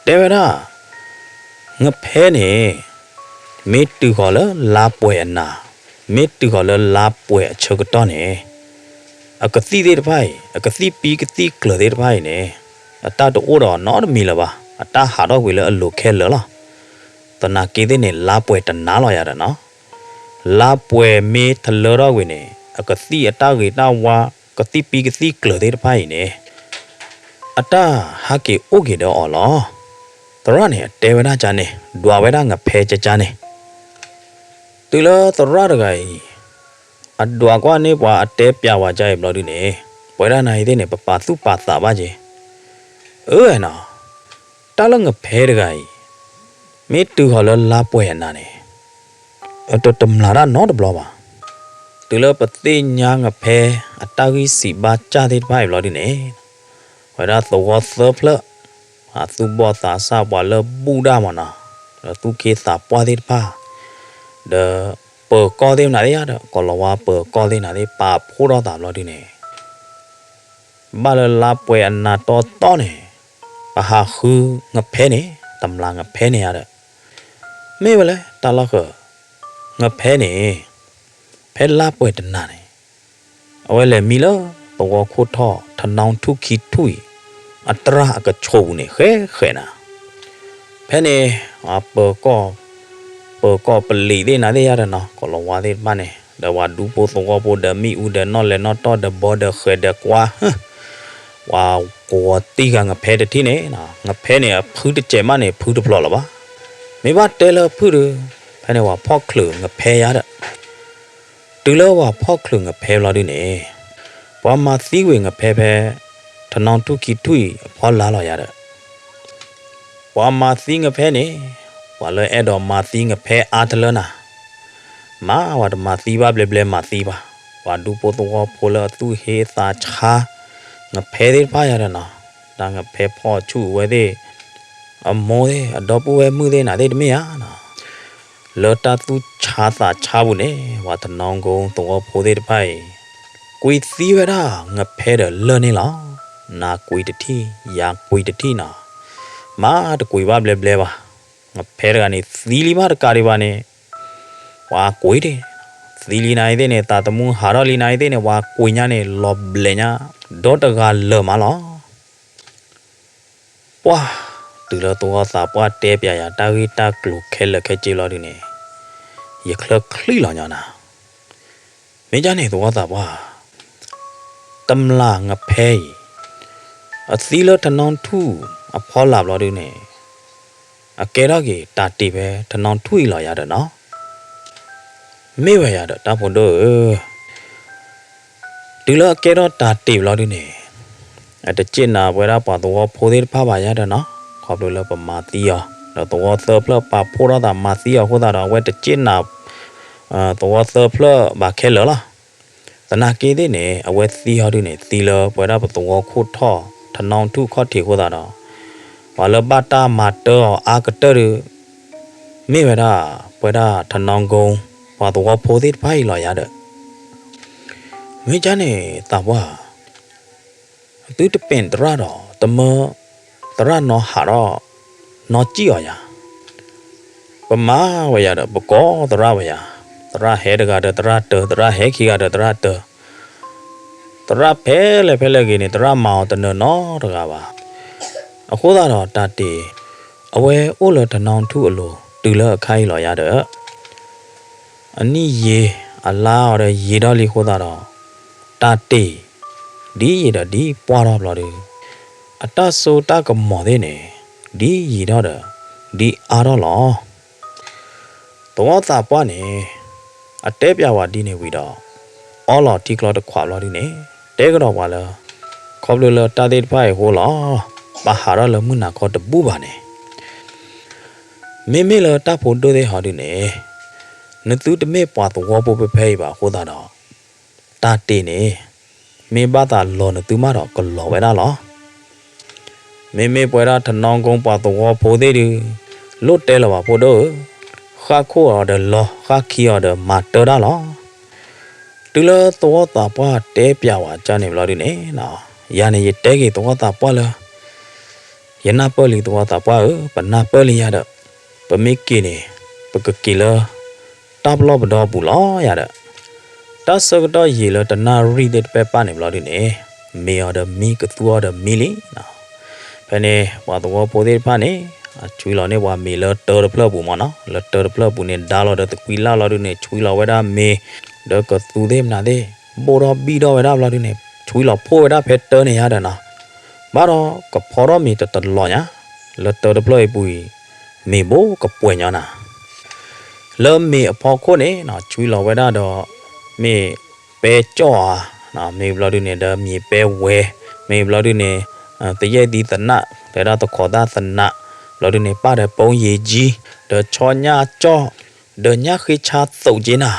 တဲဝဲဒၣ် ငဖဲန့ၣ် မ့ၢ်တုၤဃီၤလၢလါပှဲၤအနၤ, မ့ၢ်တုၤဃီၤလၢလါပှဲၤအဆၢကတီၢ်န့ၣ် အကသံၣ်သ့ၣ်တဖၣ်အံၤ အကသံၣ်ပံကသံၣ်ကျၢၤသ့ၣ်တဖၣ်အံၤန့ၣ် အတၢ်တအိၣ်ဒီးနီတမံၤလၢၤဘၣ်, အတၢ်ဟးထီၣ်ကွံာ်လၢအလိၤခဲလၢာ်လီၤ. သနာ်က့သ့ၣ်န့ၣ် လါပှဲၤတနၤလီၤယၤဒီးနီၤ. လါပှဲၤမ့ၢ်တလၢထီၣ်ကွံာ်န့ၣ် အကသံၣ်အတၢ်ဂ့ၤတၢ်ဝါ ကသံၣ်ပံကသံၣ်ကျၢၤသ့ၣ်တဖၣ်အံၤန့ၣ် အတၢ်ဟးက့ၤအိၣ်က့ၤဒီးအီၤလီၤ. သရၣ်န့ၣ် အတဲဝဲဒၣ်ကန့ၣ် ဒွးဝဲဒၣ်ငဖဲကန့ၣ် တုၤလၢသရၣ်တဂၤအံၤ အဒွးကွၢ်န့ၢ်ပှၤအတဲပၠးဝဲကါအံၤဘျီဒုန့ၣ် ပဝဲဒၣ်နၤအံၤသ့ၣ်န့ၣ် ပပာ်သူၣ်ပာ်သးဘၣ်က့ၤ. အၢနီၤ, တၢ်လၢငဖဲတဂၤအံၤ မ့ၢ်တုၤဃီၤလၢလါပှဲၤအနၤန့ၣ် အတတမျၢ်တၢ်နီတဘျီဘၣ်. တုၤလၢပသ့ၣ်ညါငဖဲအတၢ်ဂံၢ်စံးဘါစၢ်သ့ၣ်တဖၣ်အံၤဘျီဒုန့ၣ် ဝဲဒၣ်သဝီသၢဖျၢၣ် အသူၣ်ဘီၣ်သးစၢ် ပှၤလၢဘူၣ်ဒၣ်မးနီၤ, ဒီးသူၣ်က့သးပှၢ်သ့ၣ်တဖၣ် ဒီးပၢၤကီၢ်သ့ၣ်မနုၤသ့ၣ်ဧါဒီး ကိၤလၤဝါပၢၤကီၢ်သ့ၣ်နၤသ့ၣ် ပာ်ဖှိၣ်ထီၣ်သးဘျီဒုန့ၣ် ဘၣ်လၢလါပှဲၤအနၤတီတီန့ၣ် ပဟးဃုငဖဲန့ၣ် တမျၢ်ငဖဲန့ၣ်ဧါဒီး မ့ၢ်ဝဲလဲၣ် တၢ်လီၢ်ဃၢၤ ငဖဲန့ၣ် ဖဲလါပှဲၤတနၤန့ၣ် အဝဲလဲၤမံလၢသဝီခိၣ်ထီၣ် ထနီထူၣ်ခံထူၣ်အံၤ အတြၢ်အကဆိးပူၤန့ၣ် ဃဲဃဲနၤ ဖဲန့ၣ် ပၢၤကီၢ် ပၢၤကီၢ်ပလံးသ့ၣ်နၤသ့ၣ်ဧါဒီးနီၤ ကိၤလၤဝါသ့ၣ်တဖၣ်န့ၣ် ဒီးပှၤဒူဖိသဝီဖိဒီးမ့ၣ်အူဒီးနီၣ်လဲၤနီၣ်တီၢ်ဒီးဘီဒီးဃဲၤဒီးကွါ ပှၤကဝီၤတံၢ်ဂၤငဖဲတထံၣ်န့ၣ် ငဖဲန့ၣ် အဖုတစဲးမးန့ၣ် ဖုတဖျိးလၢၤဘၣ်. မ့ၢ်ဘၣ်တဲလၢဖုၣ်ဒီး ဖဲန့ၣ်ပှၤဖီၣ်ချုးငဖဲယါဒီး တုၤလၢပှၤဖီၣ်ချုးငဖဲဘျီဒုန့ၣ် ပှၤမၤသံကွံာ်ငဖဲဖဲ ထနီထူၣ်ခံထူၣ်အံၤအဖီလာ်လီၤယါဒီး ပှၤမၤသံငဖဲန့ၣ် ပှၤလၢအဲၣ်ဒိးမၤသံငဖဲအါတလၢနၤ မၤဝဲတမၤသံဘၣ်ဘျဲဘျဲမၤသံဘၣ်. ပှၤဒူဖိသဝီဖိလၢအသူၣ်ဟ့သးဆါ ငဖဲသ့ၣ်တဖၣ်ယါဒီးနီၤ တၢ်ငဖဲဖီၣ်ဆူၣ်ဝဲသ့ၣ် အမိၢ်သ့ၣ် အဒီပုၢ်ဝဲၢ်မုၣ်သ့ၣ်နၤသ့ၣ်တမ့ၢ်ဧါနီၤ လၢတၢ်သူၣ်ဆါသးဆါပူၤန့ၣ် ပှၤထနီကိသဝီဖိသ့ၣ်တဖၣ်အံၤ ကွံာ်သံဝဲဒၣ်ငဖဲဒီးလၢၢ်န့ၣ်လီၤ. နၤကွံာ်တထံၣ် ယၤကွံာ်တထံၣ်နီၤ မၤတကွံာ်ဘၣ်ဘျဲဘျဲဘၣ်. ငဖဲတဂၤန့ၣ် သံလံမးတကးဒံးဘၣ်န့ၣ် ပှၤကွံာ်ဒၣ် သံလံနၤအံၤသ့ၣ်န့ၣ် သးသမူဟးထီၣ်လံနၤအံၤသ့ၣ်န့ၣ် ပှၤကွံာ်ညါန့ၣ် လီၤဘျဲးညါ ဒီတဂၤလၢာ်မးလီၤ. ပှၤ တုၤလၢသဝီသးပှၢ်တဲပၠးယၤတၢ်ဂ့ၢ်တၢ်ကျိၤခဲလၢာ်ခဲဆ့လီၤဒုန့ၣ် ယချၢချံလီၤညီနၤ မ့ၢ်ကၠၢ်န့ၣ်သဝီသးပှၢ် တမျၢ်ငဖဲအံၤ အသံလၢထနီထူၣ်အဖီလာ်ဘျီဒုန့ၣ် အကဲထီၣ်က့ၤတၢ်တ့ၢ်ဖဲထနီထူၣ်အံၤလီၤယၤဒီးနီၤ မ့ၢ်ဝဲယၤဒီးတၢ်ဖိဒိၣ်ဧၢ တုၤလၢအကဲထီၣ်တၢ်တ့ၢ်ဘျီဒုန့ၣ် အတစ့ၣ်နၤပဝဲဒၣ်ပှၤသဝီဖိသ့ၣ်တဖၣ်ဘၣ်ယၤဒီးနီၤ ခီဖျိလၢပမၤသံအီၤ ဒီးသဝီသၢဖျၢၣ်ပာ်ဖှိၣ်ထီၣ်သးမၤသံအီၤအဃိသတးဒီး အဝဲတစ့ၣ်နၤ သဝီသၢဖျၢၣ်ဘၣ်ခဲလၢာ်လီၤ. သနာ်က့သ့ၣ်န့ၣ် အဝဲသံဟီဒုန့ၣ် သံလၢပဝဲဒၣ်ပသဝီခိၣ်ထီၣ် ထနီထူၣ်ခီၣ်ထံးအဃိသတးဒီး ပှၤလၢဘၣ်တၢ်မၤတၢ်အီၤအါကတၢၢ်ဒီး မ့ၢ်ဝဲဒၣ် ပဝဲဒၣ်ထနီကုန်း ပှၤသဝီဖိသ့ၣ်တဖၣ်အံၤလီၤယၤဒီး မ့ၢ်ကန့ၣ်သးပှၢ် သုတပ့ၤသရၣ်ဒီး တမၢသရၣ်နီဟးထီၣ် နီစံၣ်အီၤယၤ, ပမၤဝဲယၤဒီး ပကိးသရၣ်ဝဲယၤ, သရၣ်ဟဲတဂၤဒီးသရၣ်တၢ, သရၣ်ဟဲခံဂၤဒီးသရၣ်တၢ, သရၣ်ဖဲလဲၣ်ဖဲလဲၣ်ဂ့ၤန့ၣ် သရၣ်မၤအီၤတနၢၤနီတဂၤဘၣ်. အဃိသတးဒီးတၢ်တ့ၢ် အဝဲအိၣ်လၢထနီထူၣ်အလိၤ တုၤလၢအခါအံၤလီၤယၤဒီး အနံၣ်ယံာ်အလါအီၤဒီးယံာ်ထီၣ်လံအဃိသတးဒီး တၢ်တ့ၢ် ဒ်ယံာ်ဒီးဒ်ပှၢ်ထီၣ်ဘျီဒီး အတၢ်စိတၢ်ကမီၤသ့ၣ်န့ၣ် ဒ်ယံာ်ထီၣ်ဒီး ဒ်အါထီၣ်လီၤ. သဝီသးပှၢ်န့ၣ် အတဲပၠးဝဲဒ်န့ၣ်ဝံၤဒီး အီလီၤထံချီတခွးဘျီဒုန့ၣ် တဲကဒီးပှၤလၢ ခီဖျိလၢတၢ်သ့ၣ်တဖၣ်အံၤအဃိလီၤ. ပဟးထီၣ်လၢမုၢ်နၤခီတဘူၣ်ဘၣ်န့ၣ် မ့မ့ၢ်လၢတၢ်ဖိဒိၣ်သ့ၣ်ဟီဒုန့ၣ် နသုတမ့ၢ်ပှၤသဝီဖိဖဲဖဲအံၤဘၣ်အဃိသတးဒီး တၢ်တ့ၢ်န့ၣ် မ့ၢ်ဘၣ်သးလီၤနသုမးဒီးကလီၤဝဲဒၣ်လီၤ. မ့မ့ၢ်ပဝဲဒၣ်ထနီကုန်းပှၤသဝီဖိသ့ၣ်ဒု လိၣ်တဲလၢၤဘၣ်ဖိဒိၣ်ဧၢ, ဃၣ်ခိၣ်အီၤဒီးလီၤ, ဃၣ်ခံအီၤဒီးမၤတၢ်တၢ်လီၤ. တုၤလၢသဝီသးပှၢ်တဲပၠးဝဲကန့ၣ်ဘျီဒုန့ၣ် ယၤန့ၣ်ယတဲက့ၤသဝီသးပှၢ်လၢ ယနၢ်ပၢၢ်လံသဝီသးပှၢ်ဧၢ, ပနၢ်ပၢၢ်လံယၤဒီး ပမ့ၢ်က့ၤန့ၣ် ပကက့ၤလၢ တၢ်ပလီၢ်ပဒီပူၤလီၤယၤဒီး တၢ်ဆၢကတီၢ်ယံာ်လၢတနၣ်ရံၣ်သ့ၣ်တဖၣ်ပၢ်န့ၣ်ဘျီဒုန့ၣ် မ့ၤအီၤဒီးမံ ကသူအီၤဒီးမံလံ. ဖဲန့ၣ် ပှၤသဝီဖိသ့ၣ်တဖၣ်န့ၣ် အဆွံလီၤန့ၢ်ပှၤမ့ၤလၢတၢတဖျၢၣ်ပူၤမ့ၢ်နီၤ, လၢတၢတဖျၢၣ်ပူၤန့ၣ် ဒါလီၤဒီးသကွံာ်လၢ်လီၤဒုန့ၣ် ဆွံလီၤဝဲဒၣ်မ့ၤ ဒီးကသူသ့ၣ်မနုၤသ့ၣ် ဘိၣ်ထီၣ်ဘံၣ်ထီၣ်ဝဲဒၣ်ဘျီဒုန့ၣ် ဆွံလီၤဖှိၣ်ဝဲဒၣ်ဖဲတၢန့ၣ်ယၤဒီးနီၤ, ဘၣ်ဒီးကဖီထီၣ်မ့ၤတတလီၤညါ, လၢတၢတဖျၢၣ်အံၤပူၤအံၤ မ့ၤဘိကပှဲၤညီနၤ လၢမ့ၤအဖီခိၣ်န့ၣ်နီၤ ဆွံလီၤဝဲဒၣ်ဒီး မ့ၢ်ပဲကၠီၣ်ဧါ, မ့ၢ်ဘျီဒုန့ၣ်ဒီးမ့ၢ်ပဲဝဲ, မ့ၢ်ဘျီဒုန့ၣ် သယဲၢ်သံသနး တဲဒၣ်သခီသၣ်သနး, ဘျီဒုန့ၣ် ပၢ်ဒီးပိယ့ကၠံ, ဒီးဆီညၣ်ကၠီၣ်, ဒီးညၣ်ဃ့ဆါသိးက့နၤ,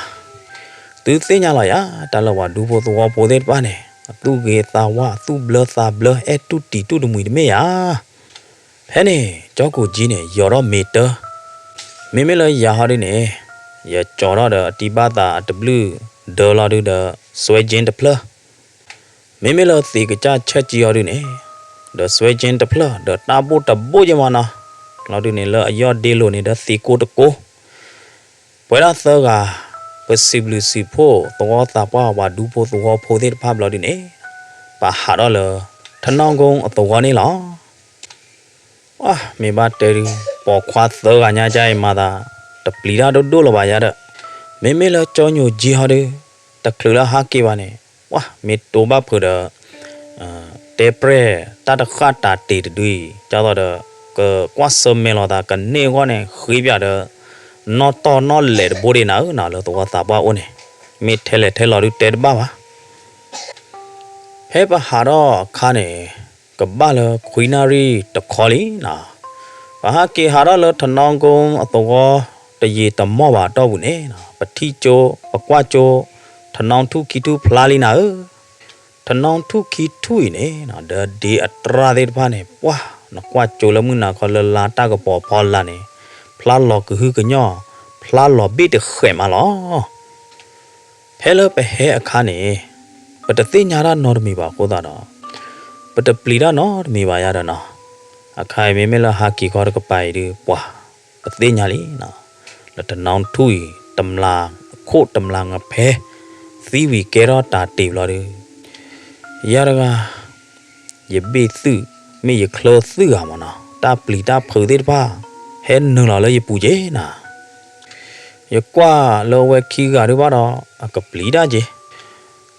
သုသ့ၣ်ညါလီၤယၤ တၢ်လၢပှၤဒူဖိသဝီဖိသ့ၣ်တဖၣ်န့ၣ် အသူၣ်ဂ့ၤသးဝါ အသူၣ်ဘျၢသးဘျၢ အဲၣ်တူၢ်တံၤတူၢ်တမှံၤတမ့ၢ်ယၤ ဖဲန့ၣ် ကၠီကိၣ်ကၠံန့ၣ် ယီၤထီၣ်မ့ၤတၢ, မ့မ့ၢ်လၢယၤဟီဒုန့ၣ် ယကၠီထီၣ်ဒီးအတံၢ်ဘၣ်သးအတဘျုးဒၢလီၤဒုဒီး စွဲကၠ့တဖျၢၣ်, မ့မ့ၢ်လၢသ့ၣ်ကစၢ်ဆဲးကၠံဟီဒုန့ၣ် ဒီးစွဲကၠ့တဖျၢၣ် ဒီးတၢ်ဘိၣ်တဘိၣ်ယဲမ့ၢ်နီၤ, လီၤဒုန့ၣ်လၢအယီၢ်ဒ့လိာ်န့ၣ်ဒီးသ့ၣ်ကိၢ်တကိၢ် ပဝဲဒၣ်သၢဂၤ ပစံးဘျုးစံးဖှိၣ်သဝီသးပှၢ်ပှၤဒူဖိသဝီဖိသ့ၣ်တဖၣ်ဘျီဒုန့ၣ် ပဟးထီၣ်လၢ ထနီကုန်းအသဝီန့ၣ်လီၤ. မ့ၢ်ဘၣ်တဲဒု ပိာ်ခွါသၢဂၤညါကါအံၤမၤသး တပျံၤတၢ်ဒိၣ်ဒိၣ်လၢၤဘၣ်ယၤဒီး မ့မ့ၢ်လၢကၠီညိၣ်ကၠံဟီဒု တချုးလၢဟးက့ၤဘၣ်န့ၣ် ပှၤမ့ၢ်တိဘၣ်ဖုးဒီး တဲပြဲၢ်တၢ်တဃၣ်တၢ်တ့ၢ်တဒုအံၤ ဒ်သိးဒီး ကကွၢ်ဆၢၣ်မဲာ်လိာ်သးကန့ၢ်အဂီၢ်န့ၣ် ဃ့ပၠးဒီး နီၣ်တီၢ်နီၣ်လဲၣ်တဘိဒံးနၤဧၢနီၤ လၢသဝီသးပှၢ်အိၣ်န့ၣ် မ့ၢ်ထဲလဲၣ်ထဲလီၤဒုတဲတဘၣ်ဘၣ်. ဖဲပဟးထီၣ်အခါန့ၣ် ကဘၣ်လၢခွံနၣ်ရံၣ်တခီလံနီၤ. ပဟးက့ၤဟးထီၣ်လၢထနီကုန်းအသဝီ တယံာ်တမီၢ်ဘၣ်အတီၢ်ပူၤန့ၣ် ပထံၣ်ကၠိ ပကွၢ်ကၠိ ထနီထူၣ်ခံထူၣ်ဖျါလံနၤဧၢ. ထနီထူၣ်ခံထူၣ်အံၤန့ၣ် ဒီးဒ့အတြၢ်သ့ၣ်တဖၣ်န့ၣ် ပှၢ် နကွၢ်ကၠိလၢမုၢ်နၤခီလၢလါတၢ်ကပီၤဖီလာ်န့ၣ် ဖျါလီၤကဟုကညီၢ် ဖျါလီၤဘ့ၣ်တဃဲးမးလီၤ. ဖဲလၢပဟဲအခါန့ၣ် ပတသ့ၣ်ညါတၢ်နီတမံၤဘၣ်အဃိသတးဒီး ပတပျံၤတၢ်နီတမံၤဘၣ်ယၤဒီးနီၤ. အခါအံၤမ့မ့ၢ်လၢဟးက့ၤခီတကပၤအံၤဒုး ပှၤ ပသ့ၣ်ညါလံနီၤ. လၢထနီထူၣ်အံၤ တမျးခိၣ်တမျးငဖဲ သံဝံၤကဲထီၣ်တၢ်တ့ၢ်ဘျီဒုး ယၤတဂၤ ယဘ့ၣ်သုၣ် မ့ၢ်ယချၢသုၣ်ဧါမးနီၤ, တၢ်ပျံၤတၢ်ဖုးသ့ၣ်တဖၣ် ဟဲနုာ်လီၤလၢယပူၤက့ၤနၤ. ယကွၢ်လၢအဝဲခံဂၤဒုးဘၣ်ဒီး အကပျံၤတၢ်က့ၤ.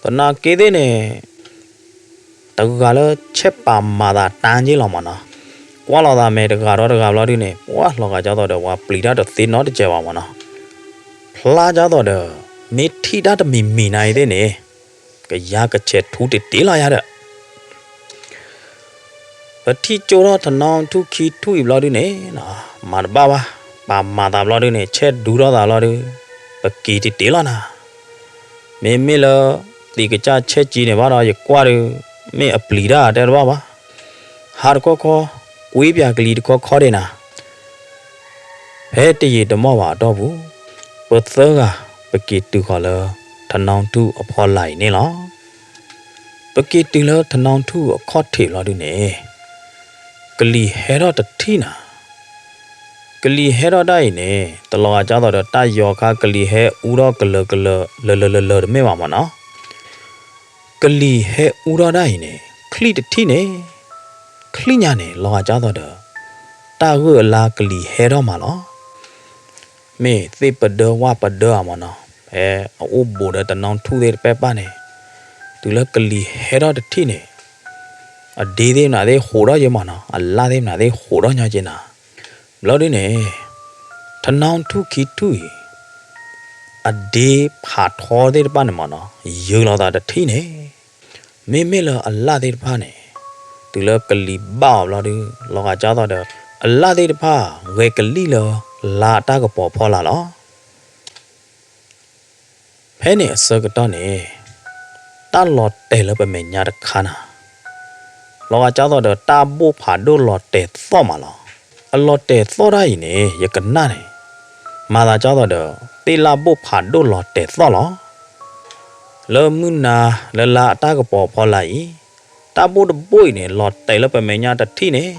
သနာ်က့သ့ၣ်န့ၣ် တဂၤလၢဆဲးပာ်မၤသးတၢ်က့ၤလီၤမးနီၤ. ကွၢ်လီၤသးမဲာ်တဂၤဒီးတဂၤဘျီဒုးန့ၣ် ပှၤလီၤဂာ်ဒ်သိးဒီး ပှၤပျံၤတၢ်တသ့နီတစဲးဘၣ်မးနီၤ. ဖျါဒ်သိးဒီး မ့ၢ်ထံၣ်တၢ်တမံၤမံၤနၤအံၤသ့ၣ်န့ၣ် ကယၤကဆဲးထူတတ့ၢ်လီၤယၤဒီး ပထံၣ်ကၠိထီၣ်ထနီထူၣ်ခံထူၣ်အံၤဘျီဒုးန့ၣ်နီၤ, မၤတဘၣ်ဘၣ်, ပာ်မၤသးဘျီဒုန့ၣ် ဆဲးဒူထီၣ်သးလီၤဒု, ပက့ၤတ့ၢ်တ့ၢ်လီၤနၤ. မ့မ့ၢ်လၢ သ့ၣ်ကစၢ်ဆဲးကၠံန့ၣ်ဘၣ်ဒီး ယကွၢ်ဒု, မ့ၢ်အပျံၤတၢ်တဲတဘၣ်ဘၣ်, ဟးတခီခီ, ကွ့ပၠးကလံၤတခီခီဒံးနၤ. ဖဲတယံာ်တမီၢ်ဘၣ်အတီၢ်ပူၤ, ပသၢဂၤ ပက့ၤတုၤဃီၤလၢ ထနီထူၣ်အဖီလာ်အံၤန့ၣ်လီၤ. ပက့ၤတုၤလၢထနီထူၣ်အခီၣ်ထံးဘျီဒုန့ၣ်, ကလံၤဟဲထီၣ်တထံၣ်နၤ. ကလံၤဟဲထီၣ်ဒၣ်အံၤန့ၣ် တလီၤဂာ်ကၢ်သိးဒီး တၢ်ယီၤခါကလံၤဟဲအူထီၣ်ကလၢၤကလၢၤ လၢာ်လၢာ်လၢာ်လၢာ်တမ့ၢ်ဘၣ်မၢ်နီၤ. ကလံၤဟဲအူထီၣ်ဒၣ်အံၤန့ၣ် ချံၣ်တထံၣ်န့ၣ်, ချံၣ်ညါန့ၣ် လီၤဂာ်ကၢ်သိးဒီး တၢ်ဂၢၢ်အလါကလံၤဟဲထီၣ်မးလီၤ. မ့ၢ်သ့ၣ်ပဒၢဝၣ်ပဒၢအမၢ်နီၤ, ဖဲအအိၣ်ဘူးဒီးတနီထူၣ်သ့ၣ်တဖၣ်န့ၣ်, တုၤလၢကလံၤဟဲထီၣ်တထံၣ်န့ၣ်, အဒ့သ့ၣ်မနုၤသ့ၣ်ဟူးထီၣ်ယဲမၢ်နီၤ, အလၣ်သ့ၣ်မနုၤသ့ၣ်ဟူးထီၣ်ညီက့နၤ. ဘျီဒုန့ၣ်, ထနီထူၣ်ခံထူၣ်အံၤ, အဒ့ဖးထီသ့ၣ်တဖၣ်န့ၣ်မၢ်နီၤ ယုာ်လီၤသးတထံၣ်န့ၣ်, မ့မ့ၢ်လၢအလၣ်သ့ၣ်တဖၣ်န့ၣ်, တုၤလၢကလံၤဘၣ်အီၤဘျီဒု, လီၤဂာ်ကၢ်သိးဒီး အလၣ်သ့ၣ်တဖၣ် ဂဲၤကလံၣ်လၢ လါအတၢ်ကပီၤဖီလာ်လီၤ. ဖဲန့ၣ်အဆၢကတီၢ်န့ၣ်, တၢ်လီၤတဲာ်လၢပမဲာ်ညါတခါနၤ, လီၤဂာ်ကၢ်သိးဒီး တၢ်ဘိၣ်ဖးဒိၣ်လီၤတဲာ်သီၣ်မးလီၤ. အလီၤတဲာ်သီၣ်တၢ်အံၤန့ၣ် ယကနၣ်န့ၣ်, မၤသးကၢ်သိးဒီး သ့ၣ်လၣ်ဘိၣ်ဖးဒိၣ်လီၤတဲာ်သီၣ်လီၤ. လၢမုၢ်နၤလၢလါအတၢ်ကပီၤဖီလာ်အံၤ, တၢ်ဘိၣ်တဘိၣ်အံၤန့ၣ် လီၤတဲာ်လၢပမဲာ်ညါတထံၣ်န့ၣ်,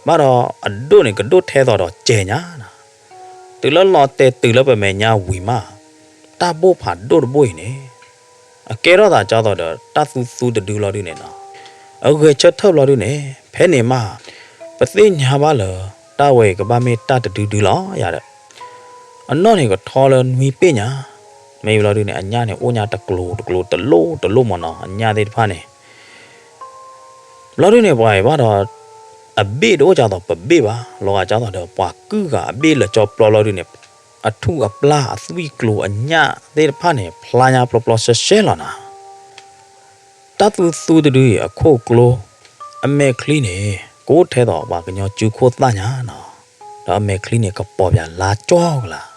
ဘၣ်ဒီးအဒိၣ်န့ၣ်ကဒိၣ်ထဲသိးဒီးစဲၤညါနၤ. တုၤလၢလီၤတဲာ်တုၤလၢပမဲာ်ညါဝံၤမး, တၢ်ဘိၣ်ဖးဒိၣ်တဘိၣ်အံၤန့ၣ်, အကဲထီၣ်သးကၢ်သိးဒီး တၢ်သူသူတဒုဘျီဒုန့ၣ်နီၤ, အဂဲၤဆၢထၢၣ်ဘျီဒုန့ၣ် ဖဲန့ၣ်မး, ပသ့ၣ်ညါဘၣ်လၢ တၢ်ဝဲအံၤကဘၣ်မ့ၢ်တၢ်တဒုဒုလီၤယၤဒီး, အနီၢ်န့ၣ်ကထီလၢနွံပ့ၣ်ညါ, မ့ၢ်ဘျီဒုန့ၣ် အညၣ်န့ၣ်အိၣ်ညါတကျိၤတကျိၤတလိၣ်တလိၣ်မၢ်နီၤ အညၣ်သ့ၣ်တဖၣ်န့ၣ် ဘျီဒုန့ၣ် ပှၤအံၤဘၣ်ဒီး အဘ့ၣ်တအိၣ်ကၢ်သိးပဘ့ၣ်ဘၣ်, လီၤဂာ်ကၢ်သိးဒီး ပှၤကုၢ်ဂၤအဘ့ၣ်လၢာ်ကၠီပျီဘျီဒုန့ၣ်, အထူၣ်အပျၢ်အသွံၣ်ကျိၤ အညၣ်သ့ၣ်တဖၣ်န့ၣ် ဖျါညါပျီပျီရှဲရှဲလီၤနၤ. တၢ်သူသူတဒုအံၤအခိၣ်ကျိ, အမဲာ်ချံန့ၣ် ကအိၣ်ထဲသိးပှၤကညီစုခိၣ်သၣ်ညါနီၤ, ဒီးအမဲာ်ချံန့ၣ် ကပီၤပၠးလါကၠီကလး,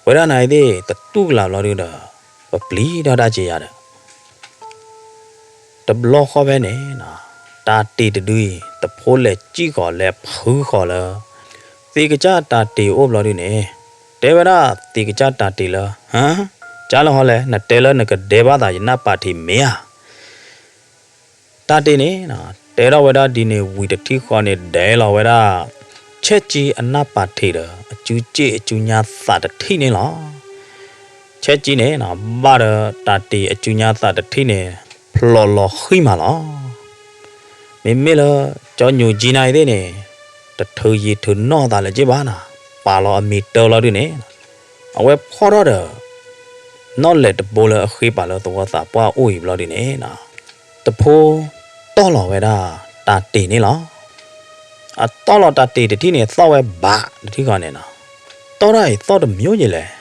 ဝဲဒၣ်နၤအံၤသ့ၣ် တတူၢ်ကလးဘျီဒုဒီး ပပျံၤထီၣ်တၢ်က့ၤယၤဒီး တဘျီဃီဖဲန့ၣ်, တၢ်တ့ၢ်တဒုအံၤ တဖိလဲၤစံၣ်ဃီၤလဲၤဖုဃီၤလၢ သ့ၣ်ကစၢ်တၢ်တ့ၢ်အိၣ်ဘျီဒုန့ၣ်, တဲဝဲဒၣ်သ့ၣ်ကစၢ်တၢ်တ့ၢ်လၢ, ဟါ, ကၢ်လၢဟီလဲၣ် နတဲလၢနကဒဲဘၣ်သးယနၢ်ပာ်ထံးမ့ၢ်ဧါ. တၢ်တ့ၢ်န့ၣ်, တဲထီၣ်ဝဲဒၣ်ဒ်န့ၣ်ဝံၤတထံၣ်ဃီန့ၣ် ဒဲးလီၤဝဲဒၣ် ဆဲးကၠံအနၢ်ပာ်ထံးဒီး အစုစ့ၣ်အစုညါသးတထံၣ်န့ၣ်လီၤ. ဆဲးကၠံန့ၣ် ဘၣ်ဒီးတၢ်တ့ၢ်အစုညါသးတထံၣ်န့ၣ် ဖျိးလီၤဃံမးလီၤ. မ့မ့ၢ်လၢ ကၠီညိၣ်ကၠံနၤအံၤသ့ၣ်န့ၣ်, တထုးယံာ်ထုးနီၢ်သးလၢၤက့ဘၣ်နၤ, ပာ်လီၤအမံၤတၢဘျီဒုန့ၣ်, အဝဲဖီၣ်ထီၣ်ဒီး နီၣ်လဲၣ်တဘိလၢအဃ့ပာ်လၢသဝီသးပှၢ်အိၣ်အံၤဘျီဒုန့ၣ်, တဖိတီၢ်လီၤဝဲဒၣ်တၢ်တ့ၢ်န့ၣ်လီၤ. အတီၢ်လီၤတၢ်တ့ၢ်တထံၣ်န့ၣ် သီၣ်ဝဲဘးတထံၣ်ဃီန့ၣ်နီၤ, တီၢ်တၢ်အံၤသီၣ်တမံၤယဲလဲၣ်.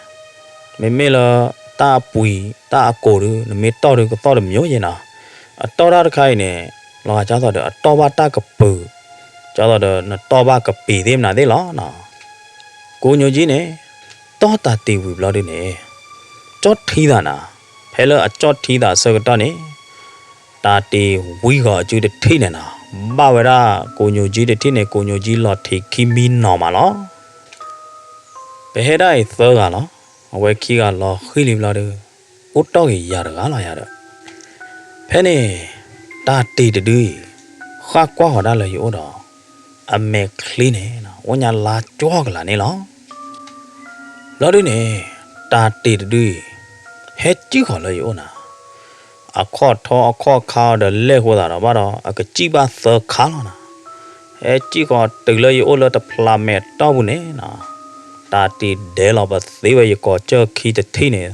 မ့မ့ၢ်လၢတၢ်အပှံၤတၢ်အကိၢ်ဒု နမ့ၢ်တီၢ်ဒုကသီၣ်တမံၤယဲနီၤ. အတီၢ်တၢ်တခါအံၤန့ၣ် လီၤဂာ်ကၢ်သိးဒီးအတီၢ်ဘၣ်တၢ်ကပၢၤ, ကၢ်သိးဒီးနတီၢ်ဘၣ်ကပ့ၤသ့ၣ်မနုၤသ့ၣ်လီၤနီၤ. ကိညိၣ်ကၠံန့ၣ် တီၢ်တၢ်တ့ၢ်ဝံၤဘျီဒုန့ၣ် ကၠီၣ်ထံသးနၤ, ဖဲလၢအကၠီၣ်ထံသးအဆၢကတီၢ်န့ၣ် တၢ်တ့ၢ်ဝံၤဂီၤအစုတထံၣ်န့ၣ်နီၤ, ဘၣ်ဝဲဒၣ်ကိညိၣ်ကၠံတထံၣ်န့ၣ် ကိညိၣ်ကၠံလီၤထံးခံမံနီၤမးလီၤ. ပဟဲဒၣ်အံၤသၢဂၤလီၤ. အဝဲခံဂၤလီၤဃံလံဘျီဒု အိၣ်တီၢ်က့ၤယၤတဂၤလီၤယၤဒီး, ဖဲန့ၣ် တၢ်တ့ၢ်တဒုအံၤ ဃၣ်ကွၢ်ဃီၤဒၣ်လၢယအိၣ်ဒီး အမဲာ်ချံန့ၣ် အိၣ်ညါလါကၠီကလးန့ၣ်လီၤ. ဘျီဒုန့ၣ် တၢ်တ့ၢ်တဒုအံၤ ဟဲစံၣ်ဃီၤလၢယအိၣ်နၤ, အခီၣ်ထီအခီၣ်ခါအီၤဒီးလဲၢ်ဃိသးဒီးဘၣ်ဒီး အကစံၣ်ဘၣ်သၢခါလီၤနၤ. ဟဲစံၣ်ဃီၤတုၤလၢယအိၣ်လၢတဖျးမဲာ်တီၢ်ပူၤန့ၣ်နီၤ, တၢ်တ့ၢ်ဒဲးလီၤပသ့ဝဲယကိာ်စၢၢ်ခံတထံၣ်န့ၣ်,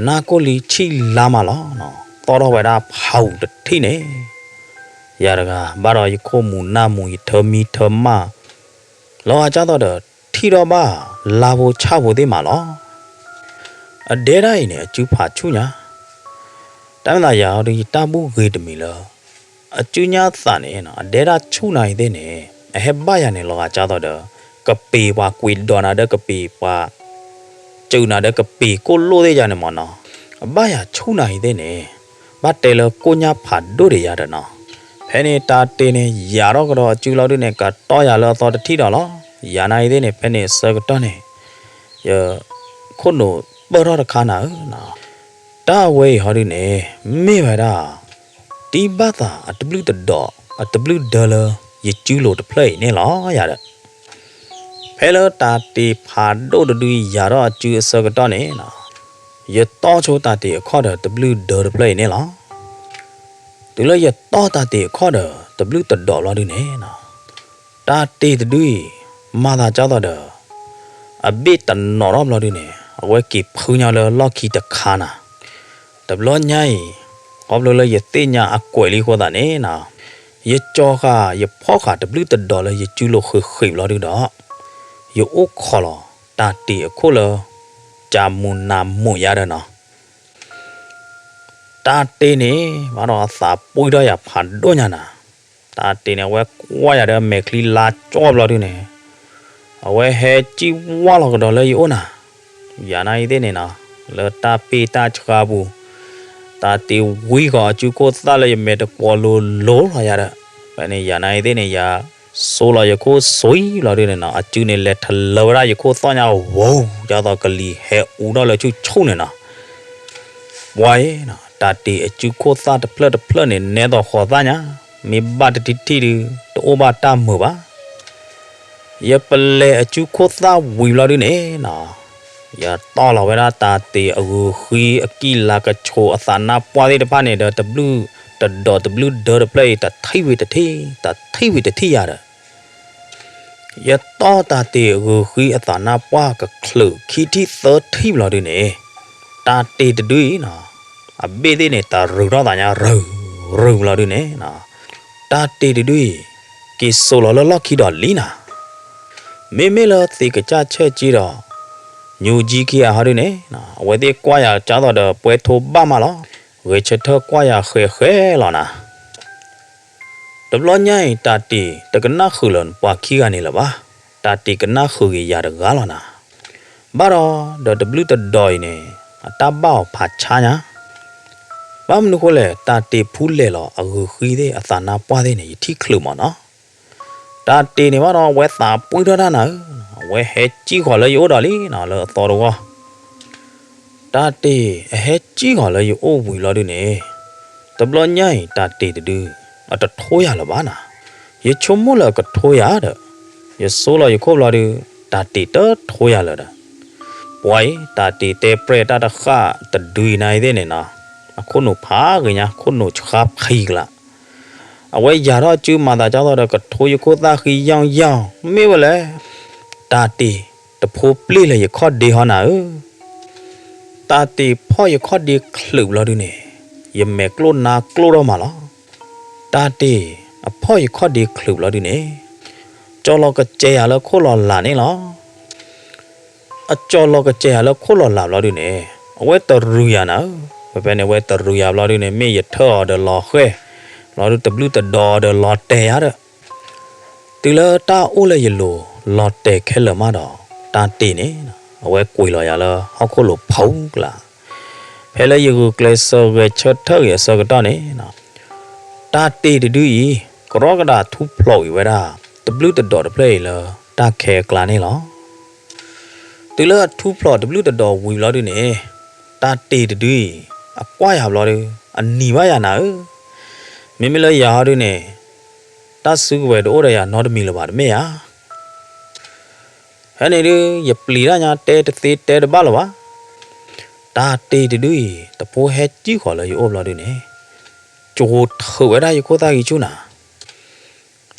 နၢ်ကိၢ်လံဆံၣ်လါမးလီၤနီၤ, သီၣ်ထီၣ်ဝဲဒၣ်ဖးအူတထံၣ်န့ၣ် ယၤတဂၤ ဘၣ်ဒီးယခိၣ်မူၤနၢ်မူၤ ယထၢမံထၢမၢ်, လီၤဂာ်ကၢ်သိးဒီး ထံၣ်ထီၣ်ဘၣ်လါဖိဆၣ်ဖိသ့ၣ်မးလီၤ. အဒဲဒၣ်အံၤန့ၣ် အစုဖးဆူၣ်ညါ, တၢ်မ့ၢ်သးယၤအီၤဒီး ယတၢ်ဘူၣ်ဂ့ၤတမံၤလၢ အစုညါသးန့ၣ် အဒဲဒၣ်ဆူၣ်နၤအံၤသ့ၣ်န့ၣ် အဟဲဘၣ်ယၤန့ၣ် လီၤဂာ်ကၢ်သိးဒီး ကပ့ၤပှၤကွံာ်ဒီးနၤဒီးကပ့ၤပှၤ စူၢ်နၤဒီးကပ့ၤကိၣ်လိၣ်သ့ၣ်ယါန့ၣ်မ့ၢ်နီၤ, အဘၣ်ယၤဆူၣ်နၤအံၤသ့ၣ်န့ၣ် ဘၣ်တဲလၢကိၣ်ညါဖးဒိၣ်ဒံးယါဒီးနီၤ. ဖဲန့ၣ်တၢ်တ့ၢ်န့ၣ် ယၤထီၣ်ကဒီးအစုလီၤဒုန့ၣ် ကတီၢ်ယၤလၢအသီတထံၣ်ဒီးလီၤ. ယၤနၤအံၤသ့ၣ်န့ၣ် ဖဲန့ၣ်အဆၢကတီၢ်န့ၣ် ယခိၣ်နူာ်ပၢၢ်ထီၣ်တခါနၤဧၢနီၤ. တၢ်ဝဲအံၤဟီဒုန့ၣ် မ့ၢ်ဝဲဒၣ် တံၢ်ဘၣ်သးအတဘျုးတဒီး အတဘျုးဒၢလၢယစုလိၤတဖျၢၣ်အံၤန့ၣ်လီၤယၤဒီး ဖဲလၢတၢ်တ့ၢ်ဖးဒိၣ်တဒုယၤထီၣ်အစုအဆၢကတီၢ်န့ၣ်နီၤ, ယတီၢ်ဆိတၢ်တ့ၢ်အခီၣ်ဒီးတဘျုးဒၢတဖျၢၣ်အံၤန့ၣ်လီၤ. တုၤလၢယတီၢ်တၢ်တ့ၢ်အခီၣ်ဒီးတဘျုးတဒီးဘျီဒုန့ၣ်နီၤ, တၢ်တ့ၢ်တဒုအံၤ မၤသးကၢ်သိးဒီး အဘ့ၣ်တနီၤထီၣ်ဘျီဒုန့ၣ် အဝဲက့ၤဖုညါလၢလီၢ်ခံတခါနၤ. တဘျီညါအံၤ ခီဖျိလၢယသ့ၣ်ညါအကွဲးလံအဃိသတးန့ၣ်နီၤ, ယကၠီဃာ်ယဖီၣ်ဃာ်တဘျုးတဒီးလၢယစုလိၤဃ့ၢ်ဃ့ၢ်ဘျီဒုဒီး ယအိၣ်ခိးလီၤတၢ်တ့ၢ်အခိၣ်လၢ ကၠးမူၤနးမူၤယါဒီးနီၤ. တၢ်တ့ၢ်န့ၣ် ဘၣ်ဒီးအသးပှံၢ်ထီၣ်ယၤဖးဒိၣ်ညါနၤ. တၢ်တ့ၢ်န့ၣ် အဝဲကွၢ်ယၤဒီးအမဲာ်ချံလါကၠီဘျီဒုန့ၣ် အဝဲဟဲစံၣ်ဝါလီၤကဒီးလၢယအိၣ်နၤ. ယၤနၤအံၤသ့ၣ်န့ၣ်နီၤ, လၢတၢ်ပ့ၢ်တၢ်ဆှါပူၤ တၢ်တ့ၢ်ဝံဃီၤအစုခိၣ်သၣ်လၢယမဲာ်တကွီၤလိၤလိၤလီၤယၤဒီး ဖဲန့ၣ်ယၤနၤအံၤသ့ၣ်န့ၣ် ယၤစိလီၤယခိၣ်စိလီၤဒုန့ၣ်နီၤ, အစုန့ၣ်လဲၤထလၢဝဲဒၣ်ယခိၣ်သီၣ်ညါဝီၤ ဒ်သိးကလံၤဟဲအူထီၣ်လၢဆူၣ်ဆူၣ်န့ၣ်နီၤ. ပှၤအံၤ တၢ်တ့ၢ်အစုခိၣ်သၣ်တဖျၢၣ်တဖျၢၣ်န့ၣ် နဲသိးဃီၤသၣ်ညါ, မ့ၢ်ဘၣ်တထံၣ်ထံၣ်ဒု တအိၣ်ဘၣ်တၢ်မုာ်ဘၣ်. ယပလဲၤအစုခိၣ်သၣ်ဝံၤဘျီဒုန့ၣ်နီၤ, ယတီၢ်လီၤဝဲဒၣ်တၢ်တ့ၢ်အဂုၤဃံအကံၢ်လၤကဆိးအသးနါပှၢ်သ့ၣ်တဖၣ်န့ၣ်ဒီး တဘျုးတဒီးတဘျုးဒၢတဖျၢၣ်အံၤ တထံၣ်ဝံၤတထံၣ် တထံၣ်ဝံၤတထံၣ်ယၤဒီး ယတီၢ်တၢ်တ့ၢ်ဂုၤဃံအသးနါပှၢ်ကချုးခံထံၣ်သၢထံၣ်ဘျီဒုန့ၣ်, တၢ်တ့ၢ်တဒုအံၤနီၤ, အဘ့ၣ်သ့ၣ်န့ၣ် တၢ်ရုၢ်ထီၣ်သးညါ ရုၢ်ရုၢ်ဘျီဒုန့ၣ်, တၢ်တ့ၢ်တဒုအံၤ က့ၤစိာ်လီၤလၢလီၢ်ခံဒီးလံနၤ. မ့မ့ၢ်လၢသ့ၣ်ကစၢ်ဆဲၣ်ကံဒီး ညူကံခံဂၤဟီဒုန့ၣ်, အဝဲသ့ၣ်ကွၢ်ယၤကၢ်သိးဒီးပှဲၤထိဘၣ်မးလီၤ. ဂဲၤဆၢထၢၣ်ကွၢ်ယၤဃဲၤဃဲၤလီၤနၤ. တဘျီညါအံၤ တၢ်တ့ၢ်တကနၣ်ဃုာ်လၢၤပှၤခံဂၤန့ၣ်လၢၤဘၣ်. တၢ်တ့ၢ်ကနၣ်ဃုာ်က့ၤယၤတဂၤလီၤနၤ. ဘၣ်ဒီး ဒီးတဘျုးတဒီးအံၤန့ၣ် အတၢ်ဘၣ်အီၤဖးဆါညါ. ဘၣ်မနုၤဃိလဲၣ် တၢ်တ့ၢ်ဖူလဲၣ်လီၤအဂုၤဃံသ့ၣ်အသးနါပှၢ်သ့ၣ်န့ၣ် ယထံၣ်ချုးမးနီၤ. တၢ်တ့ၢ်န့ၣ်ဘၣ်ဒီး အဝဲသးပှံၢ်ထီၣ်တၢ်နၤဧၢ, အဝဲဟဲစံၣ်ဃီၤလၢယအိၣ်ဒီးလံနီၤ လၢအသီတဝီ တၢ်တ့ၢ်အဟဲစံၣ်ဃီၤလၢယအိၣ်ဝံၤလီၤဒုန့ၣ်, တဘျီညါအံၤ တၢ်တ့ၢ်တဒု အတထိယၤလၢၤဘၣ်နၤ. ယဆိကမိၣ်လၢအကထိယၤဒီး ယစိလီၤယခိၣ်ဘျီဒု တၢ်တ့ၢ်တထိယၤလၢၤဒီး ပှၤအံၤ တၢ်တ့ၢ်တဲပြဲၢ်တၢ်တဃၣ်တဒုအံၤနၤအံၤသ့ၣ်န့ၣ်နီၤ, အခိၣ်နူာ်ဖးဂ့ၤညါ ခိၣ်နူာ်ဆှါဖံကလး အဝဲယၤထီၣ်စုမၤသးကၢ်သိးဒီး ကထိယခိၣ်သၣ်ဃံယီၢ်ယီၢ် မ့ၢ်ဝဲလဲၣ်, တၢ်တ့ၢ်တဖိပျ့ၢ်လၢယခီၣ်ဒ့ဟီနၤဧၢ, တၢ်တ့ၢ်ဖီၣ်ယခီၣ်ဒ့ချုးဘျီဒုန့ၣ်, ယမဲာ်ကျိၣ်နါကျိၣ်ထီၣ်မးလီၤ. တၢ်တ့ၢ်အဖီၣ်ယခီၣ်ဒ့ချုးဘျီဒုန့ၣ်, ကၠီလီၤကစဲယၤလၢခိၣ်လီၤလာ်န့ၣ်လီၤ. အကၠီလီၤကစဲယၤလၢခိၣ်လီၤလာ်ဘျီဒုန့ၣ်, အဝဲတရုၤယၤနၤဧၢ, ဖဲဖဲန့ၣ် အဝဲတရုၤယၤဘျီဒုန့ၣ် မ့ၢ်ယထၢအီၤဒီးလီၤဃဲၢ်, ဘျီဒုတဘျုးတဒီးဒီးလီၤတဲာ်ယၤဒီး တုၤလၢတၢ်အိၣ်လၢယလိၤလီၤတဲာ်ခဲလၢာ်မးဒီး, တၢ်တ့ၢ်န့ၣ် အဝဲကွံာ်လီၤယၤလၢဟီၣ်ခိၣ်လိၤဖီလာ်, ဖဲလၢယဂုာ်ကျဲးစၢးဂဲၤဆၢထၢၣ်ဂ့ၤအဆၢကတီၢ်န့ၣ်, တၢ်တ့ၢ်တဒုအံၤ ကရီကဒးထူဖျိးကွံာ်ဝဲဒၣ် တဘျုးတဒီးတဖျၢၣ်အံၤလၢတၢ်ခဲအကျါန့ၣ်လီၤ. တုၤလၢအထူဖျိးတဘျုးတဒီးဝံၤဘျီဒုန့ၣ်, တၢ်တ့ၢ်တဒုအံၤ အကွၢ်ယၤဘျီဒု, အနံၤဘၣ်ယၤနၤဧၢ, မ့မ့ၢ်လၢယၤဟီဒုန့ၣ်, တၢ်စုကဝဲၤတအိၣ်ဒီးယၤနီတမံၤလၢၤဘၣ်တမ့ၢ်ဧါ. ဖဲန့ၣ်ဒု ယပျံၤတၢ်ညါတဲတသ့တဲတဘၣ်လၢၤဘၣ်. တၢ်တ့ၢ်တဒုအံၤ တဖိဟဲစံၣ်ဃီၤလၢယအိၣ်ဘျီဒုန့ၣ်, ကၠိထုးဝဲဒၣ်ယခိၣ်သၣ်ဂံၢ်ဆူၣ်နၤ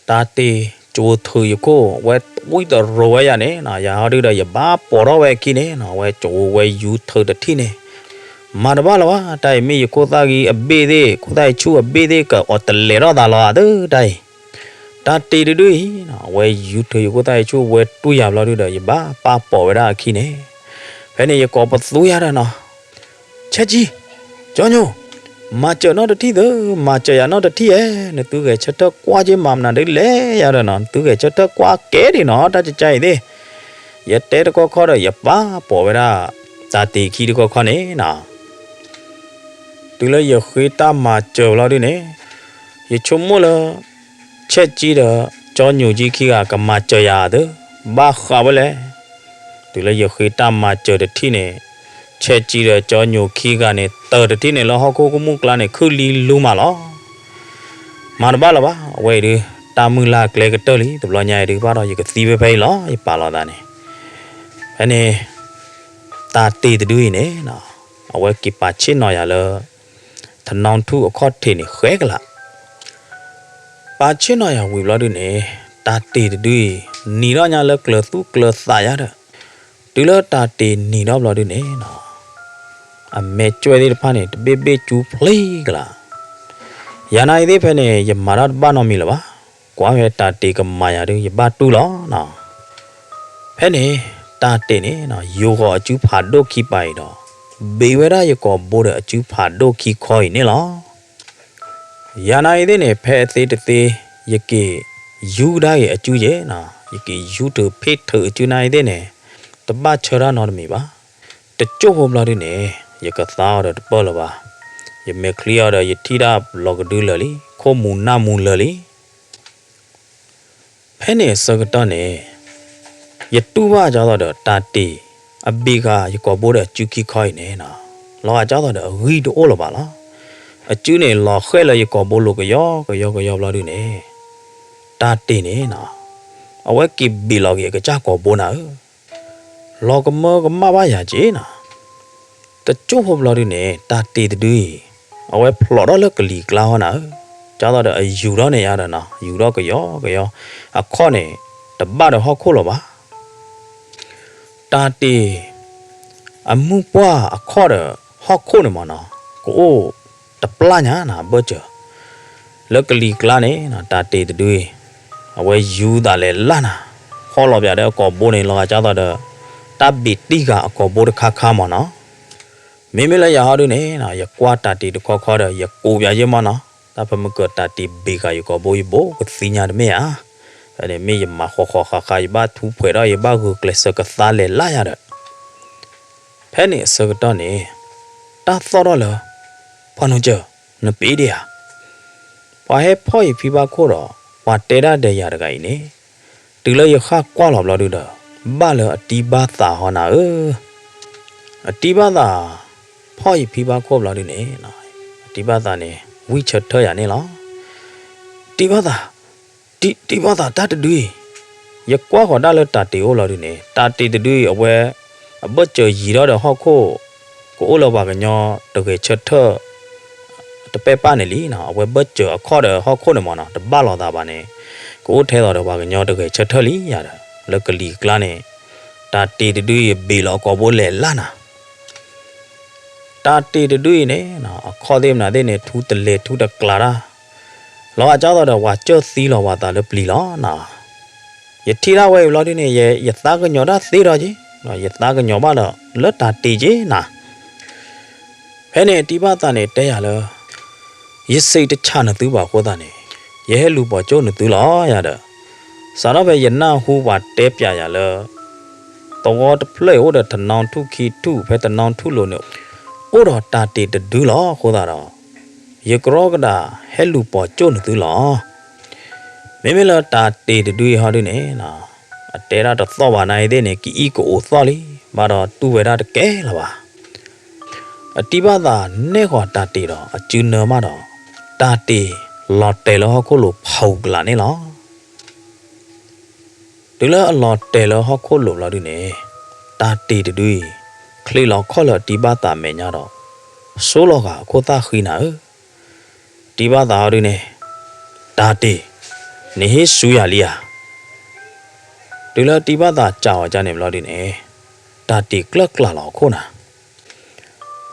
တၢ်တ့ၢ်ကၠိထုးယခိၣ် ဝဲဝံတရိၤဝဲယၤန့ၣ်, ယၤဟီဒုဒီးယဘၣ်ပိာ်ထီၣ်ဝဲအခံန့ၣ်, ဝဲကၠိဝဲယူထုးတထံၣ်န့ၣ်, မၤတဘၣ်လၢၤဘၣ်, တၢ်အံၤမ့ၢ်ယခိၣ်သၣ်ဂံၢ်အဘ့ၣ်သ့ၣ် ခိၣ်သၣ်ဂံၢ်ဆူၣ်အဘ့ၣ်သ့ၣ် ကအီၣ်တလဲၤထီၣ်သးလီၤဧါသၢတၢ်အံၤ. တၢ်တ့ၢ်တဒုအံၤ, ဝဲယူထုးယခိၣ်သၣ်ဂံၢ်ဆူၣ်ဝဲတွံၢ်ယၤဘျီဒုဒီး ယဘၣ်ပာ်ပိာ်ဝဲဒၣ်အခံန့ၣ်, ဖဲန့ၣ်ယကိးပသူယၤဒီးနီၤ, ဆဲးကံ, ကၠီညိၣ် မၤစၢၤနီတထံၣ်သၢ, မၤစၢၤယၤနီတထံၣ်ဧါ, နသုဂဲၤဆၢထၢၣ်ကွၢ်က့ၤမၤမနုၤဒ်လဲၣ်ယၤဒီးနီၤ, နသုဂဲၤဆၢထၢၣ်ကွၢ်ကဲဒံးနီၤ, တၢ်ကကါအံၤသ့ၣ်, ယတဲတကီၢ်ခီဒီး ယပာ်ပိာ်ဝဲဒၣ် တၢ်တ့ၤခံတကီၢ်ခီန့ၣ်နီၤ. တုၤလၢယဃ့တၢ်မၤစၢၤဘျီဒုန့ၣ်, ယဆိကမိၣ်လၢ ဆဲးကၠံဒီး ကၠီညိၣ်ကၠံခံဂၤကမၤစၢၤယၤသၢ, ဘၣ်ဃးဝဲလဲၣ်. တုၤလၢယဃ့တၢ်မၤစၢၤတထံၣ်န့ၣ်, ဆဲးကၠံဒီးကၠီညိၣ်ခံဂၤန့ၣ် တၢၤတထံၣ်န့ၣ် လၢဟီၣ်ခိၣ်ကမူၣ်ကျါန့ၣ် ခုၣ်လံလူမးလီၤ. မၤတဘၣ်လၢၤဘၣ်, အဝဲအံၤဒု တၢ်မုၢ်လၢ်ကျဲကတၢၢ်လံ, တဘျီညါအံၤဒုဘၣ်ဒီး ယကသံဝဲဖဲအံၤလီၤ, ယပာ်လီၤသးန့ၣ်. ဖဲန့ၣ် တၢ်တ့ၤတဒုအံၤန့ၣ်, အဝဲက့ၤပာ်ဆ့ၣ်နီၤယၤလၢ ထနီထူၣ်အခီၣ်ထံးန့ၣ်ဃဲကလး. ပာ်ဆ့ၣ်နီၤယၤဝံၤဘျီဒုန့ၣ်, တၢ်တ့ၤတဒုအံၤ နံၤထီၣ်ညါလၢကျၢၤသူကျၢၤသးယါဒီး, တုၤလၢတၢ်တ့ၤနံၤထီၣ်ဘျီဒုန့ၣ်နီၤ, အမဲာ်ကွဲသ့ၣ်တဖၣ်န့ၣ် တဘ့ၣ်ဘ့ၣ်ကၠူဖျ့ကလး. ယၤနၤအံၤသ့ၣ်ဖဲန့ၣ် ယမၤတၢ်တဘၣ်နီတမံၤလၢၤဘၣ်, ကွၢ်ဖဲတၢ်တ့ၤကမၤယၤဒု ယဘၣ်တူၢ်လီၤနီၤ. ဖဲန့ၣ် တၢ်တ့ၤန့ၣ်နီၤ ယူာ်ဃီၤအစုဖးဒိၣ်ခံပၤအံၤဒီး ဘ့းဝဲဒၣ်ယကိာ်ဘိဒီးအစုဖးဒိၣ်ခံခီအံၤန့ၣ်လီၤ. ယၤနၤအံၤသ့ၣ်န့ၣ် ဖဲအသ့တသ့ ယက့ၤယူကဒါက့ၤအစုယဲနီၤ, ယက့ၤယူထုးဖ့ၣ်ထုးအစုနၤအံၤသ့ၣ်န့ၣ် တဘၣ်ဆၢတၢ်နီတမံၤဘၣ်. တကၠိၢ်ဖိဘျီဒုန့ၣ် ယကသါအီၤဒီးတပၢၢ်လၢၤဘၣ်, ယမဲာ်ချံအီၤဒီး ယထံၣ်တၢ်လီၤကဒုလၢာ်လံ, ခိၣ်မူၤနၢ်မူၤလၢာ်လံ. ဖဲန့ၣ်အဆၢကတီၢ်န့ၣ် ယတူၢ်ဘၣ်ကၢ်သိးဒီး တၢ်တ့ၤအဘ့ၣ်ဃာ်ယကိာ်ဘိဒီးအစုခံခီအံၤန့ၣ်နီၤ, လီၤဂာ်ကၢ်သိးဒီးအဂံၢ်တအိၣ်လၢၤဘၣ်လီၤ. အစုန့ၣ် လီၤဃဲၣ်လၢယကိာ်ဘိလိၤကယီကယီကယီဘျီဒုန့ၣ်, တၢ်တ့ၤန့ၣ်နီၤ အဝဲက့ၤဘ့ၣ်လီၤက့ၤအကစၢ်ကိာ်ဘိနၤဧၢ, လီၤကမၢကမၣ်ဘၣ်ယၤက့နီၤ. တကၠိၢ်ဖိဘျီဒုန့ၣ် တၢ်တ့ၤတဒုအံၤ အဝဲဖျိးထီၣ်လၢကလံၤကျါဟီနၤဧၢ, ကၢ်သိးဒီးအယူၤထီၣ်န့ၣ်ယါဒီးနီၤ, ယူၤထီၣ်ကယီကယီ, အခီၣ်န့ၣ် တဘၣ်ဒီးဟီၣ်ခိၣ်လၢၤဘၣ်. တၢ်တ့ၤ အမုၢ်ပှၢ်အခီၣ်ဒီးဟီၣ်ခိၣ်န့ၣ်မ့ၢ်နီၤ, ကအိၣ်တပျၢ်ညါနီၤ အဘၢၣ်စၢၤ. လၢကလံၤကျါန့ၣ် တၢ်တ့ၤတဒုအံၤ အဝဲယူၤသးလဲၤလၢ်နၤ, ဖီၣ်လီၤပၠးဒီးအကိာ်ဘိန့ၣ် လီၤဂာ်ကၢ်သိးဒီး တၢ်ဘ့ၣ်တံၢ်ဃာ်အကိာ်ဘိတခါခါမ့ၢ်နီၤ. မ့မ့ၢ်လၢယၤဟီဒုန့ၣ် ယကွၢ်တၢ်တ့ၤတခီခီဒီး ယကိးပၠးယဲမ့ၢ်နီၤ, တၢ်ဖဲမုၢ်ကၢၤတၢ်တ့ၤဘ့ၣ်ဃာ်ယကိာ်ဘိယဘိကသ့ၣ်ညါတမ့ၢ်ဧါ. ဖဲန့ၣ်မ့ၢ်ယမၤဃီၤဃီၤဃးဃး ယဘၣ်ထူးဖှဲးထီၣ် ယဘၣ်ဂုာ်ကျဲးစၢးကသါလဲၤလၢ်ယၤဒီး ဖဲန့ၣ်အဆၢကတီၢ်န့ၣ် တၢ်သီၣ်ထီၣ်လၢ ပှၤနီၢ်ကၠၢၢ် နပ့ၤဒံးဧါ. ပှၤဟဲဖီၣ်ယဖံဘၣ်ခိၣ်ဒီး ပှၤတဲဒၣ်ဒီးယၤတဂၤအံၤန့ၣ်, တုၤလၢယဃၣ်ကွၢ်လီၤဘျီဒုဒီး ဘၣ်လၢအတံၢ်ဘၣ်သးဟီနၤဧၢ. အတံၢ်ဘၣ်သး ဖီၣ်ယဖံဘၣ်ခိၣ်ဘျီဒုန့ၣ်, အတံၢ်ဘၣ်သးန့ၣ် ဝံၢ်ဆၢထၢၣ်ယၤန့ၣ်လီၤ. တံၢ်ဘၣ်သး, တံၢ်ဘၣ်သးတၢ်တဒုအံၤ, ယကွၢ်ဃီၤဒၣ်လၢတၢ်တ့ၤအိၣ်လီၤဒုန့ၣ် တၢ်တ့ၤတဒုအံၤအဝဲ အဘၢၣ်စၢၤယံၤထီၣ်ဒီးဟီၣ်ခိၣ် ကအိၣ်လၢပှၤကညီတဂဲၤဆၢထၢၣ် တပဲာ်ပၢ်န့ၣ်လံနီၤ. အဝဲဘၢၣ်စၢၤအခီၣ်ဒီးဟီၣ်ခိၣ်န့ၣ်မ့ၢ်နီၤ တဘၣ်လိာ်သးဘၣ်န့ၣ် ကအိၣ်ထဲသိးဒီးပှၤကညီတဂဲၤဆၢထၢၣ်လံယၤဒီး လၢကလံၤကျါန့ၣ် တၢ်တ့ၤတဒုအံၤဘ့ၣ်လီၤအကိာ်ဘိလဲၤလၢ်နၤ. တၢ်တ့ၤတဒုအံၤန့ၣ် အခီၣ်သ့ၣ်မနုၤသ့ၣ်န့ၣ် ထူတလဲၤထူတကျါတၢ် လီၤဂာ်ကၢ်သိးဒီးပှၤကၢၢ်သံလီၤပှၤသးလၢပျံၤလီၤနီၤ. ယထံၣ်ဒၣ်ဝဲအံၤဘျီဒုန့ၣ် ယသးကညီၤတၢ်သ့ဒီးက့ၤ, ယသးကညီၤဘၣ်ဒီးလၢတၢ်တ့ၤက့ၤနၤ. ဖဲန့ၣ်တံၢ်ဘၣ်သးန့ၣ်တဲယၤလၢ ယစံးတဆၣ်နသုဘၣ်အဃိသတးန့ၣ် ယဟဲလူၤပိာ်ကၠိၣ်နသုလီၤယၤဒီး စးထီၣ်ဖဲယနၢ်ဟူပှၤတဲပၠးယၤလၢ သဝီတဖျၢၣ်အံၤအိၣ်ဒီးထနီထူၣ်ခံထူၣ် ဖဲထနီထူၣ်လိၤန့ၣ် အိၣ်ဒီးတၢ်တ့ၤတဒုလီၤအဃိသတးဒီး ယကရီကဒၣ်ဟဲလူၤပိာ်ကၠိၣ်နသုလီၤ. မ့မ့ၢ်လၢတၢ်တ့ၤတဒုအံၤဟီဒုန့ၣ် အတဲဒၣ်တသီၣ်ဘၣ်နၤအံၤသ့ၣ်န့ၣ် ကအံၣ်ကအိၣ်သီၣ်လံ ဘၣ်ဒီးတူၢ်ဝဲဒၣ်တကဲလၢၤဘၣ်. အတံၢ်ဘၣ်သးနဲၣ်ဃီၤတၢ်တ့ၤဒီး အစုနၢမးဒီး တၢ်တ့ၤလီၤတဲာ်လၢဟီၣ်ခိၣ်လိၤဖးအူကလာ်န့ၣ်လီၤ. တုၤလၢအလီၤတဲာ်လၢဟီၣ်ခိၣ်လိၤဘျီဒုန့ၣ် တၢ်တ့ၤတဒုအံၤ ချံးလီၤခီၣ်လၢအတံၢ်ဘၣ်သးမဲာ်ညါဒီး ဆိလီၤဂာ်အခိၣ်သၣ်ဃံနၤဧၢ. တံၢ်ဘၣ်သးဟီဒုန့ၣ် တၢ်တ့ၤ နဟ့ၣ်စူယၤလံဧါ. တုၤလၢတံၢ်ဘၣ်သးစံးအီၤဒ်န့ၣ်ဘျီဒုန့ၣ် တၢ်တ့ၤကျၢၢ်ကျၢ်လီၤအခိၣ်နၤ.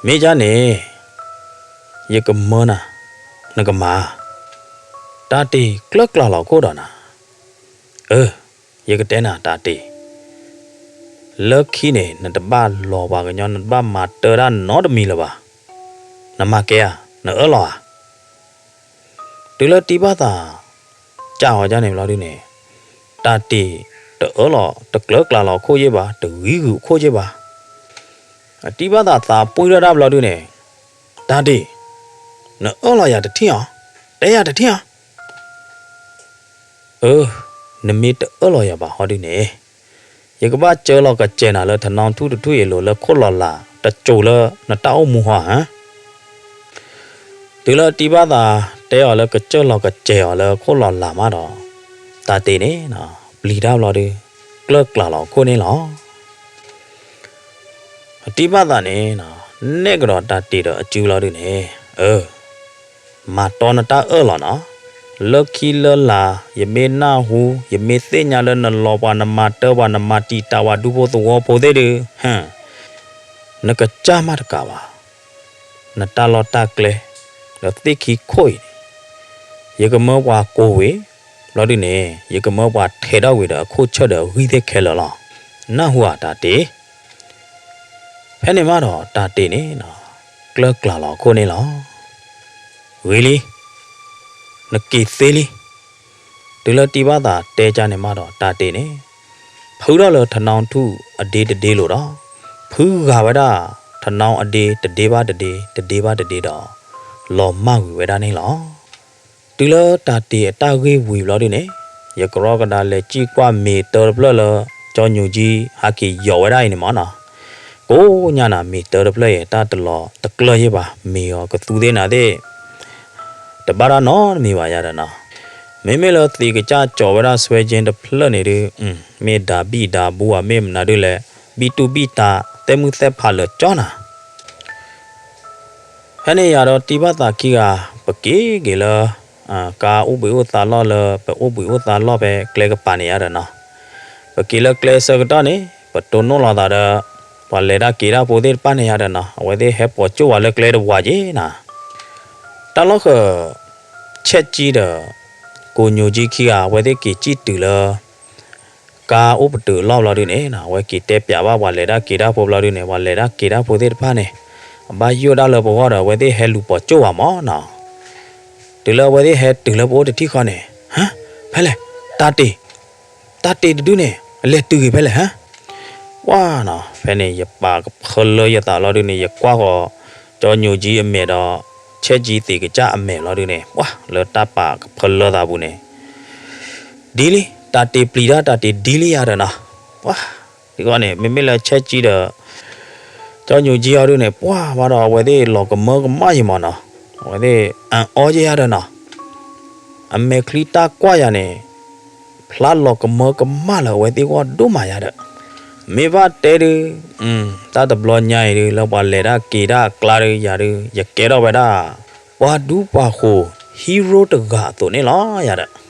မ့ၢ်ဒ်န့ၣ် ယကမၢနၤ နကမၤ တၢ်တ့ၤကျၢၢ်ကျၢ်လီၤခိၣ်ဒီးနၤ. အၢ ယကတဲနၤတၢ်တ့ၤ လၢခံန့ၣ် နတဘၣ်လီၤပှၤကညီ နတဘၣ်မၤတၢ်တၢ်နီတမံၤလၢၤဘၣ်. နမၤကဲဧါ. နအၢၣ်လီၤဧါ. တုၤလၢတံၤဘၣ်သး ကးအီၤဒ်န့ၣ်ဘျီဒုန့ၣ်, တၢ်တ့ၢ်တအၢၣ်လီၤ တကျၢၤကျါလီၤအခိၣ်ယ့ၢ်ဘၣ်, တဂံၤဂုာ်အခိၣ်ယ့ၢ်ဘၣ်. အတံၤဘၣ်သးသးပှံၢ်ထီၣ်ဒၣ်ဘျီဒုန့ၣ်, တၢ်တ့ၢ်, နအၢၣ်လီၤယၤတထံၣ်ဧါ, တဲယၤတထံၣ်ဧါ. အၢ, နမ့ၢ်တအၢၣ်လီၤယၤဘၣ်ဟီဒုန့ၣ်, ယကဘၣ်စၢလီၤကစဲၤနၤလၢထနီထူၣ်တထူၣ်အံၤလိၤလၢခိၣ်လီၤလးတစိၤလၢနတၢ်အိၣ်မူဟီဧါ. တုၤလၢတံၤဘၣ်သးတဲအီၤလၢကစၢလီၤကစဲၤအီၤလၢခိၣ်လီၤလးမးဒီး, တၢ်တ့ၢ်န့ၣ် ပျံၤတၢ်ဘျီဒု, ကျၢၤကျါလီၤအခိၣ်န့ၣ်လီၤ. အတံၤဘၣ်သးန့ၣ် နဲၣ်ကဒီးတၢ်တ့ၢ်ဒီးအစုလီၤဒုန့ၣ်, အၢ မၤတီနတၢ်အၢၣ်လီၤနီၤ. လၢခံလၢလာ် ယမ့ၢ်နၢ်ဟူ ယမ့ၢ်သ့ၣ်ညါလၢနလီၤပှၤ နမၤတၢ်ပှၤ နမၤတံာ်တာ်ပှၤဒူဖိသဝီဖိသ့ၣ်ဒု, နကစၢ်မးတကးဘၣ်, နတၢ်လီၢ်တၢ်ကျဲ ဒီးသ့ၣ်ခံခိၣ်အံၤန့ၣ်, ယကမၢပှၤကိးဝံၤ ဘျီဒုန့ၣ် ယကမၢပှၤထဲးထီၣ်ဝံၤဒီးအခိၣ်ဆၢၣ်ဒီးအဂံၢ်သ့ၣ်ခဲလၢာ်လီၤ. နၢ်ဟူဧါတၢ်တ့ၢ်. ဖဲန့ၣ်မးဒီးတၢ်တ့ၢ်န့ၣ် ကျၢၤကျါလီၤအခိၣ်န့ၣ်လီၤ. ဂ့ၤလံ, နက့ၤသ့လံ. တုၤလၢတံၤဘၣ်သးတဲကၢ်န့ၣ်မးဒီးတၢ်တ့ၢ်န့ၣ် ဖုထီၣ်လၢထနီထူၣ်အဒ့တဒ့လိၤဒီး ဖုဂၤဝဲဒၣ်ထနီအဒ့တဒ့ဘၣ်တဒ့ တဒ့ဘၣ်တဒ့ဒီး လီၤမၢ်ဝံၤဝဲဒၣ်န့ၣ်လီၤ. တုၤလၢတၢ်တ့ၢ်အတၢ်ဂ့ၢ်ဝံၤဘျီဒုန့ၣ်, ယကရီကဒါလဲၤစံၣ်ကွၢ်မ့ၤတၢတဖျၢၣ်လၢ ကၠီညိၣ်ကၠံဟးက့ၤယီၤဝဲဒၣ်အံၤန့ၣ်မးနီၤ. ကိးညါနၤ မ့ၤတၢတဖျၢၣ်အံၤ တၢ်တလီၤတကျၢၤယ့ၢ်ဘၣ်, မ့ၤအီၤကသူသ့ၣ်နၤသ့ၣ် တဘၣ်တၢ်နီတမံၤဘၣ်ယၤဒီးနီၤ. မ့မ့ၢ်လၢသ့ၣ်ကစၢ်ကၠီဝဲဒၣ် ဆွဲကၠ့ တဖျၢၣ်န့ၣ်ဒု, မ့ၢ်ဒၤဘံၣ်ဒၤဘူဧါ မ့ၢ်မနုၤဒုလဲၣ်, ဘံၣ်တူၢ်ဘံၣ်တၢ် သဲၣ်မုၢ်သဲၣ်ဖးလၢာ်ကၠီနၤ. ဖဲန့ၣ်ယၤဒီးတံၤဘၣ်သးခံဂၤ ပက့ၤက့ၤလၢ ကါအိၣ်ဘှံးအိၣ်သါလီၢ်လၢ ပအိၣ်ဘှံးအိၣ်သါလီၢ်ဖဲကျဲကပၤန့ၣ်ယၤဒီးနီၤ. ပက့ၤလၢကျဲဆၢကတီၢ်န့ၣ် ပတိၢ်နီၣ်လီၤသးဒီး ပှၤလဲၤတၢ်က့ၤတၢ်ဖိသ့ၣ်တဖၣ်န့ၣ်ယၤဒီးနီၤ, အဝဲသ့ၣ်ဟဲပိာ်ကၠိၣ်ဝဲလၢကျဲတဝၤက့ၤနၤ. တၢ်လီၢ်ဃၢၤ ဆဲၣ်ကၠံဒီး ကိၣ်ညိၣ်ကၠံခံဂၤ အဝဲသ့ၣ်က့ၤစံၣ်တုၤလၢ ကါအိၣ်ပတုာ်အလီၢ်ဘျီဒုန့ၣ်, အဝဲက့ၤတဲပၠးဘၣ်ပှၤလဲၤတၢ်က့ၤတၢ်ဖိဘျီဒုန့ၣ်, ပှၤလဲၤတၢ်က့ၤတၢ်ဖိသ့ၣ်တဖၣ်န့ၣ် အဘၣ်ယိၣ်ဒၣ်လၢပဂီၢ်ဒီး အဝဲသ့ၣ်ဟဲလူၤပိာ်ကၠိၣ်ဝဲမးနီၤ. တုၤလၢအဝဲသ့ၣ်ဟဲတုၤလၢပအိၣ်တထံၣ်ဃီန့ၣ်, ဟါ, ဖဲလဲၣ်, တၢ်တ့ၢ်, တၢ်တ့ၢ်တဒုန့ၣ် အလဲၤတုၤဂ့ၤဖဲလဲၣ်ဟါ. ပှၤနီၤ, ဖဲန့ၣ်ယပာ်ကဖၢလၢယသးလီၤဒုန့ၣ်, ယကွၢ်ဃီၤ ကၠီညိၣ်ကၠံအမဲာ်ဒီး ဆဲၣ်ကၠံသ့ၣ်ကစၢ်အမဲာ်လီၤဒုန့ၣ်, ပှၤလၢတၢ်ပာ်ကဖၢလၢသးပူၤန့ၣ် ဒ်လံ, တၢ်တ့ၢ်ပျံၤတၢ် တၢ်တ့ၢ်ဒ်လံယၤဒီးနီၤ. ပှၤ, ဒ်ဂီၢ်န့ၣ် မ့မ့ၢ်လၢဆဲၣ်ကၠံဒီး ကၠီညိၣ်ကၠံအီၤဒုန့ၣ် ပှၤဘၣ်ဒီးအဝဲသ့ၣ်လီၤကမၢကမၣ်ယံၤမးနီၤ, အဝဲသ့ၣ်အအီယဲယၤဒီးနီၤ. အမဲာ်ချံတၢ်ကွၢ်ယၤန့ၣ် ဖျါလီၤကမၢကမၣ်လၢအဝဲသ့ၣ်ဂီၢ်ဒိၣ်မးယၤဒီး, မ့ၢ်ဘၣ်တဲဒု, တၢ်တဘျီညါအံၤဒု လၢပှၤလဲၤတၢ်က့ၤတၢ်အကျါဒု ယၤဒု ယကဲထီၣ်ဝဲဒၣ် ပှၤဒူပှၤဃိၤ hero တဂၤအသိးန့ၣ်လီၤယၤဒီး.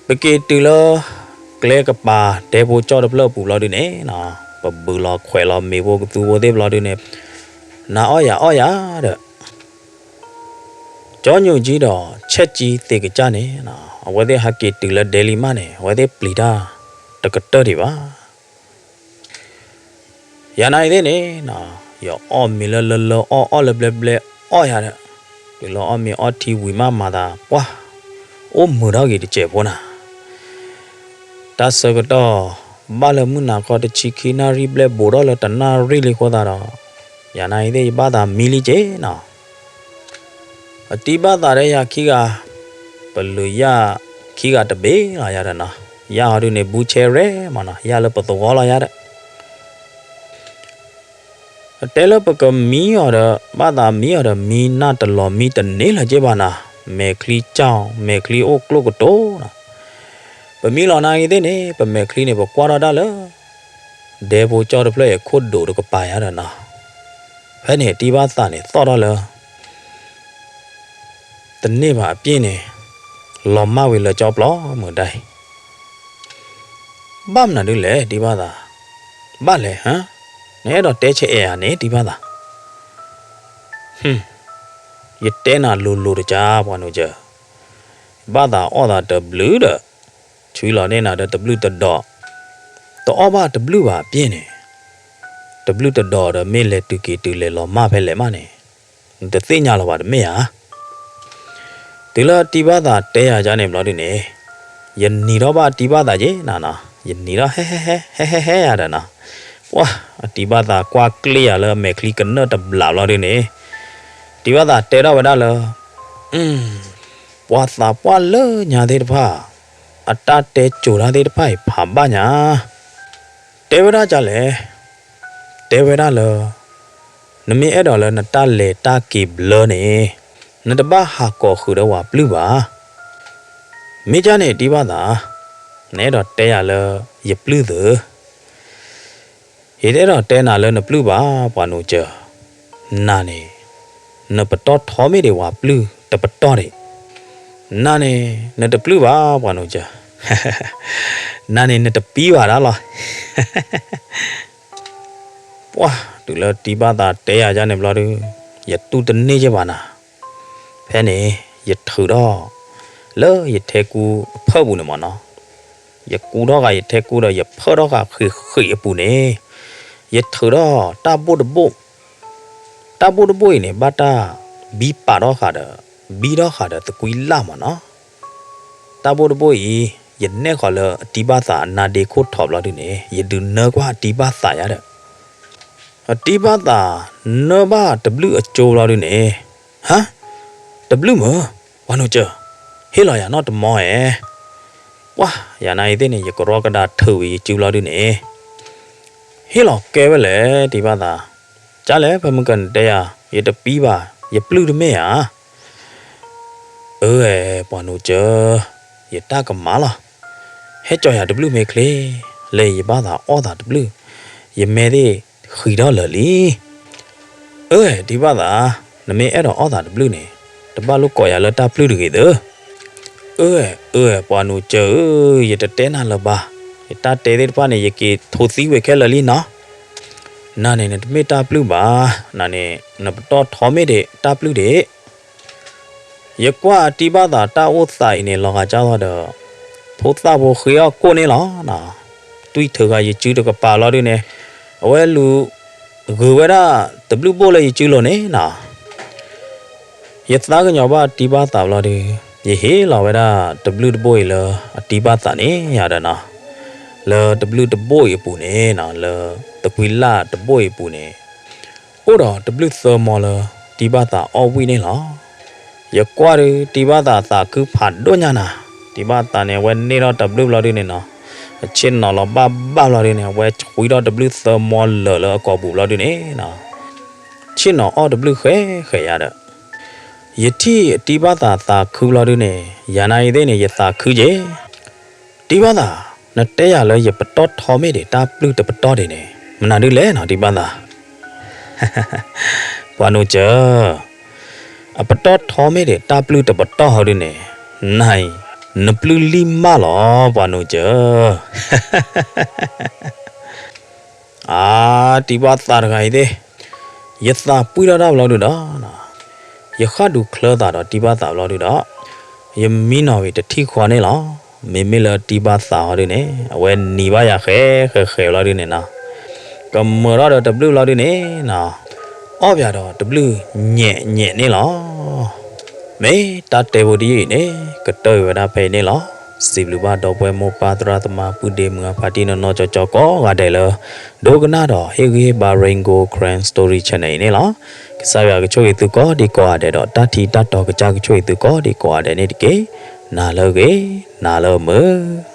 ပက့ၤတုၤလၢ ကျဲကပၤဒဲဖိကၠီၣ်တဖျၢၣ်အပူၤဘျီဒုန့ၣ်, ပဘုးလီၤခွဲးလီၤမ့ၤဖိကသူဖိသ့ၣ်ဘျီဒုန့ၣ်, နၤအီၣ်ယၤအီၣ်ယၤဒီး ကၠီညိၣ်ကၠံဒီးဆဲၣ်ကၠံသ့ၣ်ကစၢ်န့ၣ်, အဝဲသ့ၣ်ဟးက့ၤတုၤလၢဒဲလံမးန့ၣ် အဝဲသ့ၣ်ပျံၤတၢ်တကတၢၢ်ဒံးဘၣ်. ယၤနၤအံၤသ့ၣ်န့ၣ်, ယအီၣ်မ့ၤလၢလၢလၢအီၣ် အီၣ်လၢဘျဲဘျဲအီၣ်ယၤဒီး, တုၤလၢအီၣ်မ့ၤအီထံဝံၤမးမၤသး ပှၤ, အိၣ်မုာ်ထီၣ်ဂ့ၤတစဲးဖိနၤ. တၢ်ဆၢကတီၢ် ဘၣ်လၢမုၢ်နၤခီတဆံခံနၣ်ရံၣ်ဘျဲၣ် ဘူးထီၣ်လၢတနၣ်ရံၣ်လံအဃိသတးဒီး, ယၤနၤအံၤသ့ၣ်ယဘၣ်သးမံလံက့နီၤ. အတံၤဘၣ်သးဒီးယၤခံဂၤ, ပလုာ်ယၣ်ခံဂၤတဘ့ၣ်လီၤယၤဒီးနီၤ, ယၣ်ဟီဒုန့ၣ် ဘုဆဲရဲမးနီၤ, ယၣ်လၢပသဝီလီၤယၤဒီး အတဲလၢပကမံအီၤဒီး ဘၣ်သးမံအီၤဒီး မံနၢ်တလီၤမံတန့ၢ်လၢၤက့ဘၣ်နၤ, မဲာ်ချံကၠီ, မဲာ်ချံအိၣ်ကျိၣ်ကတိၤနီၤ. ပမံလီၤနၤအံၤသ့ၣ်န့ၣ် ပမဲာ်ချံန့ၣ် ပကွၢ်ထီၣ်ဒၣ်လၢ ဒဲဖိကၠီၣ်တဖျၢၣ်အံၤအခိၣ်ဒိၣ်တကပၤယၤဒီးနီၤ. ဖဲန့ၣ်တံၤဘၣ်သးန့ၣ်သီၣ်ထီၣ်လၢ တန့ၢ်ဘၣ်အပျ့ၢ်န့ၣ် လီၤမၢ်ဝံၤလၢကၠီပျီမုၢ်ဒၣ်အံၤ. ဘၣ်မနုၤဒ်လဲၣ်တံၤဘၣ်သး, ဘၣ်လဲၣ်, နအဲၣ်ဒိးတဲဆဲးအဲၣ်ဧါန့ၣ်တံၤဘၣ်သး. ယတဲနၤလိၤလိၤတကၢ်ပှၤနုၤကၢ, ဘၣ်သးအီၣ်သးတဘျုးဒီး ဆွံလီၤန့ၢ်နၤဒီးတဘျုးတဒီး, တအီၣ်ဘၣ်တဘျုးဘၣ်အပျ့ၢ်န့ၣ်, တဘျုးတဒီးဒီးမ့ၢ်လဲၤတုၤက့ၤတုၤလဲၤလီၤမၢ်ဖဲလဲၣ်မးန့ၣ် နတသ့ၣ်ညါလၢၤဘၣ်တမ့ၢ်ဧါ. တုၤလၢအတံၤဘၣ်သးတဲယၤဒ်န့ၣ်ဘျီဒုန့ၣ်, ယနံၤထီၣ်ဘၣ်အတံၤဘၣ်သးက့ၤနၤနီၤ, ယနံၤထီၣ်ဟဲဟဲဟဲဟဲဟဲယၤဒီးနီၤ, ပှၢ်အတံၤဘၣ်သးကွၢ်ကျ့ယၤလၢအမဲာ်ချံကနၢၣ်တဘျးဘျီဒုန့ၣ်, တံၤဘၣ်သးတဲထီၣ်ဝဲဒၣ်လၢ ပှၤသးပှၢ်လၢညါသ့ၣ်တဖၣ်, အတၢ်တဲကိၤတၢ်သ့ၣ်တဖၣ်အံၤဖးဘၣ်ညါ, တဲဝဲဒၣ်ဒ်လဲၣ်, တဲဝဲဒၣ်လၢ နမ့ၢ်အဲၣ်ဒိးလၢနတၢ်လဲၤတၢ်က့ၤဘျၢန့ၣ်, နတဘၣ်ဟးကိးဃုာ်ဒီးပှၤပျုၢ်ဘၣ်. မ့ၢ်ကန့ၣ်တံၤဘၣ်သး, နအဲၣ်ဒိးတဲယၤလၢယပျုၢ်သုး ယတအဲၣ်ဒိးတဲနၤလၢနပျုၢ်ဘၣ် ပှၤနိစၢၤ, နၤန့ၣ် နပတီၢ်ထီမ့ၢ်ဒံးပှၤပျုၢ်တပတီၢ်ဒံး, နၤန့ၣ် နတပျုၢ်ဘၣ် ပှၤနိစၢၤ, နၤန့ၣ် နတပံဘၣ်ဒၣ်လီၤ. ပှၢ်တုၤလၢတံၤဘၣ်သးတဲယၤဒ်န့ၣ်ဘျီဒု, ယတူၢ်တန့ၢ်ယဲၢ်ဘၣ်နၤ, ဖဲန့ၣ် ယထုးထီၣ် လၢယထဲကူအဖၢပူၤန့ၣ်မ့ၢ်နီၤ, ယကူထီၣ်ဃာ်ယထဲကူဒီးယဖၢထီၣ်ဃာ်ဃံးဃံးအပူၤန့ၣ်, ယထုးထီၣ်တၢ်ဘိၣ်တဘိၣ်, တၢ်ဘိၣ်တဘိၣ်အံၤန့ၣ် ဘၣ်တၢ်ဘံပာ်ထီၣ်ဃာ်ဒီး, ဘံထီၣ်ဃာ်ဒီးသကွံလၢ်မ့ၢ်နီၤ, တၢ်ဘိၣ်တဘိၣ်အံၤ ယနဲၣ်ဃီၤလၢအတံၤဘၣ်သးအနါဒ့ခိၣ်ထီးဘျီဒုန့ၣ် ယဒုးနၢကွၢ်အတံၤဘၣ်သးယါဒီး, အတံၤဘၣ်သးနၢဘၣ်တဘျုၣ်အကၠိဘျီဒုန့ၣ်, ဟါ, တဘျုၣ်မုၢ်, ပှၤနိစၢၤ, ဟ့ၣ်လီၤယၤနီၣ်တမီၤဧဲ, ပှၢ်ယၤနၤအံၤသ့ၣ်န့ၣ် ယကရီကဒါထုးဝံၤယစုဘျီဒုန့ၣ်, ဟ့ၣ်လီၤကဲဝဲလဲၣ် တံၤဘၣ်သး, ကၢ်လဲၣ် ဖဲမုၢ်ကနတဲယၤ ယတပံဘၣ် ယပျုၢ်တမ့ၢ်ဧါ. အၢ ပှၤနိစၢၤ, ယတၢ်ကမၣ်လီၤ. ဟဲကၠီယၤတဘျုၣ်မ့ၢ်ချ့, လၢယဘၣ်သးအီၣ်သးတဘျုၣ်, ယမဲာ်သ့ၣ်ဃံးထီၣ်လၢာ်လံ. အၢ တံၤဘၣ်သး, နမ့ၢ်အဲၣ်ဒိးအီၣ်သးတဘျုၣ်န့ၣ်, တဘၣ်လိၣ်ကိးယၤလၢတၢ်ပျုၢ်တဂ့ၤသၢ. အၢ အၢ ပှၤနိစၢၤဧၢ, ယတတဲနၤလၢၤဘၣ်, ယတၢ်တဲသ့ၣ်တဖၣ်န့ၣ် ယက့ၤထိးသံဝဲခဲလၢာ်လံနီၤ. နၤန့ၣ် နတမ့ၢ်တၢ်ပျုၢ်ဘၣ်, နၤန့ၣ် နပတီၢ်ထီမ့ၢ်ဒံးတၢ်ပျုၢ်ဒံး. ယကွၢ်အတံၤဘၣ်သးတၢ်အိၣ်သးအံၤန့ၣ် လီၤဂာ်ကၢ်သီဒီး ဖိသၣ်ဖိဃ့အီၣ်ကိၣ်န့ၣ်လီၤ. တွံၢ်ထုးဃာ်ယစုတကပၤလီၤဒုန့ၣ်, အဝဲလူၤဂုၤဝဲဒၣ်တဘျုၣ်ဘိၣ်လၢယစုလိၤန့ၣ်နီၤ. ယသးကညီၤဘၣ်အတံၤဘၣ်သးဘျီဒု, ယဟ့ၣ်လီၤဝဲဒၣ်တဘျုၣ်တဘိၣ်အံၤလၢအတံၤဘၣ်သးန့ၣ်ယၤဒီးနီၤ, လၢတဘျုၣ်တဘိၣ်အံၤအပူၤန့ၣ်နီၤ, လၢသကွံလၢ်တဘိၣ်အံၤအပူၤန့ၣ် အိၣ်ဒီးတဘျုၣ်သၢမီလၢတံၤဘၣ်သးအီၣ်ဝံၣ်န့ၣ်လီၤ. ယကွၢ်ဒုး တံၤဘၣ်သးသးခုဖးဒိၣ်ညါနၤ, တံၤဘၣ်သးန့ၣ် အဝဲန့ၢ်ထီၣ်တဘျုၣ်ဘျီဒုန့ၣ်နီၤ, အဆ့ၣ်နီၤလီၤဘၣ်ဘၣ်ဘျီဒုန့ၣ် အဝဲဆှံထီၣ်တဘျုၣ်သၢမီလၢာ်လၢအကိာ်ပူၤဘျီဒုန့ၣ်နီၤ, ဆ့ၣ်နီၤအီၣ်တဘျုၣ်ဃဲဃဲယၤဒီး ယထံၣ်အတံၤဘၣ်သးသးခုဘျီဒုန့ၣ် ယၤနၤအံၤသ့ၣ်န့ၣ် ယသးခုက့ၤ. တံၤဘၣ်သး, နတဲယၤလၢယပတီၢ်ထီမ့ၢ်ဒံးတၢ်ပျုၢ်တပတီၢ်ဒံးန့ၣ် မနုၤဒ်လဲၣ်နီၤ တံၤဘၣ်သး. ပှၤနိစၢၤ, အပတီၢ်ထီမ့ၢ်ဒံးတၢ်ပျုၢ်တပတီၢ်ဟီဒုန့ၣ်, နၤအံၤ နပျုၢ်လံၢ်မၢ်လီၤ ပှၤနိစၢၤ. အါ, တံၤဘၣ်သးတဂၤအံၤသ့ၣ်, ယသးပှံၢ်ထီၣ်တၢ်ဘျီဒုဒီး, ယဃၣ်ဒူးချၢသးဒီးတံၤဘၣ်သးဘျီဒုဒီး, ယမံနီၤဝံၤတထံၣ်ဃီန့ၣ်လီၤ. မ့မ့ၢ်လၢတံၤဘၣ်သးဟီဒုန့ၣ် အဝဲနံၤဘၣ်ယၤဃဲဃဲဃဲဘျီဒုန့ၣ်နီၤ, ကမၢထီၣ်ဒီးတဘျုၣ်ဘျီဒုန့ၣ်နီၤ, အီၣ်ပၠးဒီးတဘျုၣ်ညဲးညဲးန့ၣ်လီၤ. မ့ၢ်တၢ်တဲဖိတယုၢ်အံၤန့ၣ် ကတၢၢ်ကွံာ်ဝဲဒၣ်ဖဲအံၤန့ၣ်လီၤ. စံးဘျုးဘၣ်ဒီပုၢ်ဝဲၢ်မိၢ်ပၢ်သရၣ်သမါ ပုၢ်ဒ့မုၣ်အဖါတံၢ်နီၢ်နီၢ်ကၠီကၠီကိးဂၤဒဲးလၢ ဒိကနၣ်ဒီးဟ့ၣ်ဂံၢ်ဟ့ၣ်ဘါ Rain Gold Karen Story Channel အံၤန့ၣ်လီၤ. ကစၢ်ယွၤကဆိၣ်ဂ့ၤသုကိးဒံကိးဂၤဒဲးဒီး တၢ်ထံတၢ်တီကစၢ်ကဆိၣ်ဂ့ၤသုကိးဒံကိးဂၤဒဲးန့ၣ်တက့ၢ်. နၤလၢအဂ့ၤ, နၤလၢအမုာ်.